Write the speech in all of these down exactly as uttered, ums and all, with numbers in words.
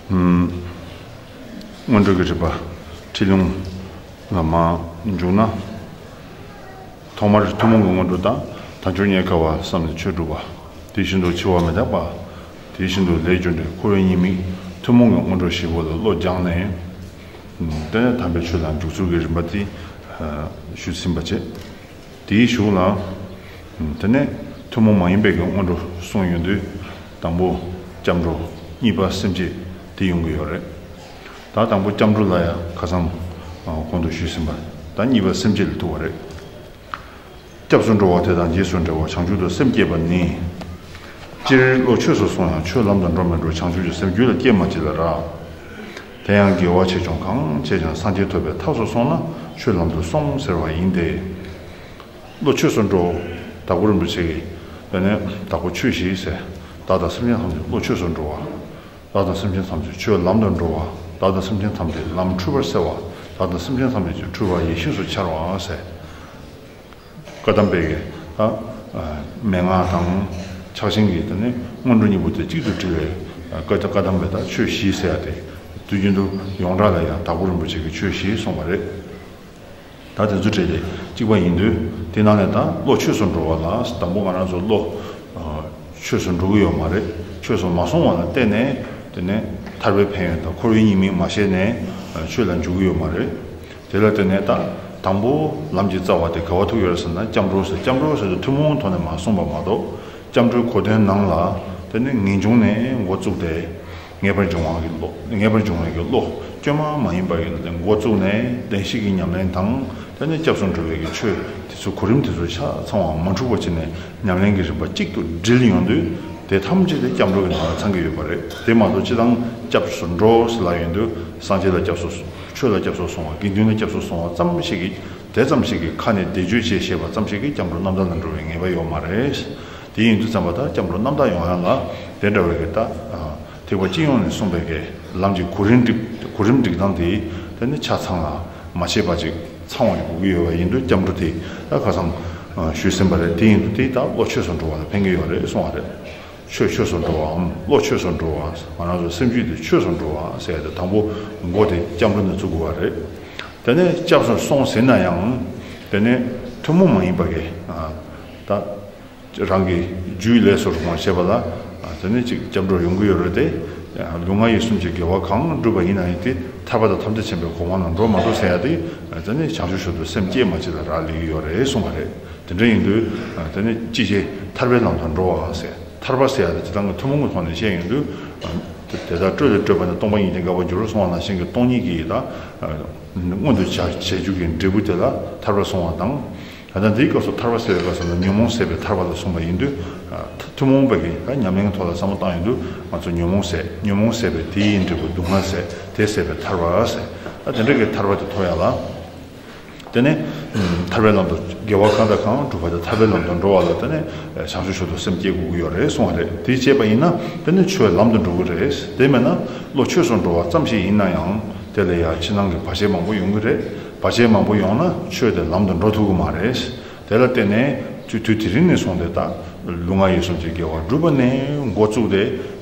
སྔོན་འགྲོ་གི་རིམ་པ་ཁྲིད་ལུང་ལ་མར་འཇུག་ན། ཐོག་མར་ཐུན་མོང་གི་སྔོན་འགྲོ་དང་དལ་འབྱོར་རྙེད་དཀའ་བ་བསམ་ནས་ཆོས་སྒྲུབ་པ། དེ་བཞིན་དུ་འཆི་བ་མི་རྟག་པ། དེ་བཞིན་དུ་ལས་རྒྱུ་འབྲས་འཁོར་བའི་ཉེས་དམིགས་ཐུན་མོང་གི་སྔོན་འགྲོ་བཞི་པོ་ལ་བློ་སྦྱངས་ནས། དེ་ནས་དམ་པའི་ཆོས་ལ་འཇུག་ཚུལ་གྱི་རིམ་པ་དེ་ཞུས་ཟིན་པ་བྱས། དེའི་གཞུག་ལ། དེ་ནས་ཐུན་མོང་མ་ཡིན་པའི་གི་སྔོན་འགྲོ་གསུངས་ཡོང་དུས། དང་པོ་སྐྱབས་འགྲོ། གཉིས་པ་སེམས་བསྐྱེད། དེ་ཡོང་གི་ཡོད་རེད། ད་དང་པོ་སྐྱབས་འགྲོ་ལ་ཡང་ཁ་སང་གོང་དུ་ཞུས་ཟིན་པ། ད་གཉིས་པ་སེམས་བསྐྱེད་ལ་ཐུག་པ་རེད། སྐྱབས་སུ་འགྲོ་བ་དེ་དང་རྗེས་སུ་འབྲང་བར་བྱང་ཆུབ་ཏུ་སེམས་བསྐྱེད་པ་ནི། སྤྱིར་བློ་ཆོས་སུ་སོང་ཡང་ཆོས་ལམ་དུ་འགྲོ་མི་འགྲོ་བྱང་ཆུབ་ཀྱི་སེམས་རྒྱུད་ལ་སྐྱེས་མ་མཆིས་ལ་རག། དེ་ཡང་དགེ་བ་ཆེ་ཆུང་གང་བྱས་ཀྱང་སངས་རྒྱས་ཐོབ་པའི་ཐབས་སུ་སོང་ན་ཆོས་ལམ་དུ་སོང་ཟེར་བ་ཡིན་ཏེ། བློ་ཆོས་སུ་འགྲོ། དྭགས་པོ་རིན་པོ་ཆེ་གིས། དེ་ནས་དྭགས་པོ་ཆོས་བཞི་ཟེར། བདག་དང་སེམས་ཅན་ཐམས་ཅད་བློ་ཆོས་སུ་འགྲོ་བ། བདག་དང་སེམས་ཅན་ཐམས་ཅད་ཆོས་ལམ་དུ་འགྲོ་བ། བདག་དང་སེམས་ཅན་ཐམས་ཅད་ལམ་འཁྲུལ་པར་སེལ་བ། བདག་དང་སེམས་ཅན་ཐམས་ཅད་ཀྱི་འཁྲུལ་པ་ཡེ་ཤེས་སུ་འཆར་བ་ཟེར། བཀའ་གདམས་པའི་གི་ད་མན་ངག་དང་ཕྱག་ཆེན་གྱི་དེ་ནས་སྔོན་འགྲོ་གཉིས་པོ་དེ་གཅིག་ཏུ་དྲིལ་བའི་བཀའ་བཀའ་གདམས་པའི་ད་ཆོས་བཞི་ཟེར་ཡ་དེ། དུས་རྒྱུན་དུ་ཡོངས་གྲགས་ལ་ཡང་དྭགས་པོ་རིན་པོ་ཆེ་གིས་ཆོས་བཞི་གསུངས་པ་རེད། ད་དེ་ཚོ་གྲས་དེ་གཅིག་པ་ཡིན་དུས། དེ་ནང་ནས་ད་བློ་ཆོས་སུ་འགྲོ་བ་ལ་དང་པོ་ང་རང་ཚོ་བློ་ཆོས་སུ་འགྲོ་གི་ཡོད་མ་རེད། ཆོས་སུ་མ་སོང་བ་ལ་བརྟེན་ནས། དེ་ནས་ཐར་པའི་ཕན་ཡོན་དང་འཁོར་བའི་ཉེས་དམིགས་མ་ཤེས་ནས་ཆོས་ལ་འཇུག་གི་ཡོད་མ་རེད། དེ་ལ་བརྟེན་ནས་ད་དང་པོ་ལམ་གྱི་རྩ་བ་དེ་ག་པར་ཐུག་ཡོད་རེད་ཟེར་ན། སྐྱབས་འགྲོ་ཟེར། སྐྱབས་འགྲོ་ཟེར་དུས་ཐུན་མོང་ཐོག་ནས་མར་གསུངས་པ་མ་གཏོགས། སྐྱབས་འགྲོའི་གོ་དོན་ནང་ལ་དེ་ནས་ངེས་འབྱུང་ནས་འགོ་བཙུགས་ཏེ། ངེས་པར་འབྱུང་བ་གི་བློ། ངེས་པར་འབྱུང་བའི་གི་བློ། བཅོས་མ་མ་ཡིན་པ་ཡིན་ན་དེ་འགོ་བཙུགས་ནས་བདེན་བཞི་གི་ཉམས་ལེན་དང་། དེ་ནས་སྐྱབས་སུ་འགྲོ་བའི་གི་ཆོས་དེ་ཚོ་གོ་རིམ་དེ་ཚོ་ཆ་ཚང་བ་མ་འཁྲུགས་པ་བྱས་ནས་ཉམས་ལེན་གྱི་རིམ་པ་གཅིག་ཏུ་དྲིལ་ཡོང་དུས། དེ་ཐམས་ཅད་དེ་སྐྱབས་འགྲོ་གི་ནང་ལ་ཚང་གི་ཡོད་པ་རེད། དེ་མ་གཏོགས་སྤྱིར་བཏང་སྐྱབས་སུ་འགྲོ་ཟེར་ལབ་ཡོང་དུས། སངས་རྒྱས་ལ་སྐྱབས་སུ་སོང་། ཆོས་ལ་སྐྱབས་སུ་སོང་བ། དགེ་འདུན་ལ་སྐྱབས་སུ་སོང་བ་ཙམ་ཞིག་གིས། དེ་ཙམ་ཞིག་གིས་ཁ་ནས་བཟླས་བརྗོད་བྱས་བྱས་པ་ཙམ་ཞིག་གིས་སྐྱབས་འགྲོ་རྣམ་དག་ལ་འགྲོ་བའི་ངེས་པ་ཡོད་མ་རེད། དེ་ཡིན་དུས་ཙམ་པ་ད་སྐྱབས་འགྲོ་རྣམ་དག་ཡོང་ཡ་ལ་དེ་འདྲ་བའི་གི་ད། ཐེག་པ་སྤྱི་ཡོངས་ནས་གསུངས་པའི་གི་ལམ་གྱི་གོ་རིམ་སྒྲིག་གོ་རིམ་སྒྲིག་སྟངས་དེ་དེ་ནི་ཆ་ཚང་ལ་མ་ཤེས་པ་ཅིག་ཚང་བ་ཞིག་དགོས་ཀྱི་ཡོད་པ་ཡིན་དུས། སྐྱབས་འགྲོ་དེ་ད་ཁ་སང་ཞུས་ཟིན་པ་རེད། དེ་ཡིན་དུས་དེ་ད་བློ་ཆོས་སུ་འགྲོ་བ་ལ་ཕན་གྱི་ཡོད་རེད་གསུངས་པ་རེད། ཆོས་ཆོས་སུ་འགྲོ་བའམ་བློ་ཆོས་སུ་འགྲོ་བ། ང་རང་ཚོ་སེམས་རྒྱུད་དེ་ཆོས་སུ་འགྲོ་བ་ཟེར་ཡ་དེ་དང་པོ་འགོ་དེ་སྐྱབས་འགྲོ་ནས་བཙུགས་དགོས་པ་རེད། དེ་ནས་སྐྱབས་སུ་སོང་ཟིན་ན་ཡང་། དེ་ནས་ཐུན་མོང་མ་ཡིན་པ་གི་ད། རང་གི་རྒྱུད་ལས་སུ་རུང་བ་བྱེད་པ་ལ། དེ་ནས་ཅིག་སྐྱབས་འགྲོ་ཡོང་གི་ཡོད་རེད་དེ། ལུས་ངག་ཡིད་གསུམ་གྱི་དགེ་བ་གང་བསྒྲུབས་པ་ཡིན་ན་ཡང་དེ་ཐར་པ་དང་ཐམས་ཅད་མཁྱེན་པའི་གོ་འཕང་ལ་འགྲོ་མ་འགྲོ་ཟེར་ཡ་དེ། དེ་ནས་བྱང་ཆུབ་མཆོག་ཏུ་སེམས་བསྐྱེད་མ་བྱས་ལ་རག་ལས་ཀྱི་ཡོད་རེད་གསུངས་པ་རེད། དེ་འདྲ་ཡིན་དུས། དེ་ནས་ཅི་བྱེད་ཐར་པའི་ལམ་དུ་འགྲོ་བ་ཟེར། ཐར་པ་ཟེར་ཡ་དེ་སྤྱིར་བཏང་གི་ཐུན་མོང་གི་ཐོག་ནས་བཤད་ཡོང་དུས། དེ་ལྟར་སྤྲོས་ལས་སྤྲོས་པ་ནི་སྟོང་པ་ཉིད་དེ་འགག་པར་འགྱུར་གསུངས་པ་ནང་བཞིན་གྱི་སྟོང་ཉིད་ཀྱི་ད། མངོན་དུ་བྱ་བྱེད་རྒྱུ་གི་འབྲས་བུ་དེ་ལ་ཐར་པ་གསུངས་པ་དང་། ད་ལྟ་འདིའི་སྐབས་སུ་ཐར་པ་ཟེར་བའི་སྐབས་སུ་ན་ཉོན་མོངས་ཟད་པའི་ཐར་པ་ལ་གསུངས་པ་ཡིན་དུས། ཐུན་མོང་པའི་གི་ད་ཉམས་ལེན་གྱི་ཐོག་ལ་བསམ་བློ་བཏང་ཡོང་དུས། ང་ཚོ་ཉོན་མོངས་ཟད། ཉོན་མོངས་ཟད་པའི་དེ་ཡི་འབྲས་བུ་སྡུག་བསྔལ་ཟད། དེ་ཟད་པའི་ཐར་པ་ཟེར། ད་དེ་འདྲ་གི་ཐར་པ་དེ་ཐོབ་ཡ་ལ། དེ་ནས་ཐར་པའི་ལམ་དུ་དགེ་བ་གང་དང་གང་བསྒྲུབས་པ་དེ་ཐར་པའི་ལམ་དུ་འགྲོ་བ་ལ་དེ་ནས་བྱང་ཆུབ་མཆོག་ཏུ་སེམས་བསྐྱེད་དགོས་ཀྱི་ཡོད་རེད་གསུངས་པ་རེད། དེ་བྱས་པ་ཡིན་ན་དེ་ནས་ཆོས་ལམ་དུ་འགྲོ་གི་རེད། དེ་མེད་ན་བློ་ཆོས་སུ་འགྲོ་བ་ཙམ་ཞིག་ཡིན་ན་ཡང་། དེ་ལ་ཡང་ཕྱི་ནང་གི་བར་ཆད་མང་པོ་ཡོང་གི་རེད། བར་ཆད་མང་པོ་ཡོང་ན་ཆོས་དེ་ལམ་དུ་འགྲོ་ཐུབ་ཀྱི་མ་རེད། དེ་ལ་བརྟེན་ནས་དུས་དུས་དེ་རིང་ནས་བཟུང་སྟེ་ད་ལུས་ངག་ཡིད་གསུམ་གྱི་དགེ་བ་བསྒྲུབས་པ་ནས་འགོ་བཙུགས་ཏེ།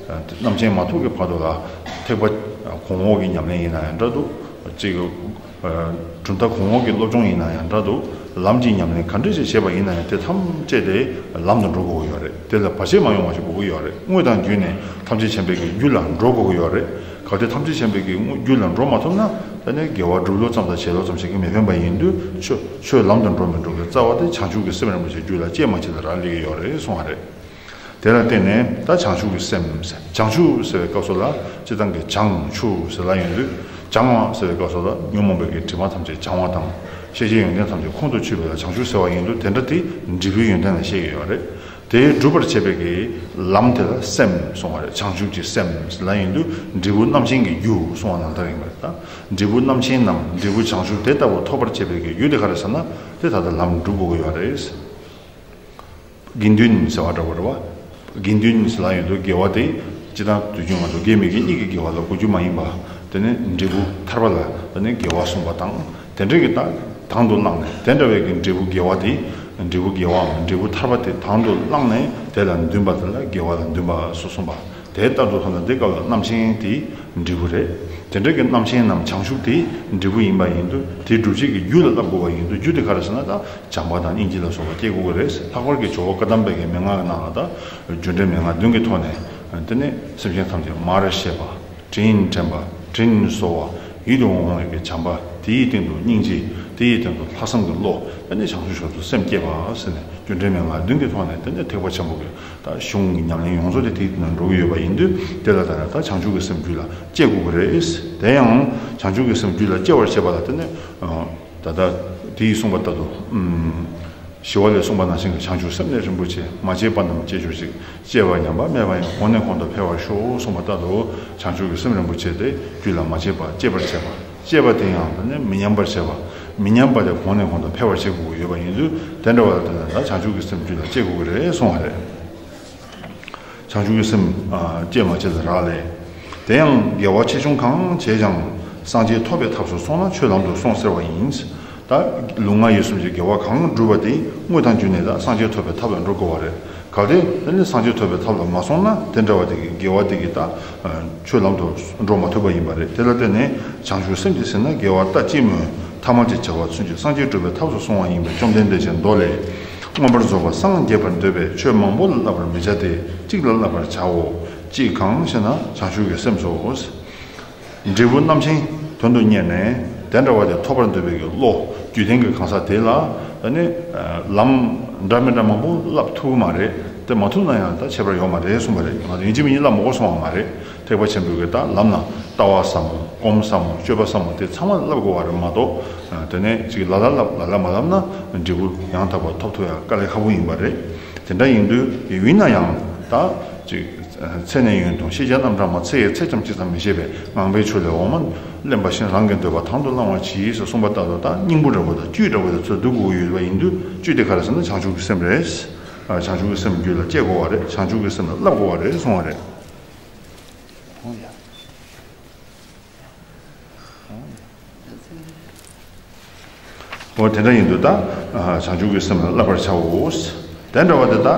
རྣམ་མཁྱེན་མ་ཐོབ་ཀྱི་བར་དུ་ལ་ཐེག་པ་གོང་འོག་གི་ཉམས་ལེན་ཡིན་ན་ཡང་འདྲ་འདུག་ཅིག་གྲུབ་མཐའ་གོང་འོག་གི་སློབ་སྦྱོང་ཡིན་ན་ཡང་འདྲ་འདུག་ལམ་གྱི་ཉམས་ལེན་ག་འདྲ་ཞིག་བྱས་པ་ཡིན་ན་ཡང་དེ་ཐམས་ཅད་དེ་ལམ་དུ་འགྲོ་དགོས་ཀྱི་ཡོད་རེད། དེ་ལ་བར་ཆད་མ་ཡོང་བ་ཞིག་དགོས་ཀྱི་ཡོད་རེད། དངོས་དང་བརྒྱུད་ནས་ཐམས་ཅད་མཁྱེན་པའི་གི་རྒྱུད་ལ་འགྲོ་དགོས་ཀྱི་ཡོད་རེད། གལ་ཏེ་ཐམས་ཅད་མཁྱེན་པའི་གི་རྒྱུད་ལ་འགྲོ་མ་ཐུབ་ན། ད་ནི་དགེ་བ་སྒྲུབ་ལོ་ཙམ་དང་བྱེད་ལོ་ཙམ་ཞིག་གིས་མི་ཕན་པ་ཡིན་དུས། ཆོས་ཆོས་ལམ་དུ་འགྲོ་མི་འགྲོ་གི་རྩ་བ་དེ་བྱང་ཆུབ་ཀྱི་སེམས་རིན་པོ་ཆེ་རྒྱུད་ལ་སྐྱེས་མ་སྐྱེས་ལ་རག་ལས་ཀྱི་ཡོད་རེད་གསུངས་པ་རེད། དེ་ལ་བརྟེན་ནས་ད་བྱང་ཆུབ་ཀྱི་སེམས་ཟེར། བྱང་ཆུབ་ཟེར་བའི་སྐབས་སུ་ལ་སྤྱིར་བཏང་གི་བྱང་ཆུབ་ཟེར་ལབ་ཡོང་དུས། བྱང་བ་ཟེར་བའི་སྐབས་སུ་ལ་ཉོན་མོངས་པའི་གི་དྲི་མ་ཐམས་ཅད་བྱང་བ་དང་། ཤེས་བྱའི་ཡོན་ཏན་ཐམས་ཅད་ཁོང་དུ་ཆུད་པ་ལ་བྱང་ཆུབ་ཟེར་བ་ཡིན་དུས། དེ་འདྲ་དེ་འབྲས་བུའི་ཡོན་ཏན་ལ་བཤད་ཀྱི་ཡོད་རེད། དེ་སྒྲུབ་པར་བྱེད་པའི་གི་ལམ་དེ་ལ་སེམས་གསུངས་པ་རེད། བྱང་ཆུབ་ཀྱི་སེམས་ལབ་ཡོང་དུས་འབྲས་བུ་རྣམ་མཁྱེན་གྱི་རྒྱུ་གསུངས་པ་ནང་ལྟར་ཡིན་པ་རེད། ད་འབྲས་བུ་རྣམ་མཁྱེན་ནམ་འབྲས་བུ་བྱང་ཆུབ་དེ་ལྟ་བུ་ཐོབ་པར་བྱེད་པའི་གི་རྒྱུ་དེ་ག་རེ་ཟེར་ན། དེ་ད་ལྟ་ལམ་སྒྲུབ་དགོས་ཀྱི་ཡོད་རེད། དགེ་འདུན་ཟེར་བ་འདྲ་བོ་རེད་བ། དགེ་འདུན་ཟེར་ལབ་ཡོང་དུས་དགེ་བ་དེ་སྤྱིར་བཏང་དུས་རྒྱུན་ང་ཚོ་དགེ་མི་དགེ་གཉིས་ཀྱི་དགེ་བ་ལ་གོ་རྒྱུ་མ་ཡིན་པ། དེ་ནས་འབྲས་བུ་ཐར་པ་ལ་དེ་ནས་དགེ་བ་གསུངས་པ་དང་། དེ་འདྲའི་གི་ད་དང་དུ་བླངས་ནས། དེ་འདྲ་བའི་གི་འབྲས་བུ་དགེ་བ་དེ། འབྲས་བུ་དགེ་བའམ་འབྲས་བུ་ཐར་པ་དེ་དང་དུ་བླངས་ནས་དེ་ལ་འདུན་པ་དེ་ལ་དགེ་བ་ལ་འདུན་པ་སོགས་གསུངས་པ། དེ་ལྟར་དུ་མཐོང་ན་འདི་སྐབས་ལ་རྣམ་མཁྱེན་དེ་ འབྲས་བུ་རེད། དེ་འདྲ་གི་རྣམ་མཁྱེན་ནམ་བྱང་ཆུབ་དེ་འབྲས་བུ་ཡིན་པ་ཡིན་དུས་དེ་སྒྲུབ་བྱེད་ཀྱི་རྒྱུ་ལ་བསླབ་དགོས་པ་ཡིན་དུས་རྒྱུ་དེ་ག་རེ་ཟེར་ན་ད་བྱམས་པ་དང་སྙིང་རྗེ་ལ་སོགས་པ་སྐྱེ་དགོས་ཀྱི་རེད། ལྷག་པར་གྱི་ཇོ་བོ་བཀའ་གདམས་པའི་གི་མན་ངག་གི་ནང་ལ་ད་རྒྱུ་འབྲས་མན་ངག་བདུན་གྱི་ཐོག་ནས་དེ་ནས་སེམས་ཅན་ཐམས་ཅད་མར་ཤེས་པ། དྲིན་དྲན་པ། དྲིན་གཟོ་བ། ཡིད་དུ་འོང་བའི་གི་བྱམས་པ། དེའི་སྟེང་དུ་སྙིང་རྗེ། དེའི་སྟེང་དུ་ལྷག་བསམ་གྱི་བློ། དེ་ནས་བྱང་ཆུབ་མཆོག་ཏུ་སེམས་བསྐྱེད་པ་ཟེར་ནས་རྒྱུ་འབྲས་མན་ངག་བདུན་གྱི་ཐོག་ནས་དེ་ནས་ཐེག་པ་ཆེན་པོ་གི་ད་གཞུང་གི་ཉམས་ལེན་ཡོངས་རྫོགས་དེ་དེའི་ནང་འགྲོ་གི་ཡོད་པ་ཡིན་དུས་དེ་ལ་ད་ད་བྱང་ཆུབ་ཀྱི་སེམས་རྒྱུད་ལ་སྐྱེ་དགོས་ཀྱི་རེད། དེ་ཡང་བྱང་ཆུབ་ཀྱི་སེམས་རྒྱུད་ལ་སྐྱེ་བར་བྱེད་པ་ལ་དེ་ནས་ད་ལྟ་དེའི་གསུངས་པ་ལྟར་དུ། ཞི་བ་ལྷས་གསུངས་པ་ནང་བཞིན་གྱི་བྱང་ཆུབ་སེམས་ནི་རིན་པོ་ཆེ། མ་སྐྱེས་པ་རྣམས་སྐྱེ་གྱུར་ཅིག། སྐྱེས་པ་ཉམས་པ་མེད་པ་ཡང་། གོང་ནས་གོང་དུ་འཕེལ་བར་ཤོག་གསུངས་པ་ལྟར་དུ་བྱང་ཆུབ་ཀྱི་སེམས་རིན་པོ་ཆེ་དེ་རྒྱུད་ལ་མ་སྐྱེས་པ་སྐྱེད་པར་བྱེད་པ། སྐྱེས་པ་དེ་ཡང་དེ་ནས་མི་ཉམས་པར་བྱེད་པ། མི་ཉམས་པ་དེ་གོང་ནས་གོང་དུ་འཕེལ་བར་བྱེད་དགོས་ཀྱི་ཡོད་པ་ཡིན་དུས་དེ་འདྲ་བ་ལ་བརྟེན་ནས་ད་བྱང་ཆུབ་ཀྱི་སེམས་རྒྱུད་ལ་སྐྱེ་དགོས་ཀྱི་རེད་གསུངས་པ་རེད། བྱང་ཆུབ་ཀྱི་སེམས་སྐྱེས་མ་སྐྱེས་ལ་རག་ལས། དེ་ཡང་དགེ་བ་ཆེ་ཆུང་གང་བྱས་ཀྱང་སངས་རྒྱས་ཐོབ་པའི་ཐབས་སུ་སོང་ན་ཆོས་ལམ་དུ་སོང་ཟེར་བ་ཡིན། ད་ལུས་ངག་ཡིད་གསུམ་གྱི་དགེ་བ་གང་བསྒྲུབས་པ་དེ་དངོས་དང་བརྒྱུད་ནས་ད་སངས་རྒྱས་ཐོབ་པའི་ཐབས་ལ་འགྲོ་དགོས་པ་རེད། གལ་ཏེ་དེ་ནི་སངས་རྒྱས་ཐོབ་པའི་ཐབས་ལ་མ་སོང་ན་དེ་འདྲ་བ་དེ་གི་དགེ་བ་དེ་གི་ད་ཆོས་ལམ་དུ་འགྲོ་མ་ཐུབ་པ་ཡིན་པ་རེད། དེ་ལ་བརྟེན་ནས་བྱང་ཆུབ་སེམས་ཀྱིས་ཟིན་ན་དགེ་བ་ལྟ་ཅི་སྨོས། ཐ་མལ་གྱི་བྱ་བ་ཚུན་ཆད་སངས་རྒྱས་འགྲུབ་པའི་ཐབས་སུ་སོང་བ་ཡིན་པས་བཅོམ་ལྡན་འདས་ཀྱི་མདོ་ལས། མངོན་པར་རྫོགས་པར་སངས་རྒྱས་པར་འདོད་པས་ཆོས་མང་པོ་ལ་བསླབ་པར་མི་བྱ་སྟེ་གཅིག་ལ་བསླབ་པར་བྱའོ། གཅིག་གང་ཞེ་ན་བྱང་ཆུབ་ཀྱི་སེམས་སོ། འབྲས་བུ་རྣམ་མཁྱེན་དོན་དུ་གཉེར་ནས་དེ་འདྲ་བ་དེ་ཐོབ་པར་འདོད་པའི་གི་བློ་རྒྱུད་ལྡན་གྱི་གང་ཟག་དེ་ལ་ནི་ལམ་འདྲ་མི་འདྲ་མང་པོ་བསླབ་ཐུབ་ཀྱི་མ་རེད། དེ་མ་ཐུབ་ན་ཡང་ད་ཁྱད་པར་ཡོད་མ་རེད་གསུངས་པ་རེད། ང་ཚོ་ཡིན་གཅིག་མིན་གཉིས་བསླབ་མ་དགོས་གསུངས་པ་མ་རེད། ཐེག་པ་ཆེན་པོའི་གི་ད་ལམ་ན་ལྟ་བ་ཟབ་མོ་སྒོམ་ཟབ་མོ་སྤྱོད་པ་ཟབ་མོ་དེ་ཚང་མ་བསླབ་དགོས་པ་རེད་མ་གཏོགས། དེ་ནས་ཅིག་ལ་ལ་བསླབ་ལ་ལ་མ་བསླབ་ན་འབྲས་བུ་ཡང་དག་པ་ཐོབ་ཐུབ་ཡ་དཀའ་ལས་ཁག་པོ་ཡིན་པ་རེད། དེ་འདྲ་ཡིན་དུས་ཡིན་ན་ཡང་ད་ཅིག་ཚེ་ནས་ཡུན་དང་ཤེས་བྱའི་རྣམ་གྲངས་མ་ཚེ་ཡི་ཚད་ཙམ་ཅི་ཙམ་མི་ཤེས་པས་ངང་པའི་ཆོས་ལས་འོག་མ་ལེན་པ་བཞིན་རང་གི་འདོད་པ་དང་དུ་བླང་བར་གྱིས་སུ་གསུངས་པ་ལྟར་དུ་ད་སྙིང་པོ་འདྲ་པོ་དང་བཅུད་འདྲ་པོ་དེ་ཚོ་བསྡུ་དགོས་ཀྱི་ཡོད་པ་ཡིན་དུས་བཅུད་དེ་ག་རེ་ཟེར་ན་བྱང་ཆུབ་ཀྱི་སེམས་རེད། བྱང་ཆུབ་ཀྱི་སེམས་རྒྱུད་ལ་སྐྱེ་དགོས་པ་རེད། བྱང་ཆུབ་ཀྱི་སེམས་ལ་བསླབ་དགོས་པ་རེད་གསུངས་པ་རེད། འོ་དེ་འདྲ་ཡིན་དུས་ད་བྱང་ཆུབ་ཀྱི་སེམས་ལ་བསླབ་པར་བྱའོ། དེ་འདྲ་བ་དེ་ད་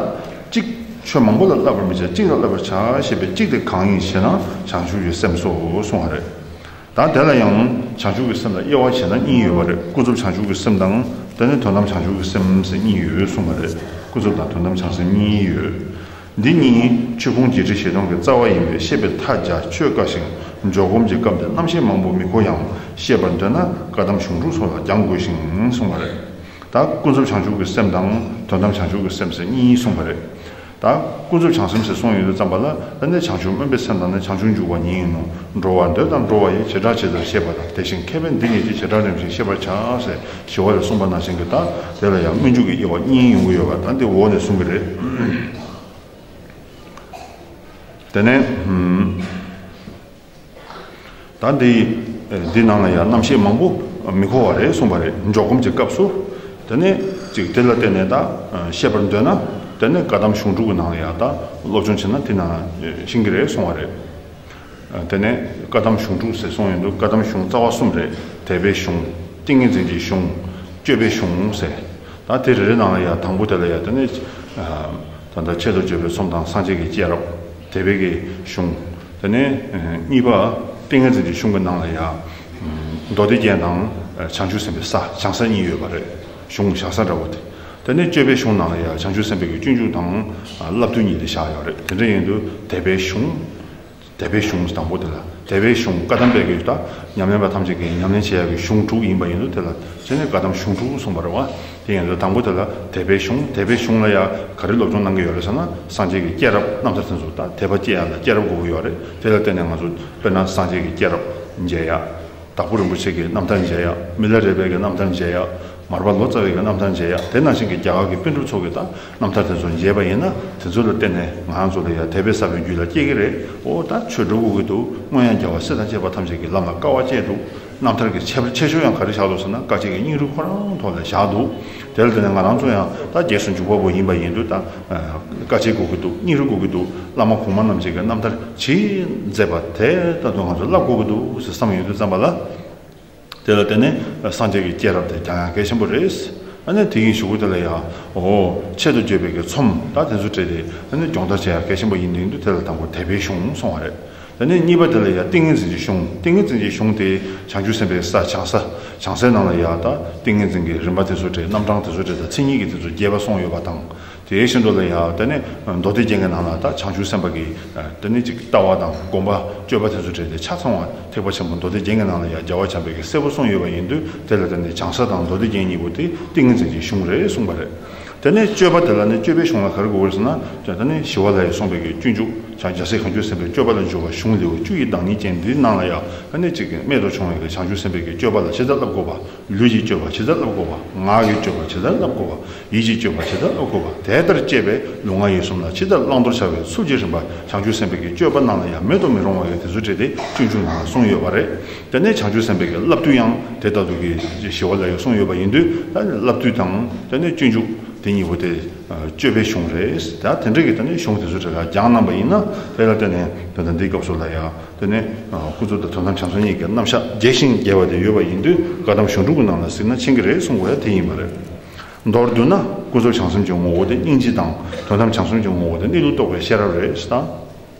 གཅིག་ཆོས་མང་པོ་ལ་བསླབ་པར་མི་བྱ་གཅིག་ལ་བསླབ་པར་བྱ་ཞེས་པའི་གཅིག་དེ་གང་ཡིན་ཞེ་ན་བྱང་ཆུབ་ཀྱི་སེམས་སོ་གསུང་བ་རེད། ད་དེ་ལ་ཡང་བྱང་ཆུབ་ཀྱི་སེམས་ལ་དབྱེ་བ་བྱས་ན་གཉིས་ཡོད་པ་རེད། ཀུན་རྫོབ་བྱང་ཆུབ་ཀྱི་སེམས་དང་དེ་ནས་དོན་དམ་བྱང་ཆུབ་ཀྱི་སེམས་ཟེར་གཉིས་ཡོད་གསུངས་པ་རེད། ཀུན་རྫོབ་དང་དོན་དམ་བྱང་སེམས་གཉིས་ཡོད། འདི་ཉིད་ཆོས་ཕུང་བརྒྱད་ཁྲི་བཞི་སྟོང་གི་རྩ་བ་ཡིན་པས་བཤད་པའི་མཐའ་རྒྱ་ཆོས་དཀའ་ཞིང་འཇོག་སྒོམ་གྱི་སྐབས་འདིར་རྣམ་བཤད་མང་པོ་མི་མཁོ་ཡང་བཤད་པར་འདོད་ན་བཀའ་གདམས་གཞུང་དྲུག་སོགས་ལ་སྦྱང་དགོས་ཤིང་གསུངས་པ་རེད། ད་ཀུན་རྫོབ་བྱང་ཆུབ་ཀྱི་སེམས་དང་དོན་དམ་བྱང་ཆུབ་ཀྱི་སེམས་ཟེར་གཉིས་གསུངས་པ་རེད། ད་ཀུན་རྫོབ་བྱང་སེམས་ཟེར་གསུངས་ཡོང་དུས་ཙམ་པ་ལ་ད་ནི་བྱང་ཆུབ་སྨོན་པའི་སེམས་དང་ནི་བྱང་ཆུབ་འཇུག་པ་ཉིད་ཡིན་ནོ། འགྲོ་བར་འདོད་དང་འགྲོ་བ་ཡི་བྱེ་བྲག་ཇི་ལྟར་ཤེས་པ་དང་དེ་བཞིན་མཁས་པས་འདི་ཉིད་ཀྱི་བྱེ་བྲག་རིམ་བཞིན་ཤེས་པར་བྱ་ཟེར་ཞི་བ་ལྷས་གསུངས་པ་ནང་བཞིན་གྱི་ད་དེ་ལ་ཡང་སྨོན་འཇུག་གི་དབྱེ་བ་གཉིས་ཡོང་གི་ཡོད་པ་ད་འདི་འོག་ནས་གསུང་གི་རེད། དེ་ནས་ད་འདི་འདི་ནང་ལ་ཡང་རྣམ་བཤད་མང་པོ་མི་མཁོ་བ་རེད་གསུངས་པ་རེད། འཇོག་སྒོམ་གྱི་སྐབས་སུ་དེ་ནས་ཅིག་དེ་ལ་བརྟེན་ནས་ད་བཤད་པར་འདོད་ན་དེ་ནས་བཀའ་གདམས་གཞུང་དྲུག་གི་ནང་ལ་ཡང་ད་སློབ་སྦྱོང་བྱས་ན་དེ་ནང་ཤེས་ཀྱི་རེད་གསུངས་པ་རེད། དེ་ནས་བཀའ་གདམས་གཞུང་དྲུག་ཟེར་གསུངས་ཡོང་དུས་བཀའ་གདམས་གཞུང་རྩ་བ་གསུམ་རེད། དད་པའི་གཞུང་། ཏིང་ངེ་འཛིན་གྱི་གཞུང་། སྤྱོད་པའི་གཞུང་ཟེར། ད་དེ་རེ་རེ་ནང་ལ་ཡང་དང་པོ་དེ་ལ་ཡང་དེ་ནས་ད་ལྟ་ཆེད་དུ་བརྗོད་པའི་ཚོམས་དང་སངས་རྒྱས་ཀྱི་སྐྱེས་རབས། དད་པའི་གི་གཞུང་། དེ་ནས་གཉིས་པ་ཏིང་ངེ་འཛིན་གྱི་གཞུང་གི་ནང་ལ་ཡང་མདོ་སྡེ་རྒྱན་དང་བྱང་ཆུབ་སེམས་དཔའི་ས་བྱང་ས་གཉིས་ཡོད་པ་རེད། གཞུང་བྱང་ས་འདྲ་བོ་དེ། དེ་ནས་སྤྱོད་པའི་གཞུང་ནང་ལ་ཡང་བྱང་ཆུབ་སེམས་དཔའི་གི་སྤྱོད་འཇུག་དང་བསླབ་བཏུས་གཉིས་དེ་བཞག་ཡོད་རེད། དེ་འདྲ་ཡིན་དུས་དད་པའི་གཞུང་། དད་པའི་གཞུང་དང་པོ་དེ་ལ་དད་པའི་གཞུང་བཀའ་གདམས་པའི་གི་ད་ཉམས་ལེན་པ་ཐམས་ཅད་ཀྱིས་ཉམས་ལེན་བྱེད་ཡག་གི་གཞུང་དྲུག་ཡིན་པ་ཡིན་དུས་དེ་ལ་དེ་ནས་བཀའ་གདམས་གཞུང་དྲུག་གསུངས་པ་རེད་བ། དེ་ཡིན་དུས་དང་པོ་དེ་ལ་དད་པའི་གཞུང་། དད་པའི་གཞུང་ལ་ཡང་ག་རེ་སློབ་སྦྱོང་གནང་གི་ཡོད་རེད་ཟེར་ན་སངས་རྒྱས་ཀྱི་སྐྱེས་རབས་རྣམ་ཐར་དེ་ཚོ་ད་དད་པ་སྐྱེ་ཡག་ལ་སྐྱེས་རབས་དགོས་ཀྱི་ཡོད་རེད། དེ་ལ་བརྟེན་ནས་ང་ཚོ་དཔེར་ན་སངས་རྒྱས་ཀྱི་སྐྱེས་རབས་མཇལ་ཡག། དྭགས་པོ་རིན་པོ་ཆེ་གི་རྣམ་ཐར་མཇལ་ཡག། མི་ལ་རས་པའི་གི་རྣམ་ཐར་མཇལ་ཡག། མར་པ་ལོ་ཙཱ་བའི་གི་རྣམ་ཐར་མཇལ་ཡག། དེ་ནང་བཞིན་གྱི་རྒྱ་གར་གྱི་པཎ་གྲུབ་ཚོ་གི་ད་རྣམ་ཐར་དེ་ཚོ་མཇལ་བ་ཡིན་ན་དེ་ཚོ་ལ་བརྟེན་ནས་ང་རང་ཚོ་ལ་ཡང་དད་པའི་ས་བོན་རྒྱུད་ལ་སྐྱེ་གི་རེད། ཨོ་ད་ཆོས་སྒྲུབ་དགོས་ཀྱི་འདུག། སྔོན་ཡང་རྒྱལ་བ་སྲས་དང་བཅས་པ་ཐམས་ཅད་ཀྱིས་ལམ་ལ་དཀའ་བ་སྤྱད་འདུག། རྣམ་ཐར་གྱི་ཁྱད་པར་ཆེ་ཤོས་ཡང་ག་རེ་བཞག་འདུག་ཟེར་ན་དཀའ་སྤྱད་ཀྱི་སྙིང་རུས་ཁོ་རང་ཐོག་ལ་བཞག་འདུག། དེ་ལ་བརྟེན་ནས་ང་རང་ཚོ་ཡང་ད་རྗེས་སུ་འཇུག་པ་པོ་ཡིན་པ་ཡིན་དུས་ད་དཀའ་སྤྱད་དགོས་ཀྱི་འདུག། སྙིང་རུས་དགོས་ཀྱི་འདུག། བླ་མ་གོང་མ་རྣམས་ཀྱིས་གི་རྣམ་ཐར་ཇི་མཛད་པ་དེ་ད་དུང་ང་ཚོ་བསླབ་དགོས་ཀྱི་འདུག་ཟེར་བསམ་ཡོང་དུས་ཙམ་པ་ལ། དེ་ལ་བརྟེན་ནས་སངས་རྒྱས་ཀྱི་སྐྱེས་རབས་དེ་སྦྱང་ཡག་གལ་ཆེན་པོ་རེད། ཨ་ནི་དེ་ཡི་གཞུག་གུ་དེ་ལ་ཡང་འོ་ཆེད་དུ་བརྗོད་པའི་གི་ཚོམས་ད་དེ་ཚོ་སྤྲད་དེ་ཨ་ནི་སྦྱོང་བརྡར་བྱེད་ཡག་གལ་ཆེན་པོ་ཡིན་དུས་དེ་ལ་དང་པོ་དད་པའི་གཞུང་གསུང་བ་རེད། དེ་ནས་གཉིས་པ་དེ་ལ་ཡང་ཏིང་ངེ་འཛིན་གྱི་གཞུང་། ཏིང་ངེ་འཛིན་གྱི་གཞུང་དེ་བྱང་ཆུབ་སེམས་དཔའི་ས་བྱང་ས། བྱང་སའི་ནང་ལ་ཡང་ད་ཏིང་ངེ་འཛིན་གྱི་རིམ་པ་དེ་ཚོ་བྲིས། རྣམ་གྲངས་དེ་ཚོ་བྲིས། ད་མཚན་ཉིད་ཀྱི་དེ་ཚོ་རྒྱས་པ་གསུངས་ཡོད་པ་དང་། དེའི་བཞིན་དུ་ལ་ཡང་དེ་ནས་མདོ་སྡེ་རྒྱན་གྱི་ནང་ལ་ད་བྱང་ཆུབ་སེམས་དཔའ་གི་དེ་ནས་ཅིག་ལྟ་བ་དང་སྒོམ་པ་སྤྱོད་པ་དེ་ཚོ་བྲིས་ཏེ་ཆ་ཚང་བ། ཐེག་པ་ཆེན་པོ་མདོ་སྡེ་རྒྱན་གྱི་ནང་ལ་ཡང་རྒྱལ་བ་བྱམས་པའི་གི་གསལ་པོ་གསུངས་ཡོད་པ་ཡིན་དུས། དེ་ལ་བརྟེན་ནས་བྱང་ས་དང་མདོ་སྡེ་རྒྱན་གཉིས་པོ་དེ་ཏིང་ངེ་འཛིན་གྱི་གཞུང་རེད་གསུངས་པ་རེད། དེ་ནས་སྤྱོད་པ་དེ་ལ་ནི་སྤྱོད་པའི་གཞུང་ལ་ག་རེ་དགོས་རེད་ཟེར་ན། དེ་ནས་ཞི་བ་ལྷ་ཡིས་གསུངས་པའི་གི་སྤྱོད་འཇུག། བྱང་རྒྱལ་སྲས་བྱང་ཆུབ་སེམས་དཔའི་སྤྱོད་པ་ལ་འཇུག་པ་གཞུང་ལེའུ་བཅུ་ཡི་བདག་ཉིད་ཅན་འདིའི་ནང་ལ་ཡང་། དེ་ནས་ཅིག་རྨད་དུ་བྱུང་བའི་གི་བྱང་ཆུབ་སེམས་དཔའི་གི་སྤྱོད་པ་ལ་ཇི་ལྟར་བསླབ་དགོས་པ། ལུས་ཀྱི་སྤྱོད་པ་ཇི་ལྟར་བསླབ་དགོས་པ། ངག་གི་སྤྱོད་པ་ཇི་ལྟར་བསླབ་དགོས་པ། ཡིད་ཀྱི་སྤྱོད་པ་ཇི་ལྟར་བསླབ་དགོས་པ། དེ་ལྟར་དཔྱད་པས་ལུས་ངག་ཡིད་གསུམ་ལ་ཇི་ལྟར་བླང་དོར་བྱ་བའི་ཚུལ་གྱི་རིམ་པ། བྱང་ཆུབ་སེམས་དཔའི་གི་སྤྱོད་པ་ནང་ལ་ཡང་མེད་དུ་མི་རུང་བ་ཡོད་དེ་ཚོ་བྲིས་ཏེ་སྤྱོད་འཇུག་ནང་ལ་གསུངས་ཡོད་པ་རེད། དེ་ནས་བྱང་ཆུབ་སེམས་དཔའི་གི་བསླབ་བཏུས་ཡང་དེ་ལྟ་བུ་གི་ཞི་བ་ལྷ་ཡིས་གསུངས་ཡོད་པ་ཡིན་དུས། ད་བསླབ་བཏུས་དང་དེ་ནས་སྤྱོད་འཇུག་དེ་གཉིས་པོ་དེ་སྤྱོད་པའི་གཞུང་རེད། ད་དེ་འདྲ་གི་དེ་ནས་གཞུང་དེ་ཚོ་དེ་ལ་སྦྱངས་གནང་པ་ཡིན་ན། དེ་ལ་བརྟེན་ནས་ད་ལྟ་འདིའི་སྐབས་སུ་ལ་ཡང་དེ་ནས་ཀུན་རྫོབ་དང་དོན་དམ་བྱང་སེམས་གཉིས་ཀྱི་རྣམ་གཞག་རྒྱས་ཤིང་རྒྱས་པ་དེ་ཡོད་པ་ཡིན་དུས། བཀའ་གདམས་གཞུང་སྒྲུབ་ཀྱི་ནང་ལ་གཟིགས་ན་མཁྱེན་གྱི་རེད་གསུང་དགོས་ཡ་དེ་ཡིན་པ་རེད། མདོར་བསྡུ་ན་ཀུན་རྫོབ་བྱང་སེམས་ཀྱི་ངོ་བོ་དེ་སྙིང་རྗེ་དང་། དོན་དམ་བྱང་སེམས་ཀྱི་ངོ་བོ་དེ་གནས་ལུགས་རྟོགས་པའི་ཤེས་རབ་རེད་ཟེར་དང་།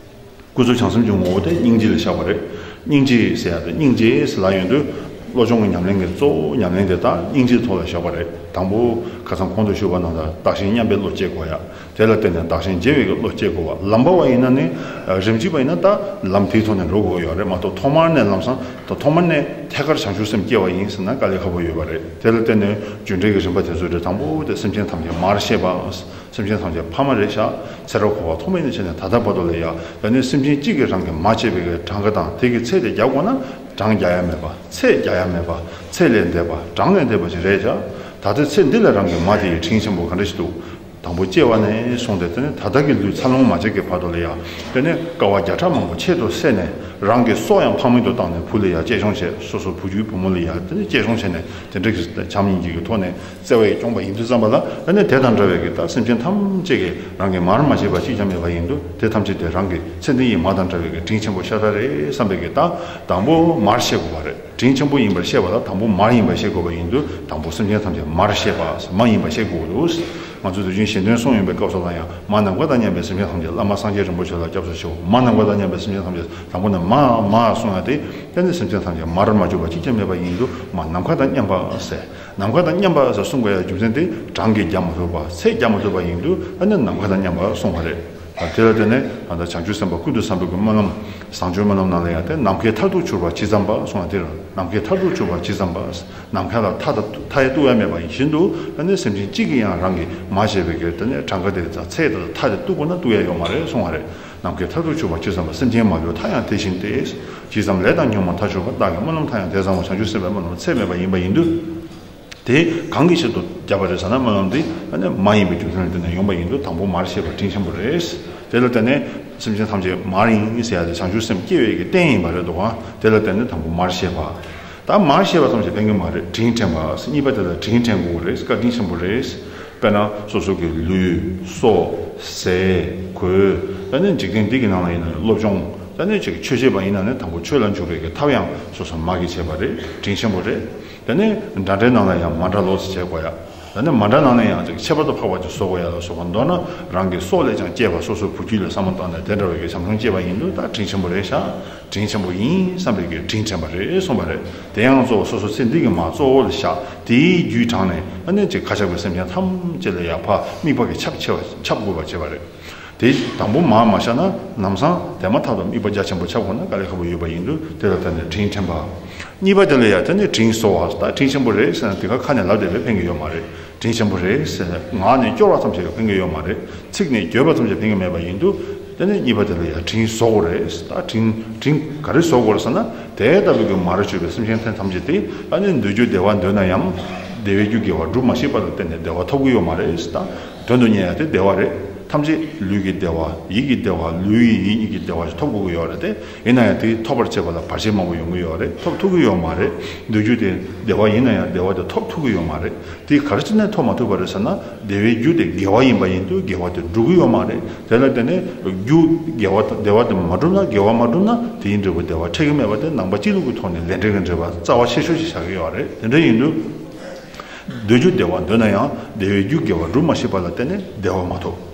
ཀུན་རྫོབ་བྱང་སེམས་ཀྱི་ངོ་བོ་དེ་སྙིང་རྗེ་ལ་བཞག་པ་རེད། སྙིང་རྗེ་ཟེར་ཡ་དེ། སྙིང་རྗེ་ཟེར་ལབ་ཡོང་དུས་བློ་སྦྱོང་གི་ཉམས་ལེན་གྱི་གཙོ་བོ་ཉམས་ལེན་དེ་དག་སྙིང་རྗེའི་ཐོག་ལ་བཞག་པ་རེད། དང་པོ་ཁ་སང་གོང་དུ་ཞུས་པ་ནང་ལྟར་བདག་གཞན་མཉམ་པའི་བློ་སྐྱེ་དགོས་ཡ། དེ་ལ་བརྟེན་ནས་བདག་གཞན་བརྗེ་བའི་བློ་སྐྱེ་དགོས་པ། ལམ་པ་བ་ཡིན་ན་ནི། རིམ་གྱིས་པ་ཡིན་ན་ད་ལམ་དེའི་ཐོག་ནས་འགྲོ་དགོས་ཡོད་རེད་མ་གཏོགས། ཐོག་མར་ནས་ལམ་སང་ད་ཐོག་མར་ནས་ཐད་ཀར་བྱང་ཆུབ་སེམས་སྐྱེ་བ་ཡིན་ཟེར་ན་དཀའ་ལས་ཁག་པོ་ཡོད་པ་རེད། དེ་ལ་བརྟེན་ནས་རྒྱུ་འབྲས་ཀྱི་རིམ་པ་དེ་ཚོ་རེད། དང་པོ་དེ་སེམས་ཅན་ཐམས་ཅད་མར་གཤེགས་པ། སེམས་ཅན་ཐམས་ཅད་ཕ་མ་རེད་ཤག་ཚེ་རབས་འཁོར་བ་ཐོག་མེད་ནས་བྱས་ནས་ད་ལྟ་བར་དུ་ལ་ཡ། ཡང་ན་སེམས་ཅན་གཅིག་གིས་རང་གི་མ་བྱས་པའི་གི་གྲངས་ཀ་དང་དེ་གི་ཚད་དེ་རྒྱག་དགོས་ན། གྲངས་རྒྱག་ཡ་མེད་པ། ཚད་རྒྱག་ཡ་མེད་པ། ཚད་ལས་འདས་པ། གྲངས་ལས་འདས་པ་ཞིག་རེད་ཤག་ད་ལྟ་ཚེ་འདི་ལ་རང་གི་མ་དེ་ཡི་དྲིན་ཆེན་པོ་ག་འདྲ་ཞིག་འདུག་དང་པོ་སྐྱེ་བ་ནས་བཟུང་སྟེ་དེ་ནས་ད་ལྟ་གི་ལུས་འཚར་ལོངས་མ་བྱས་ཀྱི་བར་དུ་ལ་ཡ། དེ་ནས་དཀའ་བ་བརྒྱ་ཕྲག་མང་པོ་ཆེད་དུ་བསད་ནས། རང་གི་སྲོག་ཡང་ཕངས་མེད་དུ་བཏང་ནས་བུ་ལ་ཡ་གཅེས་སྐྱོང་བྱས། སོ་སོ་བུ་བརྒྱུད་བུ་མོ་ལ་ཡ་དེ་ནས་གཅེས་སྐྱོང་བྱས་ནས། དེ་འདྲ་གི་བྱམས་སྙིང་རྗེ་གི་ཐོག་ནས་བརྩེ་བས་སྐྱོང་པ་ཡིན་དུས་ཙམ་པ་ལ། ཨ་ནི་དེ་དང་འདྲ་བའི་གི་ད་སེམས་ཅན་ཐམས་ཅད་ཀྱིས་རང་གི་མར་མ་བྱས་པ་གཅིག་ཀྱང་མེད་པ་ཡིན་དུས། དེ་ཐམས་ཅད་དེ་རང་གི་ཚེ་འདི་ཡི་མ་དང་འདྲ་བའི་གི་དྲིན་ཆེན་པོ་ཤ་སྟག་རེད་བསམ་པའི་གི། ད་དང་པོ་མར་ཤེས་དགོས་པ་རེད། དྲིན་ཆེན་པོ་ཡིན་པར་ཤེས་པ་ལ་དང་པོ་མར་ཡིན་པར་ཤེས་དགོས་པ་ཡིན་དུས། དང་པོ་སེམས་ཅན་ཐམས་ཅད་མར་ཤེས་པ། མ་ཡིན་པར་ཤེས་དགོས་འདུག་ང་ཚོ་དུས་རྒྱུན་ཞལ་འདོན་གསུང་ཡོང་བའི་སྐབས་སུ་ལ་ཡང་། མ་ནམ་མཁའ་དང་མཉམ་པའི་སེམས་ཅན་ཐམས་ཅད། བླ་མ་སངས་རྒྱས་རིན་པོ་ཆེ་ལ་སྐྱབས་སུ་མཆིའོ། མ་ནམ་མཁའ་དང་མཉམ་པའི་སེམས་ཅན་ཐམས་ཅད། དང་པོ་ནས་མ་མ་གསུང་ཡ་དེ། དེ་ནི་སེམས་ཅན་ཐམས་ཅད་མར་མ་གྱུར་པ་གཅིག་ཀྱང་མེད་པ་ཡིན་དུས། མ་ནམ་མཁའ་དང་མཉམ་པ་ཟེར། ནམ་མཁའ་དང་མཉམ་པ་ཟེར་གསུང་དགོས་ཡ་རྒྱུ་མཚན་དེ། གྲངས་ཀྱིས་རྒྱག་མ་ཐུབ་པ། ཚད་རྒྱག་མ་ཐུབ་པ་ཡིན་དུས། ཨ་ནི་ནམ་མཁའ་དང་མཉམ་པ་གསུངས་པ་རེད། དེ་ལ་བརྟེན་ནས་ད་ལྟ་བྱང་ཆུབ་སེམས་དཔའ་ཀུན་ཏུ་བཟང་པོའི་གི་སྨོན་ལམ། བཟང་སྤྱོད་སྨོན་ལམ་ནང་ལ་ཡང་དེ། ནམ་མཁའི་མཐར་ཐུག་གྱུར་པ་ཇི་ཙམ་པ་གསུངས་པ་དེ་རེད། ནམ་མཁའི་མཐར་ཐུག་གྱུར་པ་ཇི་ཙམ་པ། ནམ་མཁའ་ལ་མཐའ་དང་མཐའ་ཡང་གཏུགས་ཡ་མེད་པ་ཡིན་བཞིན་དུ། ཨ་ནི་སེམས་ཅན་གཅིག་གིས་ཡང་རང་གི་མ་བྱས་པའི་གི་དེ་ནས་གྲངས་ཀ་དེ་དང་ཚད་དེ་དང་མཐའ་དེ་གཏུགས་དགོས་ན་གཏུགས་ཡ་ཡོད་མ་རེད་གསུངས་པ་རེད། ནམ་མཁའི་མཐར་ཐུག་གྱུར་པ་ཇི་ཙམ་པ། སེམས་ཅན་མ་གྱུར་མཐའ་ཡང་དེ་བཞིན་ཏེ། ཇི་ཙམ་ལས་དང་ཉོན་མོངས་མཐར་གྱུར་པ། བདག་གི་སྨོན་ལམ་མཐའ་ཡང་དེ་ཙམ་མོ། བྱང་ཆུབ་སེམས་དཔའི་སྨོན་ལམ་ཚད་མེད་པ་ཡིན་པ་ཡིན་དུས། དེ་གང་གི་ཆེད་དུ་བརྒྱབ་པ་རེད་ཟེར་ན། སྨོན་ལམ་འདི་ཨ་ནི་མ་ཡིན་པའི་རྒྱུ་མཚན་ལ་བརྟེན་ནས་ཡོང་པ་ཡིན་དུས། དང་པོ་མར་ཤེས་པ་དྲིན་ཆེན་པོ་རེད། དེ་ལ་བརྟེན་ནས་སེམས་ཅན་ཐམས་ཅད་མར་ཡིན་ཟེར་ཡ་དེ་བྱང་ཆུབ་སེམས་སྐྱེ་བའི་གི་རྟེན་ཡིན་པ་རེད་འདུག་ག་དེ་ལ་བརྟེན་ནས་དང་པོ་མར་ཤེས་པ། ད་མར་ཤེས་པ་ཙམ་གྱིས་ཕན་གྱི་མ་རེད། དྲིན་དྲན་པ། གཉིས་པ་དེ་ལ་དྲིན་དྲན་དགོས་རེད། བཀའ་དྲིན་ཆེན་པོ་རེད། དཔེར་ན་སོ་སོ་གི་ལུས། སྲོག་ཟས། གོས། ད་ནི་འཇིག་རྟེན་འདི་གི་ནང་ལ་ཡིན་ན་སློབ་སྦྱོང་། ད་ནི་ཅིག་ཆོས་བྱེད་པ་ཡིན་ན་ནི་དང་པོ་ཆོས་ལ་འཇུག་པའི་གི་ཐབས་ཡང་སོ་སོ་མ་གིས་བྱས་པ་རེད། དྲིན་ཆེན་པོ་རེད། དེ་ནས་འདྲ་འདྲའི་ནང་ལ་ཡང་མ་འདྲ་ལོགས་སུ་བྱེད་དགོས་ཡ། དེ་ནས་མ་འདྲ་ནང་ལ་ཡང་ཅིག་ཁྱད་པར་དུ་འཕགས་པ་ཅིག་བཟོ་དགོས་ཡ་ལ་སོགས་པ། མདོར་ན་རང་གི་སྲོག་ལས་ཀྱང་གཅེས་པ། སོ་སོའི་བུ་རྒྱུད་ལ་བསམ་བློ་བཏང་ནས་དེ་འདྲ་བའི་གི་བྱམས་སྐྱོང་བྱས་པ་ཡིན་དུས། ད་དྲིན་ཆེན་པོ་རེད་ཤག་དྲིན་ཆེན་པོ་ཡིན་བསམ་པའི་གི་དྲིན་དྲན་པ་རེད་གསུངས་པ་རེད། དེ་ཡང་གཙོ་བོ་སོ་སོ་ཚེ་འདི་གི་མར་གཙོ་བོ་ལ་བཞག་དེའི་རྒྱུད་དྲངས་ནས། ཨ་ནི་ཅིག་ཁ་ཆག་པའི་སེམས་ཅན་ཐམས་ཅད་ལ་ཡང་ཕར་དམིགས་པ་གི་ཁྱབ་ཆེ་བ། ཁྱབ་དགོས་པ་བྱས་པ་རེད། དེ་དང་པོ་མར་མ་བཞག་ན་ལམ་སང་དེ་མ་ཐག་ཏུ་དམིགས་པ་རྒྱ་ཆེན་པོ་ཁྱབ་དགོས་ན་དཀའ་ལས་ཁག་པོ་ཡོད་པ་ཡིན་དུས། དེ་ལ་བརྟེན་ནས་དྲིན་དྲན་པ། གཉིས་པ་དེ་ལ་ཡང་དེ་ནི་དྲིན་གཟོ་བ། ད་དྲིན་ཆེན་པོ་རེད་ཟེར་ན་དེ་ག་ཁ་ནས་ལབ་བསྡད་པས་ཕན་གྱི་ཡོད་མ་རེད། དྲིན་ཆེན་པོ་རེད་ཟེར་ནས་ངག་ནས་སྐྱོར་བ་ཙམ་ཞིག་གིས་ཕན་གྱི་ཡོད་མ་རེད། ཚིག་ནས་བརྗོད་པ་ཙམ་ཞིག་ཕན་གྱི་མེད་པ་ཡིན་དུས། དེ་ནས་གཉིས་པ་དེ་ལ་ཡང་དྲིན་གཟོ་དགོས་རེད། ད་དྲིན་དྲིན་ག་རེ་གཟོ་དགོས་རེད་ཟེར་ན། དེ་ལྟ་བུའི་གི་མར་གྱུར་པའི་སེམས་ཅན་ཐམས་ཅད་དེ། ཨ་ནི་འདོད་རྒྱུ་བདེ་བ་འདོད་ན་ཡང་། བདེ་བའི་རྒྱུ་དགེ་བ་སྒྲུབ་མ་ཤེས་པ་ལ་བརྟེན་ནས་བདེ་བ་ཐོབ་ཀྱི་ཡོད་མ་རེད། ད་དོན་དུ་གཉེར་ཡ་དེ་བདེ་བ་རེད། ཐམས་ཅད་ལུས་ཀྱི་བདེ་བ། ཡིད་ཀྱི་བདེ་བ། ལུས་ཡིད་གཉིས་ཀྱི་བདེ་བ་ཞིག་ཐོབ་དགོས་ཀྱི་ཡོད་རེད་དེ། ཡིན་ན་ཡང་དེ་ཐོབ་པར་བྱེད་པ་ལ་བར་ཆད་མང་པོ་ཡོང་གི་ཡོད་རེད། ཐོབ་ཐུབ་ཀྱི་ཡོད་མ་རེད། འདོད་རྒྱུ་དེ་བདེ་བ་ཡིན་ན་ཡང་བདེ་བ་དེ་ཐོབ་ཐུབ་ཀྱི་ཡོད་མ་རེད། དེ་ག་རེ་བྱས་ནས་ཐོབ་མ་ཐུབ་པ་རེད་ཟེར་ན། བདེ་བའི་རྒྱུ་དེ་དགེ་བ་ཡིན་པ་ཡིན་དུས་དགེ་བ་དེ་སྒྲུབ་ཀྱི་ཡོད་མ་རེད། དེ་ལ་བརྟེན་ནས་རྒྱུ་དགེ་བ་དང་བདེ་བ་དེ་མ་བསྒྲུབས་ན། དགེ་བ་མ་བསྒྲུབས་ན་དེའི་འབྲས་བུ་བདེ་བ་འཕྲད་ཀྱི་མེད་པ་དེ་ནང་པ་སྤྱི་ལུགས་ཀྱི་ཐོག་ནས་ལས་འབྲས་ཀྱི་འབྲེལ་བ་རྩ་བ་ཆེ་ཤོས་ཤིག་ཆགས་ཀྱི་ཡོད་རེད། དེ་འདྲ་ཡིན་དུས། འདོད་རྒྱུ་བདེ་བ་འདོད་ན་ཡང་བདེ་བའི་རྒྱུ་དགེ་བ་སྒྲུབ་མ་ཤེས་པ་ལ་བརྟེན་ནས་བདེ་བ་མ་ཐོབ།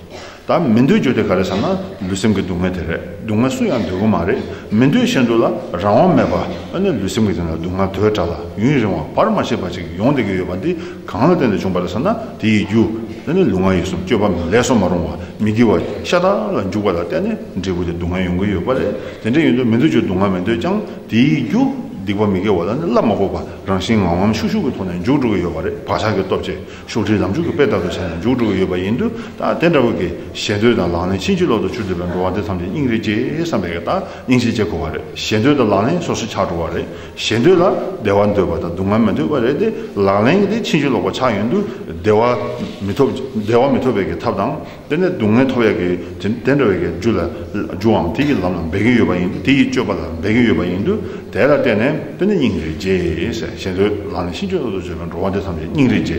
ད་མི་འདོད་རྒྱུ་དེ་ག་རེ་ཟེར་ན་ལུས་སེམས་ཀྱི་སྡུག་བསྔལ་དེ་རེད། སྡུག་བསྔལ་སུ་ཡང་འདོད་ཀྱི་མ་རེད། མི་འདོད་བཞིན་དུ་ལ་རང་དབང་མེད་པ་ཨ་ནི་ལུས་སེམས་ཀྱི་དོན་ལ་སྡུག་བསྔལ་དོས་དྲག་ལ་ཡུན་རིང་བ་བར་མ་ཆད་པ་ཅིག་ཡོང་བསྡད་ཀྱི་ཡོད་པ་འདི་གང་ལ་བརྟེན་ནས་བྱུང་བ་རེད་ཟེར་ན། དེ་ཡི་རྒྱུ་ཨ་ནི་ལུས་ངག་ཡིད་གསུམ་སྤྱོད་པ་ལས་སུ་མ་རུང་བ་མི་དགེ་བ་ཤ་སྟག་ལ་འཇུག་པ་ལ་བརྟེན་ནས་འབྲས་བུ་དེ་སྡུག་བསྔལ་ཡོང་གི་ཡོད་པ་རེད། དེ་འདྲ་ཡིན་དུས་མི་འདོད་རྒྱུ་སྡུག་བསྔལ་མི་འདོད་ཀྱང་དེ་ཡི་རྒྱུ་སྡིག་པ་མི་དགེ་བ་ལ་ནི་བསླབ་མ་དགོས་པ་རང་བཞིན་ངང་ངམ་ཤུགས་ཤུགས་ཀྱི་ཐོག་ནས་འཇུག་འགྲོ་གི་ཡོད་པ་རེད། བག་ཆགས་ཀྱི་སྟོབས་ཀྱིས། ཤུགས་དྲིལ་ལམ་འཇུག་གི་དཔེ་ལྟར་དུ་བྱས་ནས་མཇུག་འགྲོ་གི་ཡོད་པ་ཡིན་དུས། ད་དེ་འདྲ་བོ་གི་ཞེ་འདོད་དང་ལག་ལེན་ཕྱིན་ཅི་ལོག་ཏུ་གྱུར་བསྡད་པའི་འགྲོ་བ་འདི་ཐམས་ཅད་སྙིང་རེ་རྗེ་བསམ་པའི་གི་ད་སྙིང་རྗེ་སྐྱེ་དགོས་པ་རེད། ཞེ་འདོད་དང་ལག་ལེན་སོ་སོ་ཆགས་འགྲོ་བ་རེད། ཞེ་འདོད་ལ་བདེ་བ་འདོད་པ་དང་སྡུག་བསྔལ་མི་འདོད་པ་རེད་དེ། ལག་ལེན་གྱི་དེ་ཕྱིན་ཅི་ལོག་པ་ཆགས་ཡོང་དུས་བདེ་བ་མི་ཐོབ། བདེ་བ་མི་ཐོབ་པའི་གི་ཐབས་དང་། དེ་ནས་སྡུག་བསྔལ་ཐོབ་ཡག་གི་དེ་དེ་འདྲ་བའི་གི་རྒྱུ་ལ་རྒྱུའམ་དེ་ཡི་ལམ་ལ་འབད་ཀྱི་ཡོད་པ་ཡིན་དུས། དེ་ཡི་སྤྱོད་པ་ལ་འབད་ཀྱི་ཡོད་པ་ཡིན་དུས། དེ་ལ་བརྟེན་ནས་དེ་ནི་སྙིང་རེ་རྗེ་ཟེར། ཞེ་འདོད་ལག་ལེན་ཕྱིན་ཅི་ལོག་ཏུ་གྱུར་པའི་འགྲོ་བ་འདི་ཐམས་ཅད་སྙིང་རེ་རྗེ།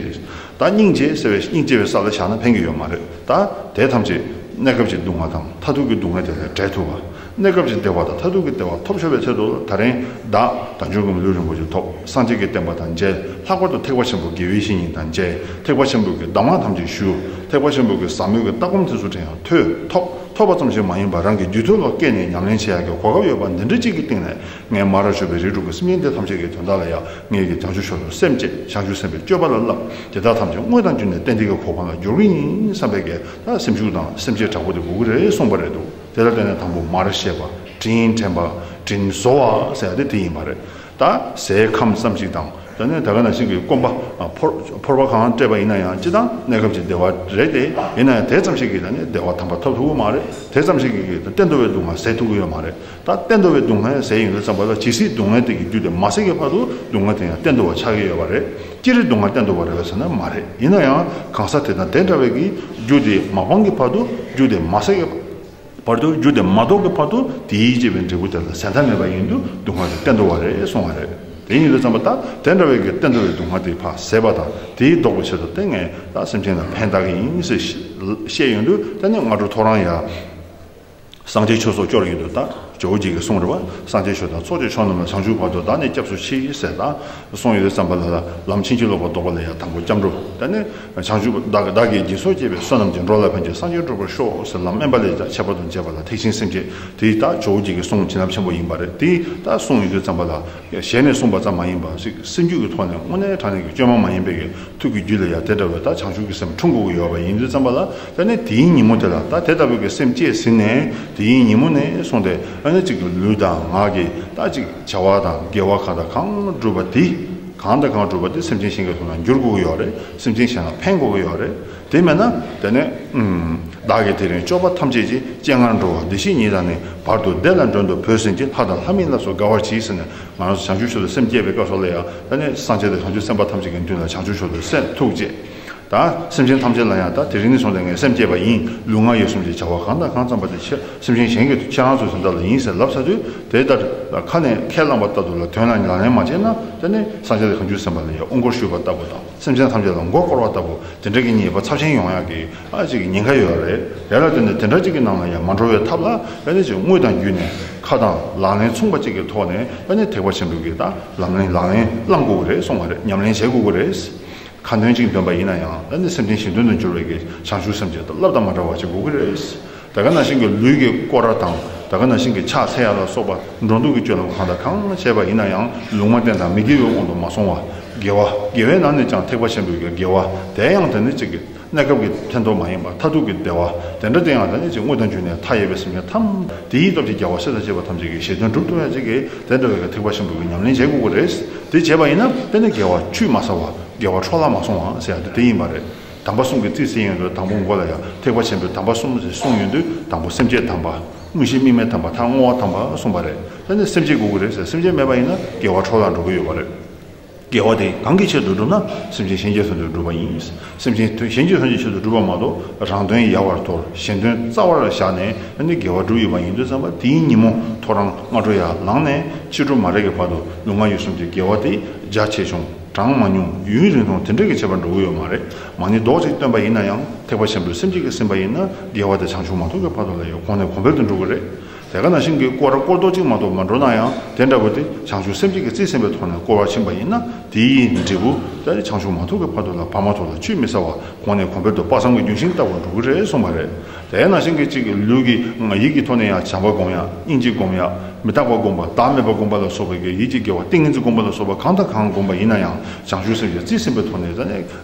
ད་སྙིང་རྗེ་ཟེར་བའི་སྙིང་རྗེ་བའི་ས་ལ་བཞག་ན་ཕན་གྱི་ཡོད་མ་རེད། ད་དེ་ཐམས་ཅད་གནས་སྐབས་ཀྱི་སྡུག་བསྔལ་དང་མཐར་ཐུག་གི་སྡུག་བསྔལ་དེ་ལས་བྲལ་ཐུབ་པ། གནས་སྐབས་ཀྱི་བདེ་བ་དང་མཐར་ཐུག་གི་བདེ་བ་ཐོབ་ཆོག་པའི་ཆེད་དུ་ད་རིང་བདག་དལ་འབྱོར་གྱི་མི་ལུས་རིན་པོ་ཆེ་ཐོབ། སངས་རྒྱས་ཀྱི་བསྟན་པ་དང་མཇལ། ལྷག་པར་དུ་ཐེག་པ་ཆེན་པོའི་དགེ་བའི་བཤེས་གཉེན་དང་མཇལ། ཐེག་པ་ཆེན་པོའི་གི་གདམས་ངག་ཐམས་ཅད་ཞུ། ཐེག་པ་ཆེན་པོའི་གི་ཟབ་མོའི་གི་ལྟ་སྒོམ་དེ་ཚོ་དྲན་ཡང་ཐོས་ཐོབ། ཐོབ་པ་ཙམ་ཞིག་མ་ཡིན་པར་རང་གི་རྒྱུད་ཐོག་ལ་སྐྱེས་ནས་ཉམས་ལེན་བྱེད་ཡག་གི་གོ་སྐབས་ཡོད་པ་འདི་འདྲ་གཅིག་གི་སྟེང་ནས་ངས་མ་ར་ཞུ་བའི་རིགས་དྲུག་གི་སེམས་ཅན་དེ་ཐམས་ཅད་ཀྱི་དོན་དག་ལ་ཡང་ངས་ཀྱི་བྱང་ཆུབ་མཆོག་ཏུ་སེམས་བསྐྱེད། བྱང་ཆུབ་སེམས་དཔའི་སྤྱོད་པ་ལ་བསླབ། དེ་དག་ཐམས་ཅད་དངོས་དང་བརྒྱུད་ནས་གཏན་བདེ་གི་གོ་འཕང་ལ་འགྱུར་གྱི་ཡིན་བསམ་པའི་གི་ད་སེམས་ཤུགས་དང་སེམས་བསྐྱེད་དྲག་པོ་དེ་དགོས་ཀྱི་རེད་གསུངས་པ་རེད་འདུག་དེ་ལ་བརྟེན་ནས་དང་པོ་མར་བཤད་པ། དྲིན་དྲན་པ། དྲིན་གཟོ་བ་ཟེར་ཡ་དེ་དེ་ཡིན་པ་རེད། ད་ཟས་ཁམ་ཙམ་ཞིག་དང་། དེ་ནས་ད་ག་ནང་བཞིན་གྱི་སྐོམ་པ། ཨ། ཕོར་ཕོར་པ་གང་སྤྲད་པ་ཡིན་ན་ཡང་སྤྱིར་བཏང་གནས་སྐབས་ཀྱི་བདེ་བ་རེད་དེ། ཡིན་ན་ཡང་དེ་ཙམ་ཞིག་གིས་ད་ནི་བདེ་བ་དམ་པ་ཐོབ་ཐུབ་ཀྱི་མ་རེད། དེ་ཙམ་ཞིག་གིས་གཏན་དུ་བའི་སྡུག་བསྔལ་ཟད་ཐུབ་ཀྱི་ཡོད་མ་རེད། ད་གཏན་དུ་བའི་སྡུག་བསྔལ་ཟད་ཡོང་དུས་ཙམ་པ་ལ་ཇི་སྲིད་སྡུག་བསྔལ་དེ་གི་རྒྱུ་དེ་མ་ཟད་ཀྱི་བར་དུ་སྡུག་བསྔལ་དེ་ཡང་གཏན་དུ་བ་ཆགས་ཀྱི་ཡོད་པ་རེད། སྤྱིར་སྡུག་བསྔལ་གཏན་དུ་བ་རེད་པས་ཟེར་ན་མ་རེད། ཡིན་ན་ཡང་གང་ཟག་དེ་དང་དེ་འདྲ་བའི་གི་རྒྱུ་དེ་མ་སྤངས་ཀྱི་བར་དུ་རྒྱུ་དེ་མ་ཟད་ཀྱི་བར་དུ། རྒྱུ་དེ་མ་ལྡོག་གི་བར་དུ་དེའི་སྐྱེད་པའི་འབྲས་བུ་དེ་ལ་ཟད་མཐའ་མེད་པ་ཡིན་དུས་སྡུག་བསྔལ་དེ་གཏན་དུ་བ་རེད་གསུང་བ་རེད། དེ་ཡིན་དུས་ཙམ་པ་ད་དེ་འདྲ་བའི་གི་གཏན་དུ་བའི་སྡུག་བསྔལ་དེ་ཕར་ཟད་པ་དང་དེའི་ལྡོག་པའི་ཆེད་དུ་དེ་ངས་ད་སེམས་ཅན་ལ་ཕན་བཏགས་ཀྱི་ཡིན་ཟེར་བཤད་ཡོང་དུས། དེ་ནས་སྔ་དྲོ་ཐོ་རངས་ཡ། སངས་རྒྱས་ཆོས་ཚོགས་སྐྱོར་ཡོང་དུས་ད་ཇོ་བོ་རྗེ་གིས་གསུངས་རེད་པ། སངས་རྒྱས་ཆོས་དང་ཚོགས་ཀྱི་མཆོག་རྣམས་ལ། བྱང་ཆུབ་བར་དུ་བདག་ནི་སྐྱབས་སུ་མཆི་ཟེར་ད་གསུངས་ཡོང་དུས་ཙམ་པ་ལ་ལམ་ཕྱིན་ཅི་ལོག་པ་ལྡོག་པ་ལ་ཡང་དང་པོ་སྐྱབས་འགྲོ། དེ་ནས་བྱང་ཆུབ་བདག་བདག་གིས་སྦྱིན་སོགས་བགྱིས་པའི་བསོད་ནམས་ཀྱིས། འགྲོ་ལ་ཕན་ཕྱིར་སངས་རྒྱས་འགྲུབ་པར་ཤོག་ཟེར་ལམ་དམན་པ་ལས་ཀྱང་ཁྱད་པར་དུ་འབྱེད་པ་ལ་ཐེག་ཆེན་སེམས་བསྐྱེད། དེ་ད་ཇོ་བོ་རྗེ་གི་གསུང་བྱིན་རླབས་ཆེན་པོ་ཡིན་པ་རེད། དེ་ད་གསུངས་ཡོང་དུས་ཙམ་པ་ལ་ཞལ་ནས་གསུངས་པ་ཙམ་མ་ཡིན་པ་ཞིག་སེམས་རྒྱུད་ཀྱི་ཐོག་ནས་དངོས་གནས་དྲང་གནས་ཀྱི་བཅོས་མ་མ་ཡིན་པའི་གི་ཐུགས་ཀྱི་རྒྱུད་ལ་ཡང་དེ་འདྲ་བའི་ད་བྱང་ཆུབ་ཀྱི་སེམས་འཁྲུངས་དགོས་ཀྱི་ཡོད་པ་ཡིན་དུས་ཙམ་པ་ལ། ད་ནི་དེའི་ཉིན་མོ་དེ་ལ་ད་དེ་ལྟ་བུའི་གི་སེམས་བསྐྱེད་ཟིན་ནས་དེའི་ཉིན་མོ་ནས་བཟུང་སྟེ་ཨ་ནི་གཅིག་གི་ལུས་དང་ངག་གི་ད་གཅིག་བྱ་བ་དང་དགེ་བ་གང་དང་གང་བསྒྲུབས་པ་དེ། གང་དང་གང་བསྒྲུབས་པ་དེ་སེམས་ཅན་གཞན་གྱི་ཐོག་ན་འགྱུར་དགོས་ཀྱི་ཡོད་རེད། སེམས་ཅན་གཞན་ལ་ཕན་དགོས་ཀྱི་ཡོད་རེད། དེ་མེད་ན་དེ་ནས་ཨུམ། བདག་གིས་དེ་རིང་སྤྱོད་པ་ཐམས་ཅད་ཀྱིས། སྤྱན་སྔར་འགྲོ་བ་འདི་ཞིག་ཉིད་དང་ནི། བར་དུ་བདེ་ལ་མགྲོན་དུ་བོས་ཟིན་གྱི། ལྷ་དང་ལྷ་མིན་ལ་སོགས་དགའ་བར་གྱིས་ཟེར་ནས། ང་རང་ཚོ་བྱང་ཆུབ་མཆོག་ཏུ་སེམས་བསྐྱེད་པའི་སྐབས་སུ་ལ་ཡང་ད་ནི་སངས་རྒྱས་དང་བྱང་ཆུབ་སེམས་དཔའ་ཐམས་ཅད་ཀྱི་མདུན་ལ་བྱང་ཆུབ་མཆོག་ཏུ་སེམས་ཐུགས་བསྐྱེད། ད་སེམས་ཅན་ཐམས་ཅད་ལ་ཡང་ད་དེ་རིང་ནས་བཟུང་སྟེ་ངས་སེམས་བསྐྱེད་པ་ཡིན། ལུས་ངག་ཡིད་གསུམ་གྱི་བྱ་བ་གང་དང་གང་བརྩམས་པ་དེ་ཁྱེད་སེམས་ཅན་གཞན་གྱི་ཁྱེད་རང་ཚོའི་དོན་དག་ལ་ཡིན་ཟེར་ལབ་ཚར་དུས། དེ་ལྟར་ཁ་ནས་ཁས་བླངས་པ་ལྟར་དུ་ལ་དོན་ལ་ལག་ལེན་མ་བྱས་ན་ད་ནི་སངས་རྒྱས་དང་བྱང་ཆུབ་སེམས་དཔའ་ལ་ཡང་དབུ་སྐོར་ཞུས་པ་ལྟ་བུ་དང་། སེམས་ཅན་ཐམས་ཅད་ལ་མགོ་སྐོར་བ་ལྟ་བུ་དེ་འདྲ་གི་ཉེས་པ་ཚབས་ཆེན་ཡོང་ཡག་གི་ཨ་ཅིག་གི་ཉེན་ཁ་ཡོད་རེད། དེ་ལ་བརྟེན་ནས་དེ་འདྲ་ཅིག་གི་ནང་ལ་ཡང་མ་འགྲོ་བའི་ཐབས་ལ་ཨ་ནི་ཅིག་དངོས་དང་བརྒྱུད་ནས་ཁ་དང་ལག་ལེན་མཚུངས་པ་ཅིག་གི་ཐོག་ནས་ཨ་ནི་ཐེག་པ་ཆེན་པོའི་གི་ད་ལམ་ལེན་ལག་ལེན་བླང་དགོས་ཀྱི་རེད་གསུང་བ་རེད། ཉམས་ལེན་བྱེད་དགོས་ཀྱི་རེད། ཁ་འདོན་ཅིག་འདོན་པ་ཡིན་ན་ཡང་ཨ་ནི་སེམས་ཅན་གཞན་དོན་དུ་འགྱུར་བའི་གི་བྱང་ཆུབ་སེམས་ཅན་དང་བསླབ་དང་མ་འདྲ་བ་ཅིག་དགོས་ཀྱི་རེད། ད་ག་ནང་བཞིན་གྱི་ལུས་ཀྱི་སྐོར་ར་དང་ད་ག་ནང་བཞིན་གྱི་ཕྱག་འཚལ་ཡ་ལ་སོགས་པ་འགྲོ་འདུག་གི་སྤྱོད་ལམ་གང་དང་གང་བྱས་པ་ཡིན་ན་ཡང་ལུང་མ་བསྟན་དང་མི་དགེ་བའི་དབང་དུ་མ་སོང་བ། དགེ་བ། དགེ་བའི་ནང་ནས་ཀྱང་ཐེག་པ་ཆེན་པོའི་གི་དགེ་བ། དེ་ཡང་དེ་ནི་གཅིག་གི་གནས་སྐབས་ཀྱི་ཕན་ཐོགས་མ་ཡིན་པ་མཐར་ཐུག་གི་བདེ་བ། དེ་འདྲ་དེ་ཡང་དེ་ནི་གཅིག་དངོས་དང་བརྒྱུད་ནས་མཐའ་ཡས་པའི་སེམས་ཅན་ཐམས་དེ་ཡི་སྟོབས་ཀྱིས་རྒྱལ་བ་སྲས་དང་བཅས་པ་ཐམས་ཅད་ཀྱི་བཞེད་དོན་འགྲུབ་ཐུབ་ཡ་གཅིག་གི་དེ་འདྲ་བའི་གི་ཐེག་པ་ཆེན་པོའི་གི་ཉམས་ལེན་བྱེད་དགོས་ཀྱི་རེད། དེ་བྱས་པ་ཡིན་ན་དེ་ནི་དགེ་བ་ཆུད་མ་ཟ་བ་དགེ་བ་འཕྲོ་བརླག་མ་སོང་བ་ཟེར་ཡ་དེ་དེ་ཡིན་པ་རེད། དམ་པ་གསུམ་གྱི་རྩིས་ཟིན་ཡོང་དུས་དང་པོ་མགོ་ལ་ཡང་ཐེག་པ་ཆེན་པོའི་དམ་པ་གསུམ་ཞེས་གསུངས་ཡོང་དུས་དང་པོ་སེམས་བསྐྱེད་དམ་པ། དངོས་གཞི་དམིགས་མེད་དམ་པ། མཐར་བསྔོ་བ་དམ་པ་གསུངས་པ་རེད། དེ་ནི་སེམས་བསྐྱེད་དགོས་ཀྱི་རེད་ཟེར། སེམས་བསྐྱེད་མེད་པ་ཡིན་ན་དགེ་བ་འཕྲོ་བརླག་འགྲོ་གི་ཡོད་པ་རེད། དགེ་བ་དེ་གང་གི་ཆེད་དུ་བསྒྲུབ་ན་སེམས་ཅན་གཞན་གྱི་དོན་དུ་བསྒྲུབ་པ་ཡིན། སེམས་ཅན་གཞན་གྱི་དོན་གྱི་ཆེད་དུ་བསྒྲུབ་པ་མ་གཏོགས་རང་དོན་ཡལ་བར་དོར་གཞན་དོན་རྩ་བར་བཞག་ནས་ཨ་ནི་དགེ་བ་བསྒྲུབས་ཡོད་པ་ཡིན་དུས་ཙམ་པ་དེའི་ཉིན་མོ་ཐོ་རངས་སྔ་དྲོ་ཡར་ལངས་ནས་ཕྱི་དྲོ་མ་རེད་ཀྱི་བར་དུ་ལུས་ངག་ཡིད་གསུམ་གྱི་དགེ་བ་དེ་རྒྱ་ཆེ་ཆུང་གྲངས་མང་ཉུང་ཡུན་རིང་ཐུང་དེ་འདྲ་གི་ཁྱད་པར་འགྲོ་གི་ཡོད་མ་རེད། མ་ཎི་རྡོག་གཅིག་བཏོན་པ་ཡིན་ན་ཡང་ཐེག་པ་ཆེན་པོའི་སེམས་བསྐྱེད་ཀྱིས་ཟིན་པ་ཡིན་ན་དགེ་བ་དེ་བྱང་ཆུབ་མ་ཐོབ་ཀྱི་བར་དུ་ལ་ཡང་གོང་ནས་གོང་འཕེལ་དུ་འགྲོ་གི་རེད། དེ་ག་ནང་བཞིན་གྱི་སྐོར་ར་སྐོར་རྡོག་གཅིག་མ་གཏོགས་མ་འགྲོ་ན་ཡང་དེ་འདྲ་བོ་དེ་བྱང་ཆུབ་སེམས་བསྐྱེད་ཀྱིས་རྩིས་ཟིན་པའི་ཐོག་ནས་སྐོར་བར་ཕྱིན་པ་ཡིན་ན་དེའི་འབྲས་བུ་ ད་ནི་བྱང་ཆུབ་མ་ཐོབ་ཀྱི་བར་དུ་ལ་བར་མ་དོར་ལ་ཆུད་མི་ཟ་བར་གོང་ནས་གོང་འཕེལ་དུ་དཔག་བསམ་གྱི་ལྗོན་ཤིང་ལྟ་བུར་འགྲོ་གི་རེད་གསུངས་པ་རེད། དེ་ནང་བཞིན་གྱི་གཅིག་གི་ལུས་ཀྱི་ཡིད་ཀྱི་ཐོག་ནས་ཡང་བྱམས་པ་སྒོམ་ཡག་སྙིང་རྗེ་སྒོམ་ཡག་མི་རྟག་པ་སྒོམ་པ་བདག་མེད་པ་སྒོམ་པ་ལ་སོགས་པའི་གི་ཡིད་ཀྱི་དགེ་བ་ཏིང་ངེ་འཛིན་སྒོམ་པ་ལ་སོགས་པ་གང་དང་གང་སྒོམ་པ་ཡིན་ན་ཡང་བྱང་ཆུབ་སེམས་ཀྱི་རྩིས་ཟིན་པའི་ཐོག་ནས་ད་ནི་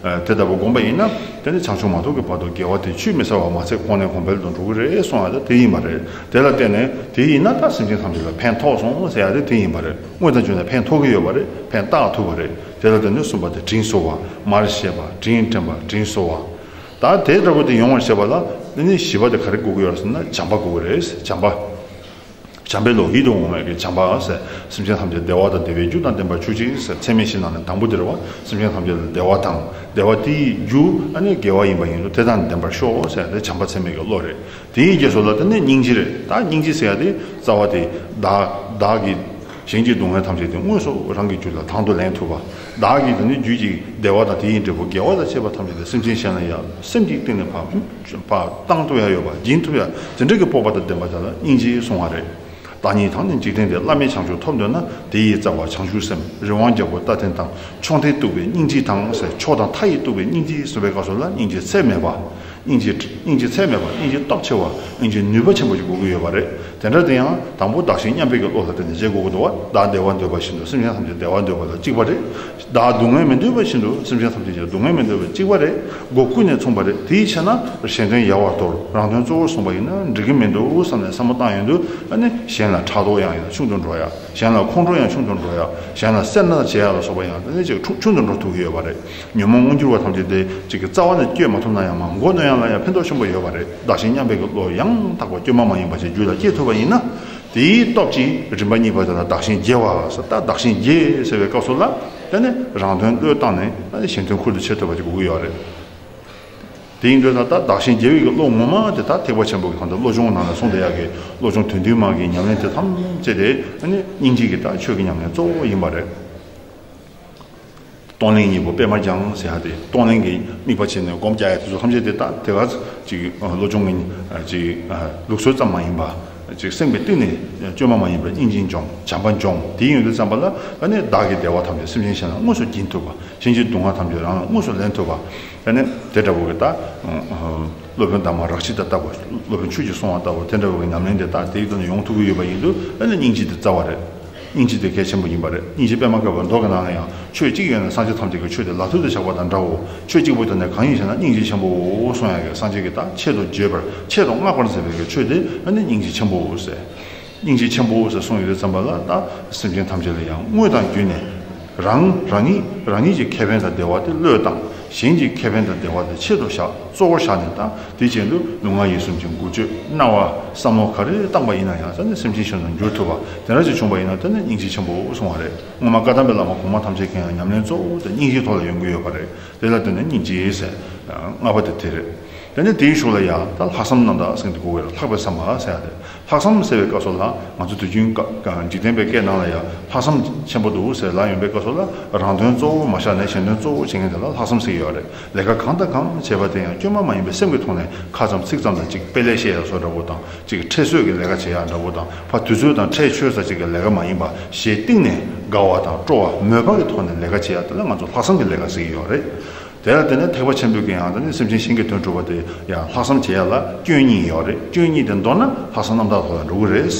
དེ་ལྟ་བུ་སྒོམ་པ་ཡིན་ན་དེ་ནི་བྱང་ཆུབ་མ་ཐོབ་ཀྱི་བར་དུ་དགེ་བ་དེ་ཆུད་མི་ཟ་བ་མ་ཚད་གོང་ནས་གོང་འཕེལ་དུ་འགྲོ་གི་རེད་གསུང་ཡག་དེ་དེ་ཡིན་པ་རེད། དེ་ལ་བརྟེན་ནས་དེ་ཡིན་ན་ད་སེམས་ཅན་ཐམས་ཅད་ལ་ཕན་ཐོགས་སོང་ཟེར་ཡག་དེ་དེ་ཡིན་པ་རེད། དངོས་དང་བརྒྱུད་ནས་ཕན་ཐོགས་ཀྱི་ཡོད་པ་རེད། ཕན་བཏགས་ཐུབ་པ་རེད། དེ་ལ་བརྟེན་ནས་གསུངས་པ་དེ་དྲིན་གཟོ་བ། མར་བཤད་པ། དྲིན་དྲན་པ། དྲིན་གཟོ་བ། ད་དེ་འདྲ་པོ་དེ་ཡོང་བར་བྱེད་པ་ལ་དེ་ནི་བཞི་པ་དེ་ག་རེ་དགོས་ཀྱི་ཡོད་ཟེར་ན་བྱམས་པ་དགོས་ཀྱི་རེད། བྱམས་པ། བྱམས་པའི་བློ་ཡིད་དུ་འོང་བའི་གི་བྱམས་པ་ཟེར། སེམས་ཅན་ཐམས་ཅད་བདེ་བ་དང་བདེ་བའི་རྒྱུ་དང་ལྡན་པར་གྱུར་ཅིག་ཟེར། ཚད་མེད་བཞི་ནང་ནས་དང་པོ་དེ་རེད་བ། སེམས་ཅན་ཐམས་ཅད་ལ་བདེ་བ་དང་བདེ་བ་དེའི་རྒྱུ་ཨ་ནི་དགེ་བ་ཡིན་པ་ཡིན་དུས་དེ་དང་ལྡན་པར་ཤོག་ཟེར་ཏེ་བྱམས་པ་ཚད་མེད་ཀྱི་བློ་རེད། དེའི་རྗེས་སུ་ལ་དེ་ནི་སྙིང་རྗེ་རེད། ད་སྙིང་རྗེ་ཟེར་ཡག་དེ་རྩ་བ་དེ་བདག་བདག་གིས་གཞན་གྱི་སྡུག་བསྔལ་ཐམས་ཅད་དེ་དངོས་སུ་རང་གི་རྒྱུད་ལ་དང་དུ་ལེན་ཐུབ་པ། བདག་གིས་དེ་ནི་རྒྱུད་ཀྱི་བདེ་བ་དང་དེ་ཡི་འབྲས་བུ་དགེ་བ་དང་བཅས་པ་ཐམས་ཅད་དེ་སེམས་ཅན་གཞན་ལ་ཡང་སེམས་ཀྱི་གཏིང་ནས་ཕར་ཕར་བཏང་ཐུབ་ཡག་ཡོད་པ་སྦྱིན་ཐུབ་ཡག་དེ་འདྲ་གི་སྤོབས་པ་དང་ལྡན་པ་དེ་ལ་སྙིང་རྗེ་གསུང་བ་རེད། བདག་ཉིད་དང་ནི་འཇིག་རྟེན་འདིར་བླ་མེད་བྱང་ཆུབ་ཐོབ་འདོད་ན། དེ་ཡི་རྩ་བ་བྱང་ཆུབ་སེམས། རི་དབང་རྒྱལ་པོ་རྟ་འཐེན་དང་། མཆོང་ཐེངས་གཏུགས་པའི་སྙིང་རྗེ་དང་ཟེར། མཆོག་དང་མཐའ་ཡིས་གཏུགས་པའི་སྙིང་རྗེ་ཟེར་བའི་སྐབས་སུ་ལ་སྙིང་རྗེ་ཚད་མེད་པ། སྙིང་རྗེ་སྙིང་རྗེ་ཚད་མེད་པ། སྙིང་རྗེ་སྟོབས་ཆེ་བ། སྙིང་རྗེ་ནུས་པ་ཆེན་པོ་ཞིག་དགོས་ཀྱི་ཡོད་པ་རེད། དེ་འདྲ་དེ་ཡང་དང་པོ་བདག་གཞན་མཉམ་པའི་གི་བློ་ལ་བརྟེན་ནས་བྱེད་དགོས་ཀྱི་འདུག་བ། བདག་བདེ་བ་འདོད་པ་བཞིན་དུ་སེམས་ཅན་ཐམས་ཅད་བདེ་བ་འདོད་པ་ལ་གཅིག་པ་རེད། བདག་སྡུག་བསྔལ་མི་འདོད་པ་བཞིན་དུ་སེམས་ཅན་ཐམས་ཅད་ཀྱང་སྡུག་བསྔལ་མི་འདོད་པ་གཅིག་པ་རེད། སྒོ་ཀུན་ནས་མཚུངས་པ་རེད། དེའི་ཕྱིར་ན་གཞན་དོན་ཡལ་བར་དོར། རང་དོན་གཙོ་བོར་བཟུང་བ་ཡིན་ན་འགྲིག་གི་མི་འདུག་བསམ་ནས་བསམ་བློ་བཏང་ཡོང་དུས་ཨ་ནི་གཞན་ལ་ཕྲག་དོག་ཡང་ཡང་ཆུང་དུ་འགྲོ་ཡག་གཞན་ལ་ཁོང་ཁྲོ་ཡང་ཆུང་དུ་འགྲོ་ཡག་གཞན་ལ་སེར་སྣ་བྱེད་ཡག་ལ་སོགས་པ་ཡང་ཨ་ནི་ཅིག་ཆུང་དུ་འགྲོ་ཐུབ་ཀྱི་ཡོད་པ་རེད། ཉོན་མོངས་མངོན་གྱུར་བ་ཐམས་ཅད་དེ་ཅིག་གི་རྩ་བ་ནས་བསྐྱོད་མ་ཐུབ་ན་ཡང་མ་མགོ་གནོན་ཡག་ལ་ཡང་ཕན་ཐོགས་ཆེན་པོ་ཡོད་པ་རེད། བདག་གཞན་མཉམ་པའི་གི་བློ་ཡང་དག་པ་བསྐྱོད་མ་མ་ཡིན་པ་ཞིག་རྒྱུད་ལ་སྐྱེ་ཐུབ་པ་ཡིན་ན། དེའི་སྟོབས་ཀྱིས་རིམ་པ་གཉིས་པ་དེ་ལ་བདག་གཞན་བརྗེ་བ་ཟེར། ད་བདག་གཞན་བརྗེ་ཟེར་བའི་སྐབས་སུ་ལ་དེ་ནི་རང་དོན་བློས་བཏང་ནས་ཨ་ནི་གཞན་དོན་ཁུར་དུ་ཆེ་ཐུབ་པ་ཞིག་དགོས་ཀྱི་ཡོད་རེད། དེ་ཡིན་དུས་ད་ལྟ་བདག་གཞན་བརྗེ་བའི་གི་བློ་ངོ་མ་དེ་ད་ཐེག་པ་ཆེན་པོ་གི་གང་ལྟར་བློ་སྦྱོང་ནང་ལ་གསུངས་བསྡད་ཡག་གི་བློ་སྦྱོང་དོན་བདུན་མ་གི་ཉམས་ལེན་དེ་ཐམས་ཅད་དེ་ཨ་ནི་སྙིང་རྗེ་གི་ད་ཆོས་ཀྱི་ཉམས་ལེན་གཙོ་བོ་ཡིན་པ་རེད། གཏོང་ལེན་གཉིས་པོ་པད་མ་བརྐྱང་ཟེར་ཡག་དེ། གཏོང་ལེན་གྱི་དམིགས་པ་བྱས་ནས་སྒོམ་རྒྱག་ཡག་དེ་ཚོ་ཐམས་ཅད་དེ་ད་དེ་ག་ཅིག་བློ་སྦྱོང་གི་ཅིག་ལུགས་སྲོལ་ཙམ་མ་ཡིན་པ། ཅིག་སེམས་ཀྱི་གཏིང་ནས་བཅོས་མ་མ་ཡིན་པར་སྙིང་རྗེ་འཇོམས། བྱམས་པ་འཇོམས། དེ་ཡིན་དུས་ཙམ་པ་ལ་ཨ་ནི་བདག་གི་བདེ་བ་ཐམས་ཅད་སེམས་ཅན་གཞན་ལ་དངོས་སུ་སྦྱིན་ཐུབ་པ། གཞན་གྱི་སྡུག་བསྔལ་ཐམས་ཅད་རང་ལ་དངོས་སུ་ལེན་ཐུབ་པ། ཨ་ནི་དེ་འདྲ་བོ་གི་ད་སློབ་དཔོན་དྷརྨ་རཀྵི་ཏ་ལྟ་བུ། སློབ་དཔོན་ཆོས་ཀྱིས་གསུངས་པ་ལྟ་བུ་དེ་འདྲ་བོ་གི་ཉམས་ལེན་དེ་ད་དེའི་ཐོག་ནས་ཡོང་ཐུབ་ཀྱི་ཡོད་པ་ཡིན་དུས་ཨ་ནི་སྙིང་རྗེ་དེ་རྩ་བ་རེད། སྙིང་རྗེ་དེ་གལ་ཆེན་པོ་ཡིན་པ་རེད། སྙིང་རྗེ་པདྨ་དཀར་པོའི་མདོ་གི་ནང་ལ་ཡང་ཆོས་གཅིག་ཡོད་ན་སངས་རྒྱས་ཐམས་ཅད་ཀྱི་ཆོས་དེ་ལག་མཐིལ་དུ་བཞག་པ་དང་འདྲའོ། ཆོས་གཅིག་པུ་དེ་ནི་གང་ཡིན་ཞེ་ན་སྙིང་རྗེ་ཆེན་པོའོ་གསུང་ཡག་གི་སངས་རྒྱས་ཀྱིས་ད་ཆེད་དུ་བརྗོད་པར་ཆེད་དུ་བསྔགས་པར་མཛད་པའི་གི་ཆོས་དེ་ཨ་ནི་སྙིང་རྗེ་ཆེན་པོའོ་ཟེར། སྙིང་རྗེ་ཆེན་པོ་ཟེར་གསུངས་ཡོད་དུས་ཙམ་པ་ལ་ད་སེམས་ཅན་ཐམས་ཅད་ལ་ཡང་དངོས་དང་བརྒྱུད་ནས་རང་རང་ཉིད་རང་ཉིད་ཀྱི་ཁེ་ཕན་དང་བདེ་བ་དེ་བློས་བཏང་། གཞན་གྱི་ཁེ་ཕན་དང་བདེ་བ་དེ་ཆེད་དུ་བཞག་གཙོ་བོར་བཞག་ནས་ད་དེ་བྱེད་དུས་ལུས་ངག་ཡིད་གསུམ་གྱི་འགུལ་སྐྱོད་སྣང་བ་བསམ་བློ་ག་རེ་བཏང་པ་ཡིན་ན་ཡང་ས་ནས་སེམས་ཅན་གཞན་དུ་འགྱུར་ཐུབ་པ་དེ་འདྲ་ཞིག་བྱུང་བ་ཡིན་ན་དེ་ནི་སྙིང་རྗེ་ཆེན་པོ་གསུང་བ་རེད། སྔོན་མ་བཀའ་གདམས་པའི་བླ་མ་གོང་མ་ཐམས་ཅད་ཀྱི་ཡང་ཉམས་ལེན་གཙོ་བོ་དེ་སྙིང་རྗེའི་ཐོག་ལ་ཡོང་གི་ཡོད་པ་རེད། དེ་ལ་བརྟེན་ནས་སྙིང་རྗེ་ཟེར། ལྔ་པ་དེ་དེ་རེད། དེ་ནས་དེའི་གཞུག་ལ་ཡང་ད་ལྷག་བསམ་རྣམ་དག་ཟེར་གྱི་འདུག་གོ། ལྷག་པའི་བསམ་པ་ཟེར་ཡག་དེ། ལྷག་བསམ་ཟེར་བའི་སྐབས་སུ་ལ་ང་ཚོ་དུས་རྒྱུན་ཀ་ཀ་འཇིག་རྟེན་པའི་སྐད་ནང་ལ་ཡང་ལྷག་བསམ་ཆེན་པོ་འདུག་ཟེར་ལབ་ཡོང་པའི་སྐབས་སུ་ལ་རང་དོན་གཙོ་བོ་མ་བཞག་ནས་གཞན་དོན་གཙོ་བོ་བྱེད་མཁན་དེ་ལ་ལྷག་བསམ་ཟེར་གྱི་ཡོད་རེད། ལས་ཀ་གང་དང་གང་བྱེད་པ་དེ་ཡང་བཅོས་མ་མ་ཡིན་པའི་སེམས་ཀྱི་ཐོག་ནས་ཁ་ཙམ་ཚིག་ཙམ་དང་ཅིག་དཔེ་ལས་བཤད་ཡག་བཟོ་འདྲ་བོ་དང་ཅིག་ཁྲེལ་ཚོད་ཀྱི་ལས་ཀ་བྱེད་ཡག་འདྲ་བོ་དང་ཕར་དུས་ཚོད་དང་ཁྲེལ་ཆོད་ས་ཅིག་གི་ལས་ཀ་མ་ཡིན་པ་ཞེ་གཏིང་ནས་དགའ་བ་དང་སྤྲོ་བ་མོས་པ་གི་ཐོག་ནས་ལས་ཀ་བྱེད་ཡག་དེ་ལ་ང་ཚོ་ལྷག་བསམ་གྱི་ལས་ཀ་ཟེར་གྱི་ཡོད་རེད། དེ་ལ་བརྟེན་ནས་ཐེག་པ་ཆེན་པོའི་གི་ཡང་དེ་ནི་སེམས་ཅན་གཞན་གྱི་དོན་སྒྲུབ་པ་དེ་ཡང་ལྷག་བསམ་བྱེད་ཡག་ལ་སྐྱོན་གཉིས་ཡོད་རེད། སྐྱོན་གཉིས་དེ་མདོར་ན་ལྷག་བསམ་རྣམ་དག་ཐོག་ལ་འགྲོ་གི་རེད།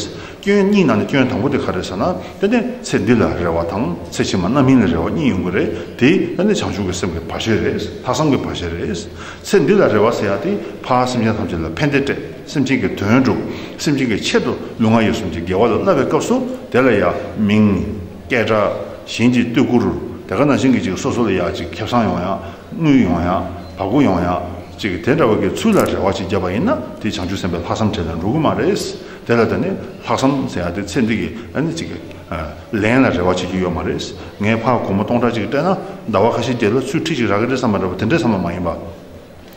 སྐྱོན་གཉིས་ནང་ནས་སྐྱོན་དང་པོ་དེ་ག་རེ་ཟེར་ན་དེ་ནི་ཚེ་འདི་ལ་རེ་བ་དང་ཚེ་ཕྱི་མ་རྣམ་སྨིན་ལ་རེ་བ་གཉིས་ཡོང་གི་རེད། དེ་དེ་ནི་བྱང་ཆུབ་ཀྱི་སེམས་ཀྱི་བར་ཆད་རེད། ལྷག་བསམ་གྱི་བར་ཆད་རེད། ཚེ་འདི་ལ་རེ་བ་ཟེར་ཡག་དེ་ཕར་སེམས་ཅན་ཐམས་ཅད་ལ་ཕན་བདེ་སྤྲད། སེམས་ཅན་གྱི་དོན་སྒྲུབ། སེམས་ཅན་གྱི་ཆེད་དུ་ལུས་ངག་ཡིད་གསུམ་གྱི་དགེ་བ་ལ་བསླབ་པའི་སྐབས་སུ་དེ་ལ་ཡང་མིང་། སྐད་གྲགས། གཞན་གྱི་བསྟོད་བཀུར། དེ་ག་ནང་བཞིན་གྱི་ཅིག་སོ་སོ་ལ་ཡང་ཅིག་ཁེ་བཟང་ཡོང་ཡག་དངུལ་ཡོང་ཡག་བ་གུ་ཡོང་ཡག་ཅིག་དེ་འདྲ་བ་གི་ཚུལ་ལ་རེ་བ་ཅིག་བརྒྱབ་པ་ཡིན་ན་དེ་བྱང་ཆུབ་སེམས་དཔའི་ལྷག་བསམ་གྲལ་ལ་འགྲོ་གི་མ་རེད། དེ་ལ་ད་ནི་ལྷག་བསམ་ཟེར་ཡག་དེ་ཚེ་འདི་གི་ཨ་ནི་ཅིག་ལན་ལ་རེ་བ་བྱེད་ཀྱི་ཡོད་མ་རེད། ངས་ཕར་སྒོར་མོ་སྟོང་ཕྲག་ཅིག་སྤྲད་ན་ཟླ་བ་ཁ་ཤས་རྗེས་ལ་ཚུར་ཁྲི་ཅིག་རག་གི་རེད་བསམ་པ་འདྲ་བ་དེ་འདྲའི་བསམ་བློ་མ་ཡིན་པ།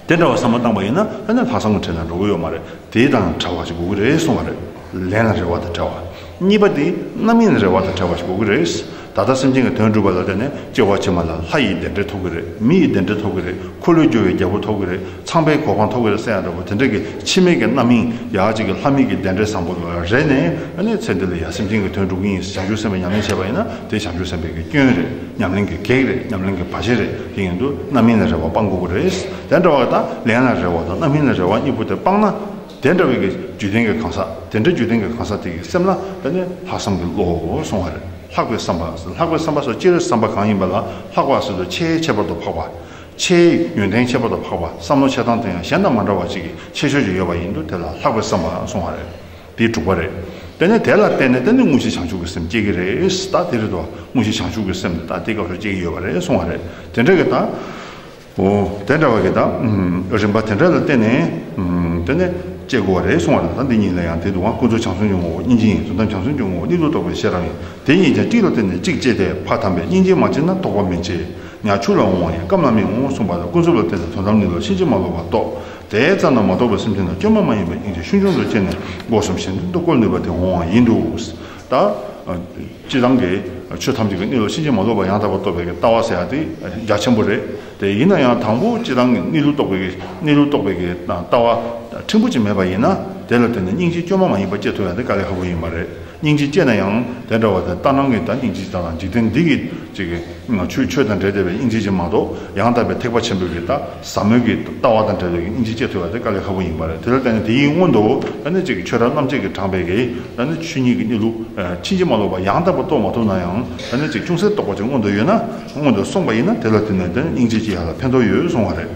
དེ་འདྲ་བ་བསམ་བློ་བཏང་པ་ཡིན་ན་ཨ་ནི་ལྷག་བསམ་གྱི་གྲལ་ལ་འགྲོ་གི་ཡོད་མ་རེད། དེ་དང་བྲལ་བ་ཞིག་དགོས་ཀྱི་རེད་གསུང་བ་རེད། ལན་ལ་རེ་བ་དང་བྲལ་བ། གཉིས་པ་དེ་རྣམ་སྨིན་ལ་རེ་བ་དང་བྲལ་བ་ཞིག་དགོས་ཀྱི་རེད། ད་ལྟ་སེམས་ཅན་གྱི་དོན་སྒྲུབ་པ་ལ་བརྟེན་ནས་སྐྱེ་བ་ཕྱི་མ་ལ་ལྷ་ཡི་བདེ་འབྲས་ཐོབ་ཀྱི་རེད། མི་ཡི་བདེ་འབྲས་ཐོབ་ཀྱི་རེད། འཁོར་ལོས་སྒྱུར་བའི་རྒྱལ་པོ་ཐོབ་ཀྱི་རེད། ཚངས་པའི་གོ་འཕང་ཐོབ་ཀྱི་རེད་ཟེར་ཡ་འདྲ་པོ་དེ་འདྲ་གི་ཕྱི་མའི་གི་རྣམ་སྨིན། ཡ་གཅིག་གི་ལྷ་མིའི་གི་བདེ་འབྲས་བཟང་པོ་ལ་རེ་ནས། ཨ་ནི་ཚེ་འདི་ལ་ཡ་སེམས་ཅན་གྱི་དོན་སྒྲུབ་ཀྱི་ཡིན། བྱང་ཆུབ་སེམས་དཔའི་ཉམས་ལེན་བྱས་པ་ཡིན་ན་དེ་བྱང་ཆུབ་སེམས་དཔའི་གི་སྐྱོན་རེད། ཉམས་ལེན་གྱི་གེགས་རེད། ཉམས་ལེན་གྱི་བར་ཆད་རེད། དེ་ཡིན་དུས་རྣམ་སྨིན་ལ་རེ་བ་སྤང་དགོས་ཀྱི་རེད། དེ་འདྲ་བ་དང་ལས་ལ་རེ་བ་དང་རྣམ་སྨིན་ལ་རེ་བ་གཉིས་པོ་དེ་སྤངས་ན། དེ་འདྲ་བའི་གི་རྒྱུད་ལྡན་གྱི་གང་ཟག་དེ་འདྲ་རྒྱུད་ལྡན་གྱི་གང་ཟག་དེ་གི་སེམས་ལ་ད་ནི་ལྷག་བསམ་གྱི་བློ་གསུང་བ་རེད། ལྷག་པའི་བསམ་པ། ལྷག་པའི་བསམ་པ་སོགས་སྤྱིར་བསམ་པ་གང་ཡིན་པ་ལ་ལྷག་པ་ཟེར་དུས་ཆེས་ཁྱད་པར་དུ་འཕགས་པ། ཆེས་ཡོན་ཏན་ཁྱད་པར་དུ་འཕགས་པ། བསམ་བློ་འཆལ་སྟངས་དེ་ཡང་གཞན་དང་མ་འདྲ་བ་ཅིག་གི་ཁྱད་ཆོས་ཅིག་ཡོད་པ་ཡིན་དུས་དེ་ལ་ལྷག་པའི་བསམ་པ་གསུང་བ་རེད། དེ་དྲུག་པ་རེད། དེ་ནས་དེ་ལ་བརྟེན་ནས་དེ་ནི་དངོས་གཞི་བྱང་ཆུབ་ཀྱི་སེམས་སྐྱེ་གི་རེད། ད་དེ་རེད་དོ། དངོས་གཞི་བྱང་ཆུབ་ཀྱི་སེམས་ད་དེ་སྐབས་སུ་སྐྱེ་གི་ཡོད་པ་རེད་གསུང་བ་རེད། དེ་འདྲ་གི་ད། འོ། དེ་འདྲ་བ་གི་ད། རིམ་པ་དེ་འདྲ་ལ་བརྟེན་ནས། དེ་ནས་སྐྱེ་དགོས་པ་རེད་གསུང་བ་རེད། ད་འདི་གཉིས་ལ་ཡང་དེ་འདུག་ག་ཀུན་རྫོབ་བྱང་སེམས་ཀྱི་ངོ་བོ་སྙིང་རྗེ་ཡིན། དོན་དམ་བྱང་སེམས་ཀྱི་ངོ་བོ་གནས་ལུགས་རྟོགས་པའི་ཤེས་རབ་ཡིན། དེ་གཉིས་ཀྱང་གཅིག་ལ་བརྟེན་ནས་གཅིག་སྐྱེས་ཏེ། ཕ་དམ་པས་སྙིང་རྗེ་མ་བསྐྱེད་ན། རྟོགས་པ་མི་འཆད་ཉ་ཆུ་ལ་འོང་བ་ཡིན། སྐམ་ལ་མི་འོང་གསུངས་པ་ལྟར། ཀུན་རྫོབ་ལ་བརྟེན་ནས་དོན་དམ་གནས་ལུགས་ཕྱིན་ཅི་མ་ལོག་པ་རྟོགས། དེ་ཙམ་དུ་མ་རྟོགས་པའི་སེམས་ཅན་ལ་སྐྱོན་མ་མ་ཡིན་པ་སྙིང་རྗེ་ཤུགས་འབྱུང་དུ་བསྐྱེད་ནས་སྒོ་གསུམ་གཞན་དོན་དུ་བཀོལ་ནུས་པ་དེ་འོང་བ་ཡིན་འདུག་ད། སྤྱིར་བཏང་གི་ཆོས་ཐམས་ཅད་ཀྱི་གནས་ལུགས་ཕྱིན་ཅི་མ་ལོག་པ་ཡང་དག་པར་རྟོགས་པའི་ལྟ་བ་ཟེར་ཡ་དེ་རྒྱ་ཆེན་པོ་རེད། དེ་ཡིན་ན་ཡང་དང་པོ་སྤྱིར་བཏང་གི་གནས་ལུགས་རྟོགས་པའི་གནས་ལུགས་རྟོགས་པའི་ལྟ་བ་ཕྲན་བུ་ཅིག་མེད་པ་ཡིན་ན། དེ་ལ་བརྟེན་ནས་སྙིང་རྗེ་སྐྱོན་མ་མ་ཡིན་པ་སྐྱེ་ཐུབ་ཡ་དེ་དཀའ་ལས་ཁག་པོ་ཡིན་པ་རེད། སྙིང་རྗེ་སྐྱེ་ན་ཡང་དེ་འདྲ་བ་དེ་ལྟར་སྣང་གི་ད་སྙིང་རྗེ་དང་འཇིག་རྟེན་འདི་གི་ཅིག་གི་ཆོས་ཆོས་དང་འབྲེལ་བསྡད་པའི་སྙིང་རྗེ་ཅིག་མ་གཏོགས། ཡང་དག་པའི་ཐེག་པ་ཆེན་པོའི་གི་ད་ཟབ་མོའི་གི་ལྟ་བ་དང་འབྲེལ་བའི་སྙིང་རྗེ་སྐྱེ་ཐུབ་པ་དེ་དཀའ་ལས་ཁག་པོ་ཡིན་པ་རེད། དེ་ལ་བརྟེན་ནས་དེའི་སྔོན་དུ་ད་ནི་ཅིག་ཆོས་རབ་རྣམ་འབྱེད་ཀྱིས་དྲངས་པའི་གི་ད་ནི་ཆོས་ཉིད་ཀྱི་གནས་ལུགས་ཕྱིན་ཅི་མ་ལོག་པ་ཡང་དག་པར་རྟོགས་མ་ཐུབ་ན་ཡང་། ད་ནི་ཅིག་ཅུང་ཟད་རྟོགས་པ་ཅིག་སྔོན་དུ་ཡོད་ན། སྔོན་དུ་སོང་བ་ཡིན་ན་དེ་ལ་བརྟེན་ནས་ད་ནི་སྙིང་རྗེ་སྐྱེ་ཡ་ལ་ཕན་ཐོགས་ཡོད་གསུང་བ་རེད།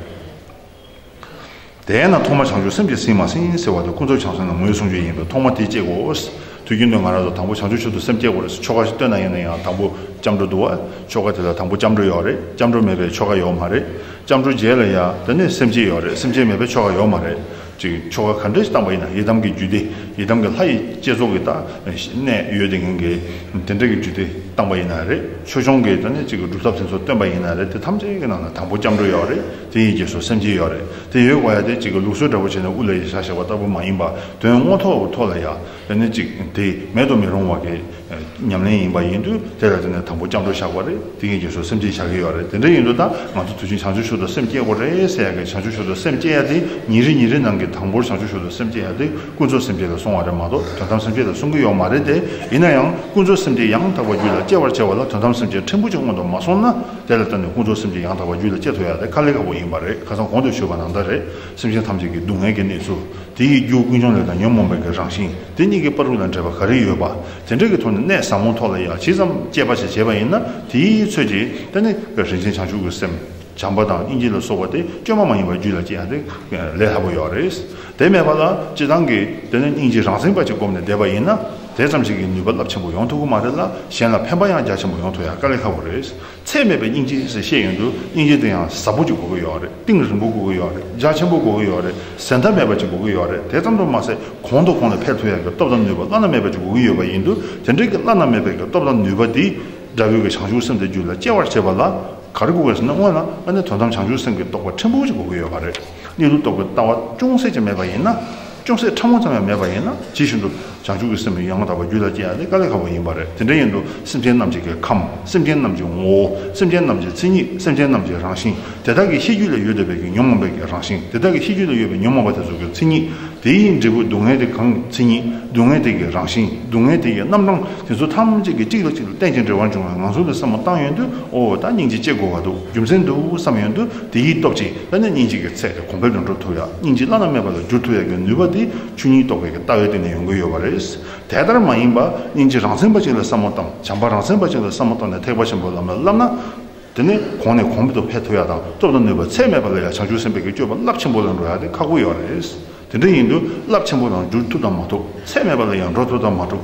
དེས་ན་ཐོག་མར་བྱང་ཆུབ་སེམས་ཀྱིས་ཟིན་མ་ཟིན་ཟེར་བ་དེ་ཀུན་རྫོབ་བྱང་སེམས་ལ་ངོས་བཟུང་རྒྱུ་ཡིན་པས་ཐོག་མར་དེ་སྐྱེ་དགོས། དུས་རྒྱུན་དུ་ང་རང་ཚོ་དང་པོ་བྱང་ཆུབ་མཆོག་ཏུ་སེམས་བསྐྱེད་དགོས་རེད། ཆོ་ག་ཞིག་བཏོན་ན་ཡིན་ན་ཡང་དང་པོ་སྐྱབས་འགྲོ་འདུག་བ། ཆོ་ག་དེ་ལ་དང་པོ་སྐྱབས་འགྲོ་ཡོད་རེད། སྐྱབས་འགྲོ་མེད་པའི་ཆོ་ག་ཡོད་མ་རེད། སྐྱབས་འགྲོ་རྗེས་ལ་ཡ་དེ་ནས་སེམས་བསྐྱེད་ཡོད་རེད། སེམས་བསྐྱེད་མེད་པའི་ཆོ་ག་ཡོད་མ་རེད། ཅིག་ཆོ་ག་ག་འདྲ་ཞིག་བཏང་པ་ཡིན་ན། ཡི་དམ་གྱི་རྒྱུད་སྡེ། ཡི་དམ་གྱི་ལྷ་ཡི་བསྐྱེད་རྫོགས་ཀྱི་ད་གནས་ཡོད་དེ་ངན་གྱི་དེ་འདྲ་གི་རྒྱུད་སྡེ་བཏང་པ་ཡིན་ན་རེད། ཆོས་སྐྱོང་གི་ད་ནི་ཅིག་གི་སྒྲུབ་ཐབས་དེ་ཚོ་བཏོན་པ་ཡིན་ན་རེད། དེ་ཐམས་ཅད་ཀྱི་ནང་ན་དང་པོ་སྐྱབས་འགྲོ་ཡོད་རེད། དེ་ཡི་རྗེས་སུ་སེམས་བསྐྱེད་ཡོད་རེད། དེ་ཡོད་དགོས་ཡ་དེ་ཅིག་གི་ལུགས་སྲོལ་འདྲ་པོ་བྱས་ནས་དབུ་ལ་ཡི་བཞག་བཞག་པ་ལྟ་བུ་མ་ཡིན་པ། དོན་དངོས་ཐོག་ཐོག་ལ་ཡ་དེ་ནི་ཅིག་དེ་མེད་དུ་མི་རུང་བ་གི་ཉམས་ལེན་ཡིན་པ་ཡིན་དུས། དེ་ལ་བརྟེན་ནས་དང་པོ་སྐྱབས་འགྲོ་བཞག་པ་རེད། དེ་ཡི་རྗེས་སུ་སེམས་བསྐྱེད་བཞག་གི་ཡོད་རེད། དེ་འདྲ་ཡིན་དུས་ད་ང་ཚོ་དུས་རྒྱུན་བྱང་ཆུབ་མཆོག་ཏུ་སེམས་བསྐྱེད་དགོས་རེད་ཟེར་ཡ་གི་བྱང་ཆུབ་མཆོག་ཏུ་སེམས་བསྐྱེད་ཡ་དེ་ཉིན་རེ་ཉིན་རེ་ནང་གི་དང་པོར་བྱང་ཆུབ་མཆོག་ཏུ་སེམས་བསྐྱེད་ཡ་དེ་ཀུན་རྫོབ་སེམས་བསྐྱེད་ལ་སོང་བ་རེད་མ་གཏོགས་དོན་དམ་སེམས་བསྐྱེད་ལ་སོང་གི་ཡོད་མ་རེད་དེ། ཡིན་ན་ཡང་ཀུན་རྫོབ་སེམས་བསྐྱེད་ཡང་དག་པར་རྒྱུད་ལ་སྐྱེ་བར་བྱ་བ་ལ་དོན་དམ་སེམས་བསྐྱེད་ཕྲན་བུ་ཅིག་སྔོན་དུ་མ་སོང་ན། དེ་ལ་བརྟེན་ནས་ཀུན་རྫོབ་སེམས་བསྐྱེད་ཡང་དག་པར་རྒྱུད་ལ་སྐྱེ་ཐུབ་ཡ་དེ་དཀའ་ལས་ཁག་པོ་ཡིན་པ་རེད། ཁ་སང་གོང་དུ་ཞུས་པ་ནང་ལྟར་རེད། སེམས་ཅན་ཐམས་ཅད་ཀྱི་སྡུག་བསྔལ་གྱི་གནས་ཚུལ། དེ་ཡི་རྒྱུ་ཀུན་འབྱུང་ལས་དང་ཉོན་མོངས་པའི་གི་རང་བཞིན། དེ་གཉིས་ཀྱི་བར་དུ་ལ་འབྲེལ་བ་ག་རེ་ཡོད་པ། དེ་འདྲ་གི་ཐོག་ནས་གནད་ཟབ་མོ་ཐོག་ལ་ཡ་ཇི་ཙམ་དཔྱད་པ་ཞིག་བྱས་པ་ཡིན་ན། དེའི་ཚོད་ཀྱིས་དེ་ནི་རིན་ཆེན་བྱང་ཆུབ་ཀྱི་སེམས་བྱམས་པ་དང་སྙིང་རྗེ་ལ་སོགས་པ་དེ་བཅོས་མ་མ་ཡིན་པར་རྒྱུད་ལ་སྐྱེ་ཡ་དེ་ལས་སླ་པོ་ཡོད་རེད། དེ་མེད་པ་ལ་སྤྱིར་བཏང་གི་དེ་ནི་སྙིང་རྗེ་རང་མཚན་པ་ཅིག་བསྒོམས་ནས་བསྡད་པ་ཡིན་ན། དེ་ཙམ་ཞིག་གི་ནུས་པ་རླབས་ཆེན་པོ་ཡོང་ཐུབ་ཀྱི་མ་རེད་ལ། གཞན་ལ་ཕན་པ་ཡང་རྒྱ་ཆེན་པོ་ཡོང་ཐུབ་ཡ་དཀའ་ལས་ཁག་པོ་རེད། ཚད་མེད་པའི་སྙིང་རྗེ་ཟེར་བཤད་ཡོང་དུས་སྙིང་རྗེ་དེ་ཡང་ཟབ་པོ་ཅིག་དགོས་ཀྱི་ཡོད་རེད། གཏིང་རིང་པོ་དགོས་ཀྱི་ཡོད་རེད། རྒྱ་ཆེན་པོ་དགོས་ཀྱི་ཡོད་རེད། ཟད་མཐའ་མེད་པ་ཅིག་དགོས་ཀྱི་ཡོད་རེད། དེ་ཙམ་དུ་མ་ཟད་གོང་དུ་གོང་ལ་འཕེལ་ཐུབ་ཡག་གི་སྟོབས་དང་ནུས་པ་བླ་ན་མེད་པ་ཅིག་དགོས་ཀྱི་ཡོད་པ་ཡིན་དུས། དེ་འདྲའི་གི་བླ་ན་མེད་པའི་གི་སྟོབས་དང་ནུས་པ་དེ་འདྲ་བོའི་གི་བྱང་ཆུབ་སེམས་དེ་རྒྱུད་ལ་སྐྱེ་བར་བྱེད་པ་ལ་ག་རེ་དགོས་ཀྱི་ཟེར་ན། སྔོན་ལ་ཨ་ནི་དོན་དམ་བྱང་ཆུབ་སེམས་ཀྱི་རྟོགས་པ་ཕྲན་བུ་ཅིག་དགོས་ཀྱི་ཡོད་པ་རེད། གནས་ལུགས་རྟོགས་པའི་ལྟ་བ་ཅུང་ཟད་ཅིག་མེད་པ་ཡིན་ན། ཅུང་ཟད་ཕྲ་མོ་ཙམ་ཡང་མེད་པ་ཡིན་ན། ཇི་བཞིན་དུ་བྱང་ཆུབ་ཀྱི་སེམས་ཡང་དག་པར་རྒྱུད་ལ་སྐྱེ་ཡ་དེ་དཀའ་ལས་ཁག་པོ་ཡིན་པ་རེད། དེ་འདྲ་ཡིན་དུས་སེམས་ཅན་རྣམས་ཀྱི་ཁམས། སེམས་ཅན་རྣམས་ཀྱི་ངོ་བོ། སེམས་ཅན་རྣམས་ཀྱི་མཚན་ཉིད། སེམས་ཅན་རྣམས་ཀྱི་རང་བཞིན། དེ་དག་གི་ཤེས་རྒྱུད་ལ་ཡོད་བསྡད་པའི་གི་ཉོན་མོངས་པའི་གི་རང་བཞིན། དེ་དག་གི་ཤེས་རྒྱུད་ལ་ཡོད་པའི་ཉོན་མོངས་པ་དེ་ཚོ་གི་མཚན་ཉིད། དེའི་འབྲས་བུ་སྡུག་བསྔལ་དེ་གང་མཚན་ཉིད། སྡུག་བསྔལ་དེ་གི་རང་བཞིན། སྡུག་བསྔལ་དེ་གི་རྣམ་གྲངས། དེ་ཚོ་ཐམས་ཅད་ཀྱི་གཅིག་ལ་གཅིག་ལ་རྟེན་ཅིང་འབྲེལ་བར་འབྱུང་བའི་ངང་ཚུལ་ལ་བསམ་བློ་བཏང་ཡོང་དུས། ཨོ་ད་སྙིང་རྗེ་སྐྱེ་དགོས་པ་འདུག་རྒྱུ་མཚན་འདུག་བསམ་ཡོང་དུས། དེའི་སྟོབས་ཀྱིས་ད་ནི་སྙིང་རྗེ་གི་ཚད་དེ་གོང་འཕེལ་དུ་འགྲོ་ཐུབ་ཡ། སྙིང་རྗེ་བླ་ན་མེད་པ་ལ་བསྒྱུར་ཐུབ་ཡ་གི་ནུས་པ་དེ་ཆོས་ཉིད་རྟོགས་པའི་གི་ལྟ་བའི་སྟེང་ནས་ཡོང་གི་ཡོད་པ་རེད། དེ་ལྟར་མ་ཡིན་པ་སྙིང་རྗེ་རང་མཚན་པ་ཅིག་ལ་བསམ་བློ་བཏང་། བྱམས་པ་རང་མཚན་པ་ཅིག་ལ་བསམ་བློ་བཏང་ནས་ཐེག་པ་ཆེན་པོའི་ལམ་ལ་བསླབ་ན། དེ་ནི་གོང་ནས་གོང་དུ་འཕེལ་ཐུབ་ཡ་དང་སྟོབས་དང་ནུས་པ་ཚད་མེད་པ་ལ་ཡང་བྱང་ཆུབ་སེམས་དཔའི་གི་སྤྱོད་པ་རླབས་ཆེན་པོ་ལ་འགྲོ་ཡ་དེ་ཁག་པོ་ཡོད་རེད། དེ་འདྲ་ཡིན་དུས་རླབས་ཆེན་པོ་ལ་འགྱུར་ཐུབ་དང་མ་ཐུབ། ཚད་མེད་པ་ལ་ཡང་འགྲོ་ཐུབ་དང་མ་ཐུབ།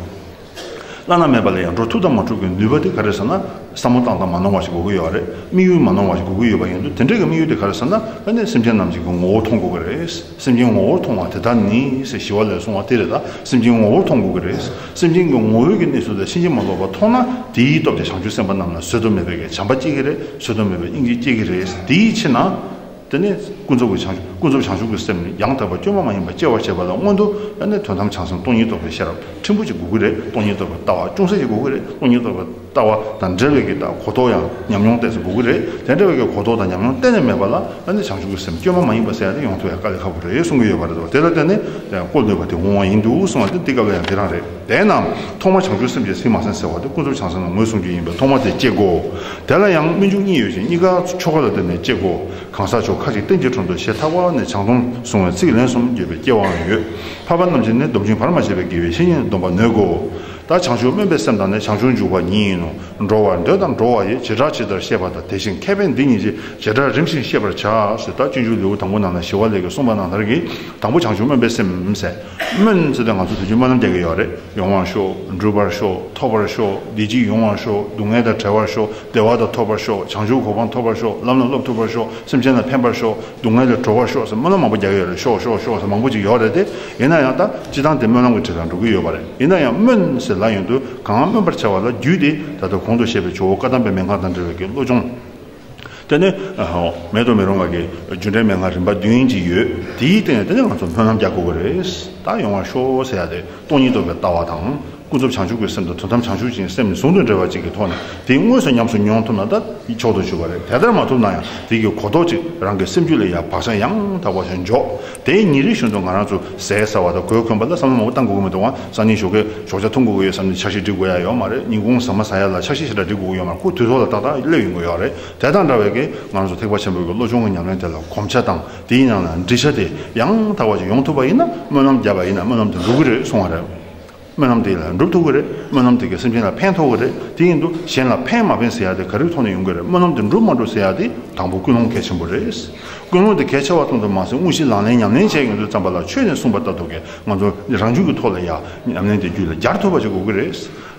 བླ་ན་མེད་པ་ལ་ཡང་འགྲོ་ཐུབ་དང་མ་ཐུབ་ཀྱི་ནུས་པ་དེ་ག་རེ་ཟེར་ན། བསམ་བློ་བཏང་སྟངས་མ་ནོར་བ་ཞིག་དགོས་ཀྱི་ཡོད་རེད། དམིགས་ཡུལ་མ་ནོར་བ་ཞིག་དགོས་ཀྱི་ཡོད་པ་ཡིན་དུས། དེ་འདྲ་གི་དམིགས་ཡུལ་དེ་ག་རེ་ཟེར་ན། ཨ་ནི་སེམས་ཅན་རྣམས་ཀྱི་ངོ་བོར་མཐོང་དགོས་ཀྱི་རེད། སེམས་ཅན་ངོ་བོར་མཐོང་བ་དེ་ལྟར་ནི་ཟེར་ཞི་བ་ལྷས་གསུངས་པ་དེ་རེད། ད་སེམས་ཅན་ངོ་བོར་མཐོང་དགོས་ཀྱི་རེད། སེམས་ཅན་གྱི་ངོ་བོའི་གི་གནས་ཚུལ་དེ་ཕྱིན་ཅི་མ་ལོག་པར་མཐོང་ན། དེའི་སྟོབས་ཀྱིས་བྱང་ཆུབ་སེམས་དཔའ་རྣམས་ལ་བཟོད་དུ་མེད་པའི་གི་བྱམས་པ་སྐྱེ་གི་རེད། བཟོད་དུ་མེད་པའི་སྙིང་རྗེ་སྐྱེ་གི་རེད། དེའི་ཕྱིར་ན། དེ་ནི་ཀུན་རྫོབ་ཀྱི་བྱང་ཆུབ། ཀུན་རྫོབ་བྱང་ཆུབ་ཀྱི་སེམས་ནི་ཡང་དག་པ་བཅོས་མ་མ་ཡིན་པ་སྐྱེ་བར་བྱེད་པ་ལ་སྔོན་དུ། ཨ་ནི་དོན་དམ་བྱང་སེམས་སྟོང་ཉིད་རྟོགས་པའི་ཤེས་རབ་ཕྲན་བུ་ཅིག་དགོས་ཀྱི་རེད། སྟོང་ཉིད་རྟོགས་པའི་ལྟ་བ་ཅུང་ཟད་ཅིག་དགོས་ཀྱི་རེད། སྟོང་ཉིད་རྟོགས་པའི་ ལྟ་བ་དང་འབྲེལ་བའི་གི་ད་གོ་རྟོགས་ཡང་ཉམས་མྱོང་ཏོག་ཙམ་དགོས་ཀྱི་རེད། དེ་འདྲ་བའི་གི་གོ་རྟོགས་དང་ཉམས་མྱོང་གཏན་ནས་མེད་པ་ལ་ཨ་ནི་བྱང་ཆུབ་ཀྱི་སེམས་བཅོས་མ་མ་ཡིན་པ་ཟེར་ཡ་དེ་ཡོང་ཐུབ་ཡ་དཀའ་ལས་ཁག་པོ་རེད་གསུང་གི་ཡོད་པ་རེད། དེ་ལ་བརྟེན་ནས་བཀོལ་ནུས་པ་དེ་འོང་བ་ཡིན་འདུག་གསུང་བ་དེ་འདི་སྐབས་ལ་ཡང་དེ་རང་རེད། དེས་ན་ཐོག་མར་བྱང་ཆུབ་སེམས་ཀྱིས་ཟིན་མ་ཟིན་ཟེར་བ་དེ་ཀུན་རྫོབ་བྱང་སེམས་ལ་ངོས་བཟུང་རྒྱུ་ཡིན་པས་ཐོག་མ་དེ་དཔྱད་དགོས། དེ་ལ་ཡང་སྨོན་འཇུག་གཉིས་ཡོད་ཅིང་གཉིས་ཀ་ཆོ་ག་ལ་བརྟེན་ནས་དཔྱད་དགོས། གང་ཟག་ཆོས་ཁ་ཅིག་རྟེན་ཅིང་འཁྲུངས་སོ་ཞེས་ཐར་པ་ནི་བྱང་སྡོམ་གསུང་བའི་ཚིག་ལན་གསུམ་བརྗོད་པའི་སྐྱེ་བའང་ཡོད། འཕགས་པ་རྣམས་ཀྱིས་ནི་སྡོམ་ཅིང་བར་མ་ཆད་པའི་དགེ་བའི་བཤེས་གཉེན་སྡོམ་པ་ནོད་དགོས། ད་བྱང་ཆུབ་སྨོན་པའི་སེམས་དང་ནི་བྱང་ཆུབ་འཇུག་པ་ཉིད་ཡིན་ནོ། འགྲོ་བར་འདོད་དང་འགྲོ་བ་ཡི། བྱེ་བྲག་ཇི་ལྟར་ཤེས་པ་དང་། དེ་བཞིན་མཁས་པས་འདི་གཉིས་ཀྱི། བྱེ་བྲག་རིམ་བཞིན་ཤེས་པར་བྱ། ཞེས་ད་སྤྱོད་འཇུག་ལེའུ་དང་པོ་ནང་ལ་ཞི་བ་ལྷས་ཀྱིས་གསུངས་པ་ནང་ལྟར་གྱི་དང་པོ་བྱང་ཆུབ་སྨོན་པའི་སེམས་ཟེར། སྨོན་ཟེར་དུས་ང་ཚོ་དུས་རྒྱུན་སྨོན་ལམ་རྒྱག་གི་ཡོད་རེད། ཡོང་བར་ཤོག་འགྲུབ་པར་ཤོག་ཐོབ་པར་ཤོག་བདེ་སྐྱིད་ཡོང་བར་ཤོག་སྡུག་བསྔལ་དང་བྲལ་བར་ཤོག་བདེ་བ་དང་ཐོབ་པར་ཤོག་བྱང་ཆུབ་གོ་འཕང་ཐོབ་པར་ཤོག་བསླབ་ནས་སློབ་ཐུབ་པར་ཤོག་སེམས་ཅན་ལ་ཕན་པར་ཤོག་སྡུག་བསྔལ་ལས་གྲོལ་བར་ཤོག་ཟེར་སྨོན་ལམ་མང་པོ་རྒྱག་ཡོད་རེད། ཤོག་ཤོག་ཤོག་ཟེར་མང་པོ་ཅིག་ཡོད་རེད་དེ། ཡིན་ན་ཡང་ད་སྤྱི་བཏང་དེ་སྨོན་ལམ་གྱི་གྲས་ལ་འགྲོ་གི་ཡོད་པ་རེད། ཡིན་ན་ཡང་སྨོན་ཟེར་ལབ་ཡོང་དུས་གང་སྨོན་པར་བྱ་བ་ལ་རྒྱུད་དེ་ད་ལྟ་གོང་དུ་བཤད་པའི་ཇོ་བོ་བཀའ་གདམས་པའི་མན་ངག་དང་འབྲེལ་བའི་གི་བློ་སྦྱོང་། དེ་ནས་མེད་དུ་མི་རུང་བ་གི་རྒྱུ་འབྲས་མན་ངག་རིམ་པ་བདུན་ཅིག་ཡོད། དེའི་སྟེང་ནས་དེ་ནས་ང་ཚོ་སྨོན་ལམ་རྒྱག་དགོས་ཀྱི་རེད། ད་ཡོང་བར་ཤོག་ཟེར་ཡ་དེ་སྟོང་ཉིད་རྟོགས་པའི་ལྟ་བ་དང་། ཀུན་རྫོབ་བྱང་ཆུབ་ཀྱི་སེམས་དང་དོན་དམ་བྱང་ཆུབ་ཅིང་སེམས་ནི་ཟུང་དུ་འབྲེལ་བ་ཅིག་གི་ཐོག་ནས་དེ་དངོས་སུ་ཉམས་སུ་མྱོང་ཐུབ་ན་ད་མཆོག་ཏུ་གྱུར་པ་རེད། དེ་ལྟར་མ་ཐུབ་ན་ཡང་དེ་གི་གོ་རྟོགས་ཅིག་རང་གི་སེམས་རྒྱུད་ལ་ཡང་བག་ཆགས་ཡང་དག་པ་ཞིག་འཇོག་དེ་ཉིན་རེ་བཞིན་དུ་ང་རང་ཚོ་ཟས་ཟ་བ་དང་གོས་གོན་པ་ལ་བསམ་བློ་མང་པོ་བཏང་དགོས་ཀྱི་མི་འདུག་བ། སང་ཉིན་ཞོགས་ཀས་ཞོགས་ཇ་འཐུང་དགོས་ཀྱི་ཡོད་བསམ་ནས་འཆར་གཞི་སྒྲིག་དགོས་ཡ་ཡོད་མ་རེད། ཉིན་གུང་ཟ་མ་ཟ་ཡ་ལ་འཆར་གཞི་ཞེ་དྲག་སྒྲིག་དགོས་ཀྱི་ཡོད་མ་རེད། ཁོ་དུས་ཐོག་ལ་ཏག་ཏག་སླེབས་ཡོང་གི་ཡོད་རེད། དེ་དང་འདྲ་བའི་གི་ང་རང་ཚོ་ཐེག་པ་ཆེན་པོའི་གི་བློ་སྦྱོང་གི་ཉམས་ལེན་དེ་ལ་གོམས་ཆ་དང་དེའི་ནང་ལ་འདྲིས་ཆ་དེ་ཡང་དག་པ་ཞིག་ཡོང་ཐུབ་པ་ཡིན་ན་སྨོན་ལམ་བརྒྱབ་པ་ཡིན་ན་སྨོན་ལམ་དེ་འགྲུབ་ཀྱི་རེད་གསུང་བ་རེད། སྨོན་ལམ་དེ་ལ་འགྲུབ་ཐུབ་ཀྱི་རེད། སྨོན་ལམ་དེ་གིས་སེམས་ཅན་ལ་ཕན་ཐོགས་ཀྱི་རེད། དེ་ཡིན་དུས་གཞན་ལ་ཕན་མ་ཕན་ཟེར་ཡ་དེ་ག་རེའི་ཐོག་ནས་ཡོང་གི་རེད། སྨོན་ལམ་དེ་འགྲུབ་མ་འགྲུབ་ཟེར་ཡ་དེ་དང་པོ་ཀུན་སློང་གལ་ཆེན་པོ་རེད། ཀུན་སློང་དེ་གལ་ཆེ་བ་ཙམ་དུ་མ་ཟད་དངོས་གཞི་ལག་ལེན་ཉམས་ལེན་བྱས་ཡོང་དུས་ཙམ་པ་ལ་ཆོས་ནས་གསུངས་པ་ལྟར་དུ་གི་ང་ཚོ་རང་རྒྱུད་ཀྱི་ཐོག་ལ་ཡ་ཉམས་ལེན་དེ་རྒྱུད་ལ་སྦྱར་ཐུབ་པ་ཅིག་དགོས་ཀྱི་རེད།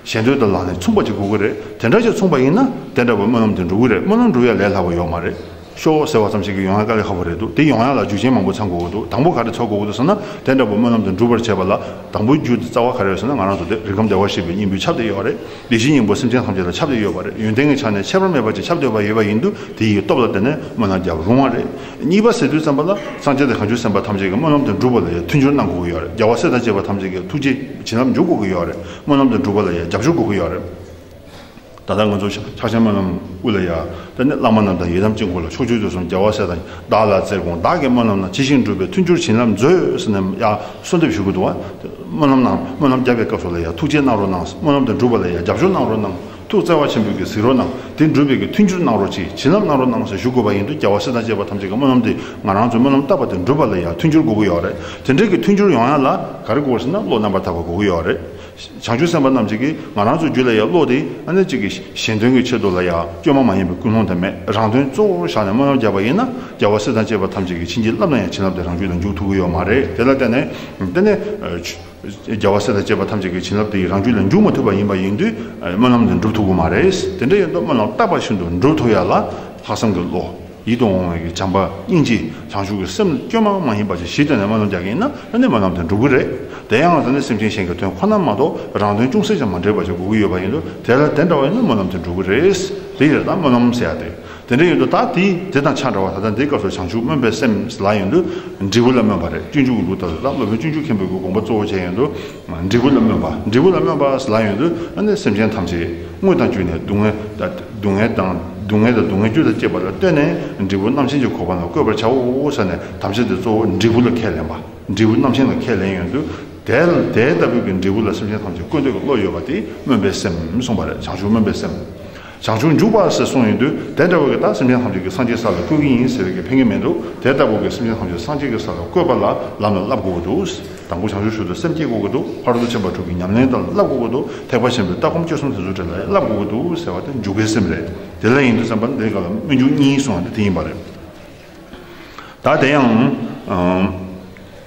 ཞེ་འདོད་དང་ལག་ལེན་མཚུངས་པ་ཅིག་དགོས་ཀྱི་རེད། དེ་འདྲ་ཅིག་མཚུངས་པ་ཡིན་ན་དེ་འདྲ་བའི་སྨོན་ལམ་དེ་འགྲུབ་ཀྱི་རེད། སྨོན་ལམ་འགྲུབ་ཡ་ལས་སླ་པོ་ཡོད་མ་རེད། ཤོག་ཟེར་བ་ཙམ་ཞིག་གིས་ཡོང་ཡ་དཀའ་ལས་ཁག་པོ་རེད་འདུག་དེ་ཡོང་ཡ་ལ་རྒྱུ་རྐྱེན་མང་པོ་ཚང་དགོས་ཀྱི་འདུག་དང་པོ་ག་རེ་ཚང་དགོས་ཀྱི་འདུག་ཟེར་ན་དེ་འདྲ་བའི་སྨོན་ལམ་དེ་འགྲུབ་པར་བྱེད་པ་ལ་དང་པོའི་རྒྱུ་དེ་རྩ་བ་ག་རེ་རེད་ཟེར་ན་ང་རང་ཚོ་དེ་རིགས་ཁམས་བདེ་བར་གཤེགས་པའི་སྙིང་པོས་ཁྱབ་བསྡད་ཡོད་རེད། བདེ་གཤེགས་སྙིང་པོ་སེམས་ཅན་ཐམས་ཅད་ལ་ཁྱབ་བསྡད་ཡོད་པ་རེད། ཡོན་ཏན་གྱི་ཆ་ནས་ཁྱད་པར་མེད་པ་ཅིག་ཁྱབ་བསྡད་པ་ཡོད་པ་ཡིན་དུས་དེ་ཡི་སྟོབས་ལ་བརྟེན་ནས་སྨོན་ལམ་རྒྱག་རུང་བ་རེད། གཉིས་པ་ཟེར་དུས་ཙམ་པ་ལ་སངས་རྒྱས་དང་བྱང་ཆུབ་སེམས་དཔའ་ཐམས་ཅད་ཀྱིས་སྨོན་ལམ་དེ་འགྲུབ་པ་ལ་ཡང་མཐུན་འགྱུར་གནང་དགོས་ཀྱི་ཡོད་རེད། རྒྱལ་བ་སྲས་དང་བཅས་པ་ཐམས་ཅད་ཀྱིས་ཐུགས་རྗེ་བྱིན་རླབས་འཇུག་དགོས་ཀྱི་ཡོད་རེད། སྨོན་ལམ་དེ་འགྲུབ་པ་ལ་ཡང་རྒྱབ་སྐྱོར་དགོས་ཀྱི་ཡོད་རེད། ད་ལྟ་ང་ཚོ་ཕྱག་ཕྱག་ཆེན་སྨོན་ལམ་དབུ་ལ་ཡ། དེ་ནས་བླ་མ་རྣམས་དང་ཡི་དམ་དཀྱིལ་འཁོར་ལ། ཕྱོགས་བཅུའི་དུས་གསུམ་རྒྱལ་བ་སྲས་དང་། བདག་ལ་བརྩེར་དགོངས་བདག་གི་སྨོན་ལམ་རྣམས། ཇི་བཞིན་འགྲུབ་པའི་མཐུན་འགྱུར་བྱིན་རླབས་མཛོད། ཟེར་ནས་ཡ་གསོལ་འདེབས་ཞུ་གི་འདུག་བ། སྨོན་ལམ་གནང་སྨོན་ལམ་བརྒྱབ་པའི་སྐབས་སུ་ལ་ཡ་ཐུགས་རྗེ་གནང་རོགས་གནང་། སྨོན་ལམ་དེ་འགྲུབ་པ་ལ་ཡ་རྒྱབ་སྐྱོར་གནང་རོགས་གནང་། ཐུགས་བརྩེ་བ་ཆེན་པོས་ཀྱིས་གཟིགས་རོགས་གནང་། དེ་འགྲུབ་པའི་གི་མཐུན་འགྱུར་གནང་རོགས་གྱིས། བྱིན་རླབས་གནང་རོགས་གནང་ཟེར་ཞུ་དགོས་པ་ཡིན་དུས་རྒྱལ་བ་སྲས་དང་བཅས་པ་ཐམས་ཅད་ཀྱི་སྨོན་ལམ་དེ་ང་རང་ཚོའི་སྨོན་ལམ་བཏབ་པ་དེ་འགྲུབ་པ་ལ་ཡ་མཐུན་འགྱུར་དགོས་ཀྱི་ཡོད་རེད། དེ་འདྲའི་གི་མཐུན་འགྱུར་ཡོང་ཡ་ལ་ག་རེ་དགོས་ཟེར་ན་བློ་རྣམ་པར་དག་པ་དགོས་ཀྱི་ཡོད་རེད། བྱང་ཆུབ་སེམས་དཔའ་རྣམས་ཀྱིས་ང་རང་ཚོའི་རྒྱུད་ལ་ཡང་བློ་དེ་ཨ་ནི་གཅིག་གི་གཞན་དོན་གྱི་ཆེད་དུ་ལ་ཡང་བཅོས་མ་མ་ཡིན་པའི་ཀུན་སློང་དེ་མེད། རང་དོན་གཙོ་བོར་བཞག་ནས་སྨོན་ལམ་བརྒྱབ་པ་ཡིན་ན་རྒྱལ་བ་སྲས་དང་བཅས་པ་ཐམས་ཅད་ཀྱིས་བྱིན་གྱིས་བརླབས་ན་ཡང་བྱིན་རླབས་དེ་རང་རྒྱུད་ལ་འཇུག་ཐུབ་ཀྱི་ཡོད་མ་རེད། དེ་ལ་བརྟེན་ནས་དེ་ནས་རྒྱལ་བ་སྲས་དང་བཅས་པ་ཐམས་ཅད་ཀྱི་བྱིན་རླབས་དེ་ཡིས་རང་རྒྱུད་ལ་འཇུག་མ་ཐུབ་པ་ཡིན་པ་ཡིན་དུས་སྨོན་ལམ་དེ་འགྲུབ་ཐུབ་ཀྱི་མ་རེད། དེ་འདྲ་ཡིན་དུས་སྨོན་ལམ་བཏབ་པ་བཞིན་དུ་འགྲུབ་ཐུབ་ཡ་ལ་ལྷག་བསམ་གྱི་བློ། ཡིད་དུ་འོང་བའི་གི་བྱམས་པ་སྙིང་རྗེ་བྱང་ཆུབ་ཀྱི་སེམས་བཅོས་མ་མ་ཡིན་པ་ཞིག་གཞི་བཏོན་ནས་སྨོན་ལམ་རྒྱག་གི་ཡིན་ན་ཨ་ནི་སྨོན་ལམ་དེ་འགྲུབ་ཀྱི་རེད། དེ་ཡང་ད་ནི་སེམས་ཅན་གཞན་གྱི་དོན་ཁོ་ན་མ་གཏོགས་རང་དོན་ཅུང་ཟད་ཀྱང་མ་འདྲེས་པ་ཞིག་དགོས་ཀྱི་ཡོད་པ་ཡིན་དུས་དེ་ལ་དེ་འདྲ་བ་ཡིན་ན་སྨོན་ལམ་དེ་འགྲུབ་ཀྱི་རེད། དེ་ཡིན་ད་སྨོན་ལམ་ཟེར་ཡ་དེ། དེ་འདྲ་ཡིན་དུས་ད་དེ་དེ་དང་ཆ་འདྲ་བ་ད་ལྟ་འདིའི་སྐབས་སུ་བྱང་ཆུབ་སྨོན་པའི་སེམས་ལ་ཡིན་དུས་འབྲས་བུ་ལ་སྨོན་པ་རེད། སྤྱོད་འཇུག་གི་ལུགས་ལྟར་དུ་ད་སློབ་དཔོན་སྤྱོད་འཇུག་མཁན་པོའི་གི་དགོངས་པ་གཙོ་བོ་བྱས་ཡིན་དུས། འབྲས་བུ་ལ་སྨོན་པ། འབྲས་བུ་ལ་སྨོན་པ་ལ་ཡོང་དུས་ཨ་ནི་སེམས་ཅན་ཐམས་ཅད་དངོས་དང་བཅས་ནས་སྡུག་བསྔལ་དང་སྡུག་བསྔལ་དང་སྡུག་བསྔལ་དང་སྡུག་བསྔལ་རྒྱུ་དང་བཅས་པ་ལ་ལྟོས་ནས་འབྲས་བུ་རྣམ་མཁྱེན་གྱི་གོ་འཕང་ལ་བཀོད་པར་བྱའོ་ཟེར་ནས་དམ་བཅའ་དེ་གཙོ་བོ་འབྲས་བུ་ལ་ཁས་ལེན་པ། འབྲས་བུ་རྣམ་མཁྱེན་ལ་ཁས་ལེན་ཡོང་དུས་དེ་དེ་ལྟ་བུའི་གི་འབྲས་བུ་ལ་སེམས་ཅན་ཐམས་ཅད་བཀོད་འདོད་ཀྱི་བློ་ཡོད་པ་དེ་སྨོན་པའི་སེམས་གསུངས་པ་རེད། བྱང་ཆུབ་སྨོན་པའི་སེམས། བྱང་ཆུབ་འཇུག་པ་ཟེར་གསུངས་ཡོང་དུས་དེ་འདྲ་བའི་གི་ད་སེམས་ཅན་ཐམས་ཅད་ཀྱི་སངས་རྒྱས་ས་ལ་བཀོད་ཀྱི་ཡིན་ཟེར་བའི་གི་ཕན་གྱི་མི་འདུག་དེ་ལྟ་བུ་གི་སེམས་ཅན་ཐམས་ཅད་སངས་རྒྱས་ཀྱི་ས་ལ་བཀོད་པ་ལ་ལམ་ལ་བསླབ་དགོས་ཀྱི་འདུག་དང་པོ་བྱང་ཆུབ་ཞུ་དུས་སེམས་བསྐྱེད་དགོས་ཀྱི་འདུག་ཕ་རོལ་ཏུ་ཕྱིན་པ་དྲུག་གི་ཉམས་ལེན་དང་བསླབ་དགོས་ཀྱི་འདུག་ཐེག་པ་ཆེན་པོའི་ལྟ་སྒོམ་སྤྱོད་གསུམ་དེ་ཚོའི་གྲས་ལ་བསླབ་དགོས་ཀྱི་འདུག་ཟེར་བ་དེ་འཇུག་པའི་སེམས་རེད། དེ་ལ་ཡིན་དུས་ཙམ་པ་འདིའི་སྐབས་ལ་སྨོན་འཇུག་གཉིས་གསུངས་པ་དེ་དེ་ཡིན་པ་རེད། ད་དེ་ཡང་།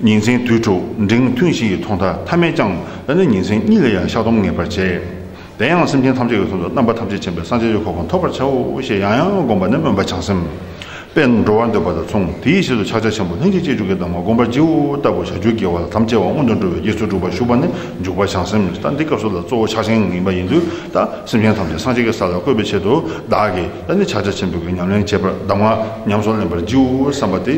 ཉིན་མཚན་དུས་དྲུག་འབྲིང་ཐུན་བཞི་ཡི་ཐོག་མཐའ་ཐ་མས་ཀྱང་ད་ནི་ཉིན་མཚན་གཉིས་ལ་ཡང་བཤགས་སྡོམ་ངེས་པར་བྱས། དེ་ཡང་སེམས་ཅན་ཐམས་ཅད་ཀྱི་དོན་དུ་རྣམ་པ་ཐམས་ཅད་མཁྱེན་པའི་སངས་རྒྱས་ཀྱི་གོ་འཕང་ཐོབ་པར་བྱའོ་ཞེས་ཡང་ཡང་བསྒོམ་པ་ནི་སྨོན་པ་བྱང་སེམས། དཔལ་འགྲོ་བར་འདོད་པ་དང་མཚུངས། དེའི་ཕྱིར་དུ་ཕྱག་རྒྱ་ཆེན་པོ་ལྷན་ཅིག་སྐྱེས་སྦྱོར་གྱི་གདམས་ངག་བསྒོམ་པར་བགྱིའོ་ལྟ་བུ་བྱ་རྒྱུད་དགེ་བ་ལ་དམ་བཅས་པ་སྔོན་དུ་འགྲོ་བའི་རྗེས་སུ་སྒྲུབ་པར་ཞུགས་པ་ནི་འཇུག་པ་བྱང་སེམས། ད་འདི་སྐབས་སུ་ལ་གཙོ་བོ་ཕྱག་ཆེན་ཡིན་པ་ཡིན་དུས་ད་སེམས་ཅན་ཐམས་ཅད་སངས་རྒྱས་ཀྱི་ས་ལ་བཀོད་པའི་ཆེད་དུ་བདག་གིས་ད་ནི་ཕྱག་རྒྱ་ཆེན་པོའི་གི་ཉམས་ལེན་བྱེད་པར་གདམས་ངག་ཉམས་སུ་ལེན་པར་བགྱིའོ་བསམ་པ་དེ།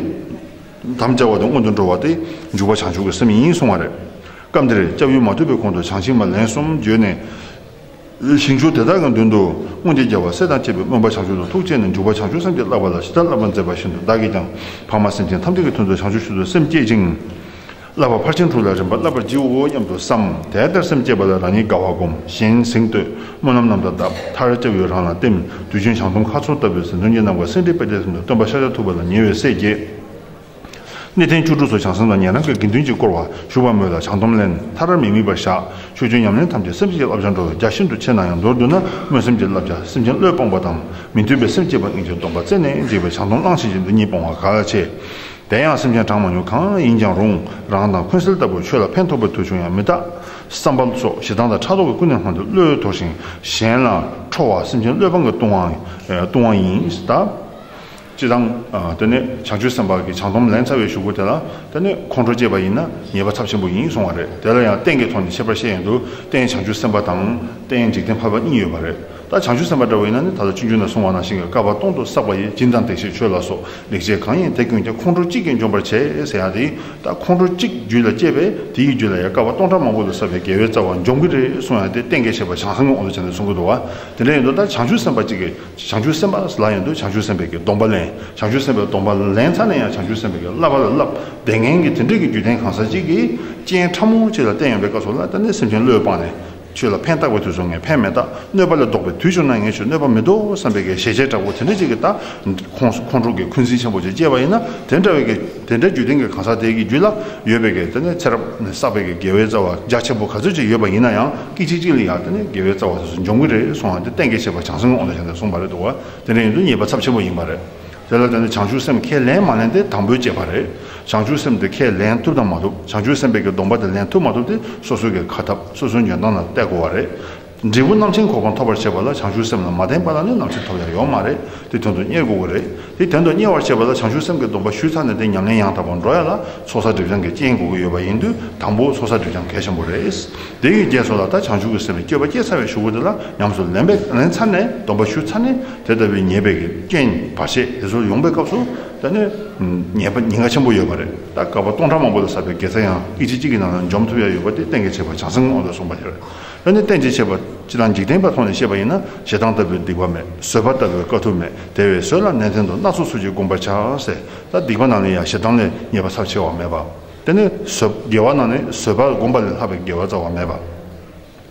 དམ་བཅའ་བ་དང་སྔོན་དུ་འགྲོ་བ་སྟེ་འཇུག་པ་བྱང་ཆུབ་ཀྱི་སེམས་ཡིན་གསུང་བ་རེད། སྐབས་འདིར་སྐྱབས་ཡུལ་མ་ཐོབ་པའི་གོང་དུ་བྱང་ཆུབ་མ་ལན་གསུམ་བརྗོད་ནས། ཞིང་བཅུ་དེ་དག་གི་མདུན་དུ་མངོན་རྗེས་རྒྱལ་བ་སྲས་དང་བཅས་པས་མངོན་པར་བྱང་ཆུབ་ཏུ་ཐུགས་བསྐྱེད་ནས་འཇུག་པ་བྱང་ཆུབ་སེམས་ཀྱི་བསླབ་པ་ལ་ཇི་ལྟར་བསླབ་པར་མཛད་པ་བཞིན་དུ་བདག་གིས་ཀྱང་ཕ་མ་སེམས་ཅན་ཐམས་ཅད་ཀྱི་དོན་དུ་བྱང་ཆུབ་མཆོག་ཏུ་སེམས་བསྐྱེད་ཅིང་། བསླབ་པ་ཕར་ཕྱིན་དྲུག་ལ་རིམ་པར་བསླབ་པར་བགྱིའོ་སྙམ་དུ་བསམ། དེ་ལྟར་སེམས་བསྐྱེད་པ་ལ་རང་ཉིད་དགའ་བ་བསྒོམ། གཞན་གཟེངས་བསྟོད། སྨོན་ལམ་རྣམ་དག་གདབ། མཐར་སྐྱབས་ཡུལ་རང་ལ་སྟིམ། དུས་རྒྱུན་བྱང་སྡོམ་ཁ་ཚུབ་ལྟ་བུའི་ཟིན་ཐོན་གྱི་རྣམ་པ་སེ་འབྲས་དཔེ་དེབ་ཟིན་དུ་སྟོན་པ་ཤཱཀྱ་ཐུབ་པ་ལ་ཉེ་བའི་སྲས་བརྒྱད། གནས་བརྟན་བཅུ་དྲུག་སོགས་བྱང་སེམས་ལ་ཉན་རང་གི་དགེ་འདུན་གྱིས་བསྐོར་བ་བཞུགས་པར་མོས་ལ་བྱང་སྡོམ་ལེན། ཐ་རར་མེ་དམིགས་པར་བཞག། ཕྱོགས་བཅུའི་ཉམས་ལེན་ཐམས་ཅད་སེམས་བསྐྱེད་ཀྱི་བསླབ་བྱར་འགྲོ་བས་རྒྱ་ཤིན་ཏུ་ཆེ་ན་ཡང་མདོར་བསྡུ་ན་སྨོན་སེམས་ཀྱི་བསླབ་བྱ་སེམས་ཅན་བློས་སྤོང་བ་དང་མི་མཐུན་པའི་སེམས་བསྐྱེད་པ་གཉིས་ཀྱི་སྡོམ་པ་རྩད་ནས་འཇིག་པའི་བྱང་སྡོམ་བླང་བྱེད་ཀྱི་འདི་གཉིས་སྤོང་བ་ག་ལ་ཆེ། དེ་ཡང་སེམས་ཅན་གྲངས་མང་ཉུང་གང་ཡིན་ཀྱང་རུང་རང་དང་འཁོན་སེལ་ལྟ་བུ་ཆོས་ལ་ཕན་ཐོགས་པའི་དུས་བྱུང་ཡང་མི་རྟག། བསམ་པ་སོགས་ཞེ་སྡང་དང་ཕྲག་དོག་གི་ཀུན་ནས་བསླངས་ཏེ་བློས་དོར་ཞིང་གཞན་ལ་ཁྲོ་བ་སེམས་ཅན་བློས་སྤང་གི་ལྟུང་བ་ལྟུང་བ་ཡིན་ལྟ། སྤྱིར་བཏང་། དེ་ནས་བྱང་ཆུབ་སེམས་དཔའ་གིས་བྱང་སྡོམ་ལེན་ཚར་བའི་གཞུག་གུ་དེ་ལ་དེ་ནས་ཁོང་ཁྲོ་སྐྱེས་པ་ཡིན་ན་ཉེས་པ་ཚབས་ཆེན་པོ་ཡིན་གསུང་བ་རེད། དེ་ལ་ཡང་རྟེན་གྱི་ཐོག་ནས་ཁྱད་པར་བཤད་ཡོང་དུས་རྟེན་བྱང་ཆུབ་སེམས་དཔའ་དང་རྟེན་འཇིག་རྟེན་ཕལ་པ་གཉིས་ཡོད་པ་རེད། ད་བྱང་ཆུབ་སེམས་དཔའ་འདྲ་བ་ཡིན་ན་ནི་ད་ལྟ་སྤྱོད་འཇུག་ན་གསུངས་པ་ནང་བཞིན་གྱི་བསྐལ་པ་སྟོང་དུ་བསགས་པ་ཡི་སྦྱིན་དང་བདེ་གཤེགས་མཆོད་ལ་སོགས་ལེགས་སྤྱད་གང་ཡིན་དེ་ཀུན་ཀྱང་ཁོང་ཁྲོ་གཅིག་གིས་འཇོམས་པར་བྱེད་ཟེར་ཡ་དེ་ད་ཁོང་ཁྲོ་གཅིག་རྒྱུད་ལ་སྐྱེས་པས་དེ་ཡི་རྒྱུད་ལ་ཡང་བསྐལ་པ་སྟོང་ཕྲག་མང་པོ་ལ་བསགས་པའི་དགེ་བའི་རྩ་བ་འཇོམས་ཀྱི་རེད་གསུང་ཡ་དེ་གཏན་འཁེལ་བྱས་པ་བྱང་སེམས་ཀྱི་དབང་དུ་བྱས་ནས་གསུང་གི་འདུག་བ། དེ་འདྲ་ཡིན་དུས་ད་བྱང་ཆུབ་སེམས་དཔའ་གཅིག་གིས། བྱང་ཆུབ་སེམས་དཔའ་ལབ་ཡོང་དུས་བྱང་ཆུབ་སེམས་དཔའི་གི་སྡོམ་པ་ལེན། བྱང་ཆུབ་སེམས་དཔའི་སྡོམ་པ་ལེན་ཚར་ནས་ཡང་བྱང་ཆུབ་སེམས་དཔའི་གི་བསླབ་པ་ལ་བསླབ། དེ་ངན་གྱི་དེ་འདྲའི་གི་རྒྱུ་ལྡན་གང་ཟག་ཅིག་གིས་རྐྱེན་ཕྲ་མོ་ཅིག་ལ་བརྟེན་ཡོང་པའི་སྐབས་སུ་ལ་ད་ནི་སེམས་ཅན་བློས་སྤངས་ནས། ཆོས་ལ་ཕན་བཏགས་པའི་དུས་སུ་ངས་ཕན་མི་བཏགས། གནོད་པ་ལས་ལྡོག་པའི་དུས་བྱུང་ན་ངས་ཆོས་གནོད་པ་མི་འདུག་བསམ་པའི་གི་ཞེ་བཅད་དྲག་པོ་དེ་འདྲ་ཅིག་གིས་ད་ཁོང་ཁོང་ཁྲོ་གི་འཁོན་འཛིན་ཆེན་པོ་ཅིག་སྐྱེས་པ་ཡིན་ན་དེ་འདྲ་བའི་གི་དེ་འདྲའི་རྒྱུ་ལྡན་གྱི་གང་ཟག་དེ་གི་རྒྱུད་ལ་ཡོད་པའི་གི་དེ་ནི་ཚེ་རབས་ནས་བསགས་པའི་གི་དགེ་བའི་རྩ་བ་རྒྱ་ཆེན་པོ་ག་ཚོད་ཅིག་ཡོད་པ་ཡིན་ན་ཡང་སྐད་ཅིག་གཅིག་ལ་ཡང་དེ་ནི་དགེ་བའི་རྩ་བ་དེ་ཚོ་འཇོམས་ཀྱི་རེད་གསུངས་པ་དེ་གཏན་འཁེལ་བྱས་པ་བྱང་སེམས་ཀྱི་དབང་དུ་བྱས་ནས་གསུངས་པ་རེད་འདུག་བ། དེ་འདྲ་ཡིན་དུས་ཉེས་པ་ཚབས་ཆེན་པོ་ཡིན་པ་རེད། དེ་ལ་བརྟེན་ནས་བྱང་ཆུབ་སེམས་ཁས་ལེན་མ་ལེན་དེ་དང་པོའི་དཔྱད་པ་རེད། བྱང་ཆུབ་སེམས་དེ་ཁས་ལེན་ཐུབ་དང་མ་ཐུབ། བྱང་ཆུབ་སེམས་དཔའི་གི་སྡོམ་པ་དེ་ལེན་ཐུབ་མ་ཐུབ་དེ་སོ་སོའི་གི་ཁ་ཐབས་སོ་སོའི་འཇོན་ཐང་ལ་བལྟ་དགོས་པ་རེད། འབྲས་བུ་རྣམ་མཁྱེན་གོ་འཕང་ཐོབ་པར་བྱེད་པ་ལ་བྱང་ཆུབ་སེམས་ལ་མ་བརྟེན་པ་ལ་ནི་ནམ་ཞིག་ཐོབ་ཡ་ཡོད་མ་རེད། དེ་དོན་དུ་གཉེར་དགོས་ཀྱི་རེད། དེ་དོན་དུ་གཉེར་བར་བྱེད་པ་ལ་བྱང་ཆུབ་སེམས་ཀྱི་སྡོམ་པ་ཞུས་ཚར་ནས་དེ་ཉམས་ལེན་ཡང་དག་པར་འགྲོ་ཡ་ལ་ཚོགས་བསགས་སྒྲིབ་སྦྱང་གི་རྐྱེན་དགོས་ཀྱི་ཡོད་པ་ཡིན་དུས་དང་པོ་ཚོགས་བསགས་སྒྲིབ་སྦྱང་གལ་ཆེན་པོ་རེད། དེ་ཡི་རྗེས་སུ་ལ་ད་བྱང་ཆུབ་ཀྱི་སེམས་ལ་སྤྱོད་པ་སྐྱེས་ཚར་བའི་གཞུག་གུ་དེ་ལ་ཉམས་སུ་ལེན་པའི་ལེན་ཚར་ནས་སྡོམ་པ་ཞུས་ཚར་ནས་དེ་ལྟ་བུའི་ཉེས་པའི་གི་རྐྱེན་བར་ཆད་དེ་ཚོ་ཡོང་པའི་སྐབས་སུ་ད་ནི་ཉེས་པ་ཉེན་ཁ་ཆེན་པོ་ཡོད་པ་རེད། ད་བསྐལ་པ་སྟོང་ཕྲག་མང་པོ་ལ་བསགས་པའི་དགེ་རྩ་ཡང་སྐད་ཅིག་གཅིག་གི་ནང་ལ་འཇོམས་ཐུབ་ཡ་ཡོད་པ་དེ་གཏན་འཁེལ་བྱས་པ་བྱང་སེམས་དབང་དུ་སོང་བ་ཡོད་རེད། ད་ནི་གཏན་འཁེལ་བྱས་པ། སྤྱིར་བཏང་འཇིག་རྟེན་པའི་ཐོག་ནས་བཤད་པ་ཡིན་ན་ཞེ་སྡང་ལྟ་བུའི་སྡིག་པ་མེད། བཟོད་པ་ལྟ་བུའི་དཀའ་ཐུབ་མེད། དེ་བས་བཟོད་ལ་ནན་ཏན་དུ་སྣ་ཚོགས་ཚུལ་གྱིས་བསྒོམ་པར་བྱ་ཟེར། ད་སྡིག་པ་ནང་ནས་ཡང་ཞེ་སྡང་ལས་ཉེས་པ་ཚབས་ཆེ་བ་མེད་པ། དེ་ནས་བཟོད་དགེ་བ་ནང་ནས་བཟོད་པ་བསྒོམ་པ་ལས་ལྷག་པའི་དགེ་བ་རྩ་བ་མེད་པ།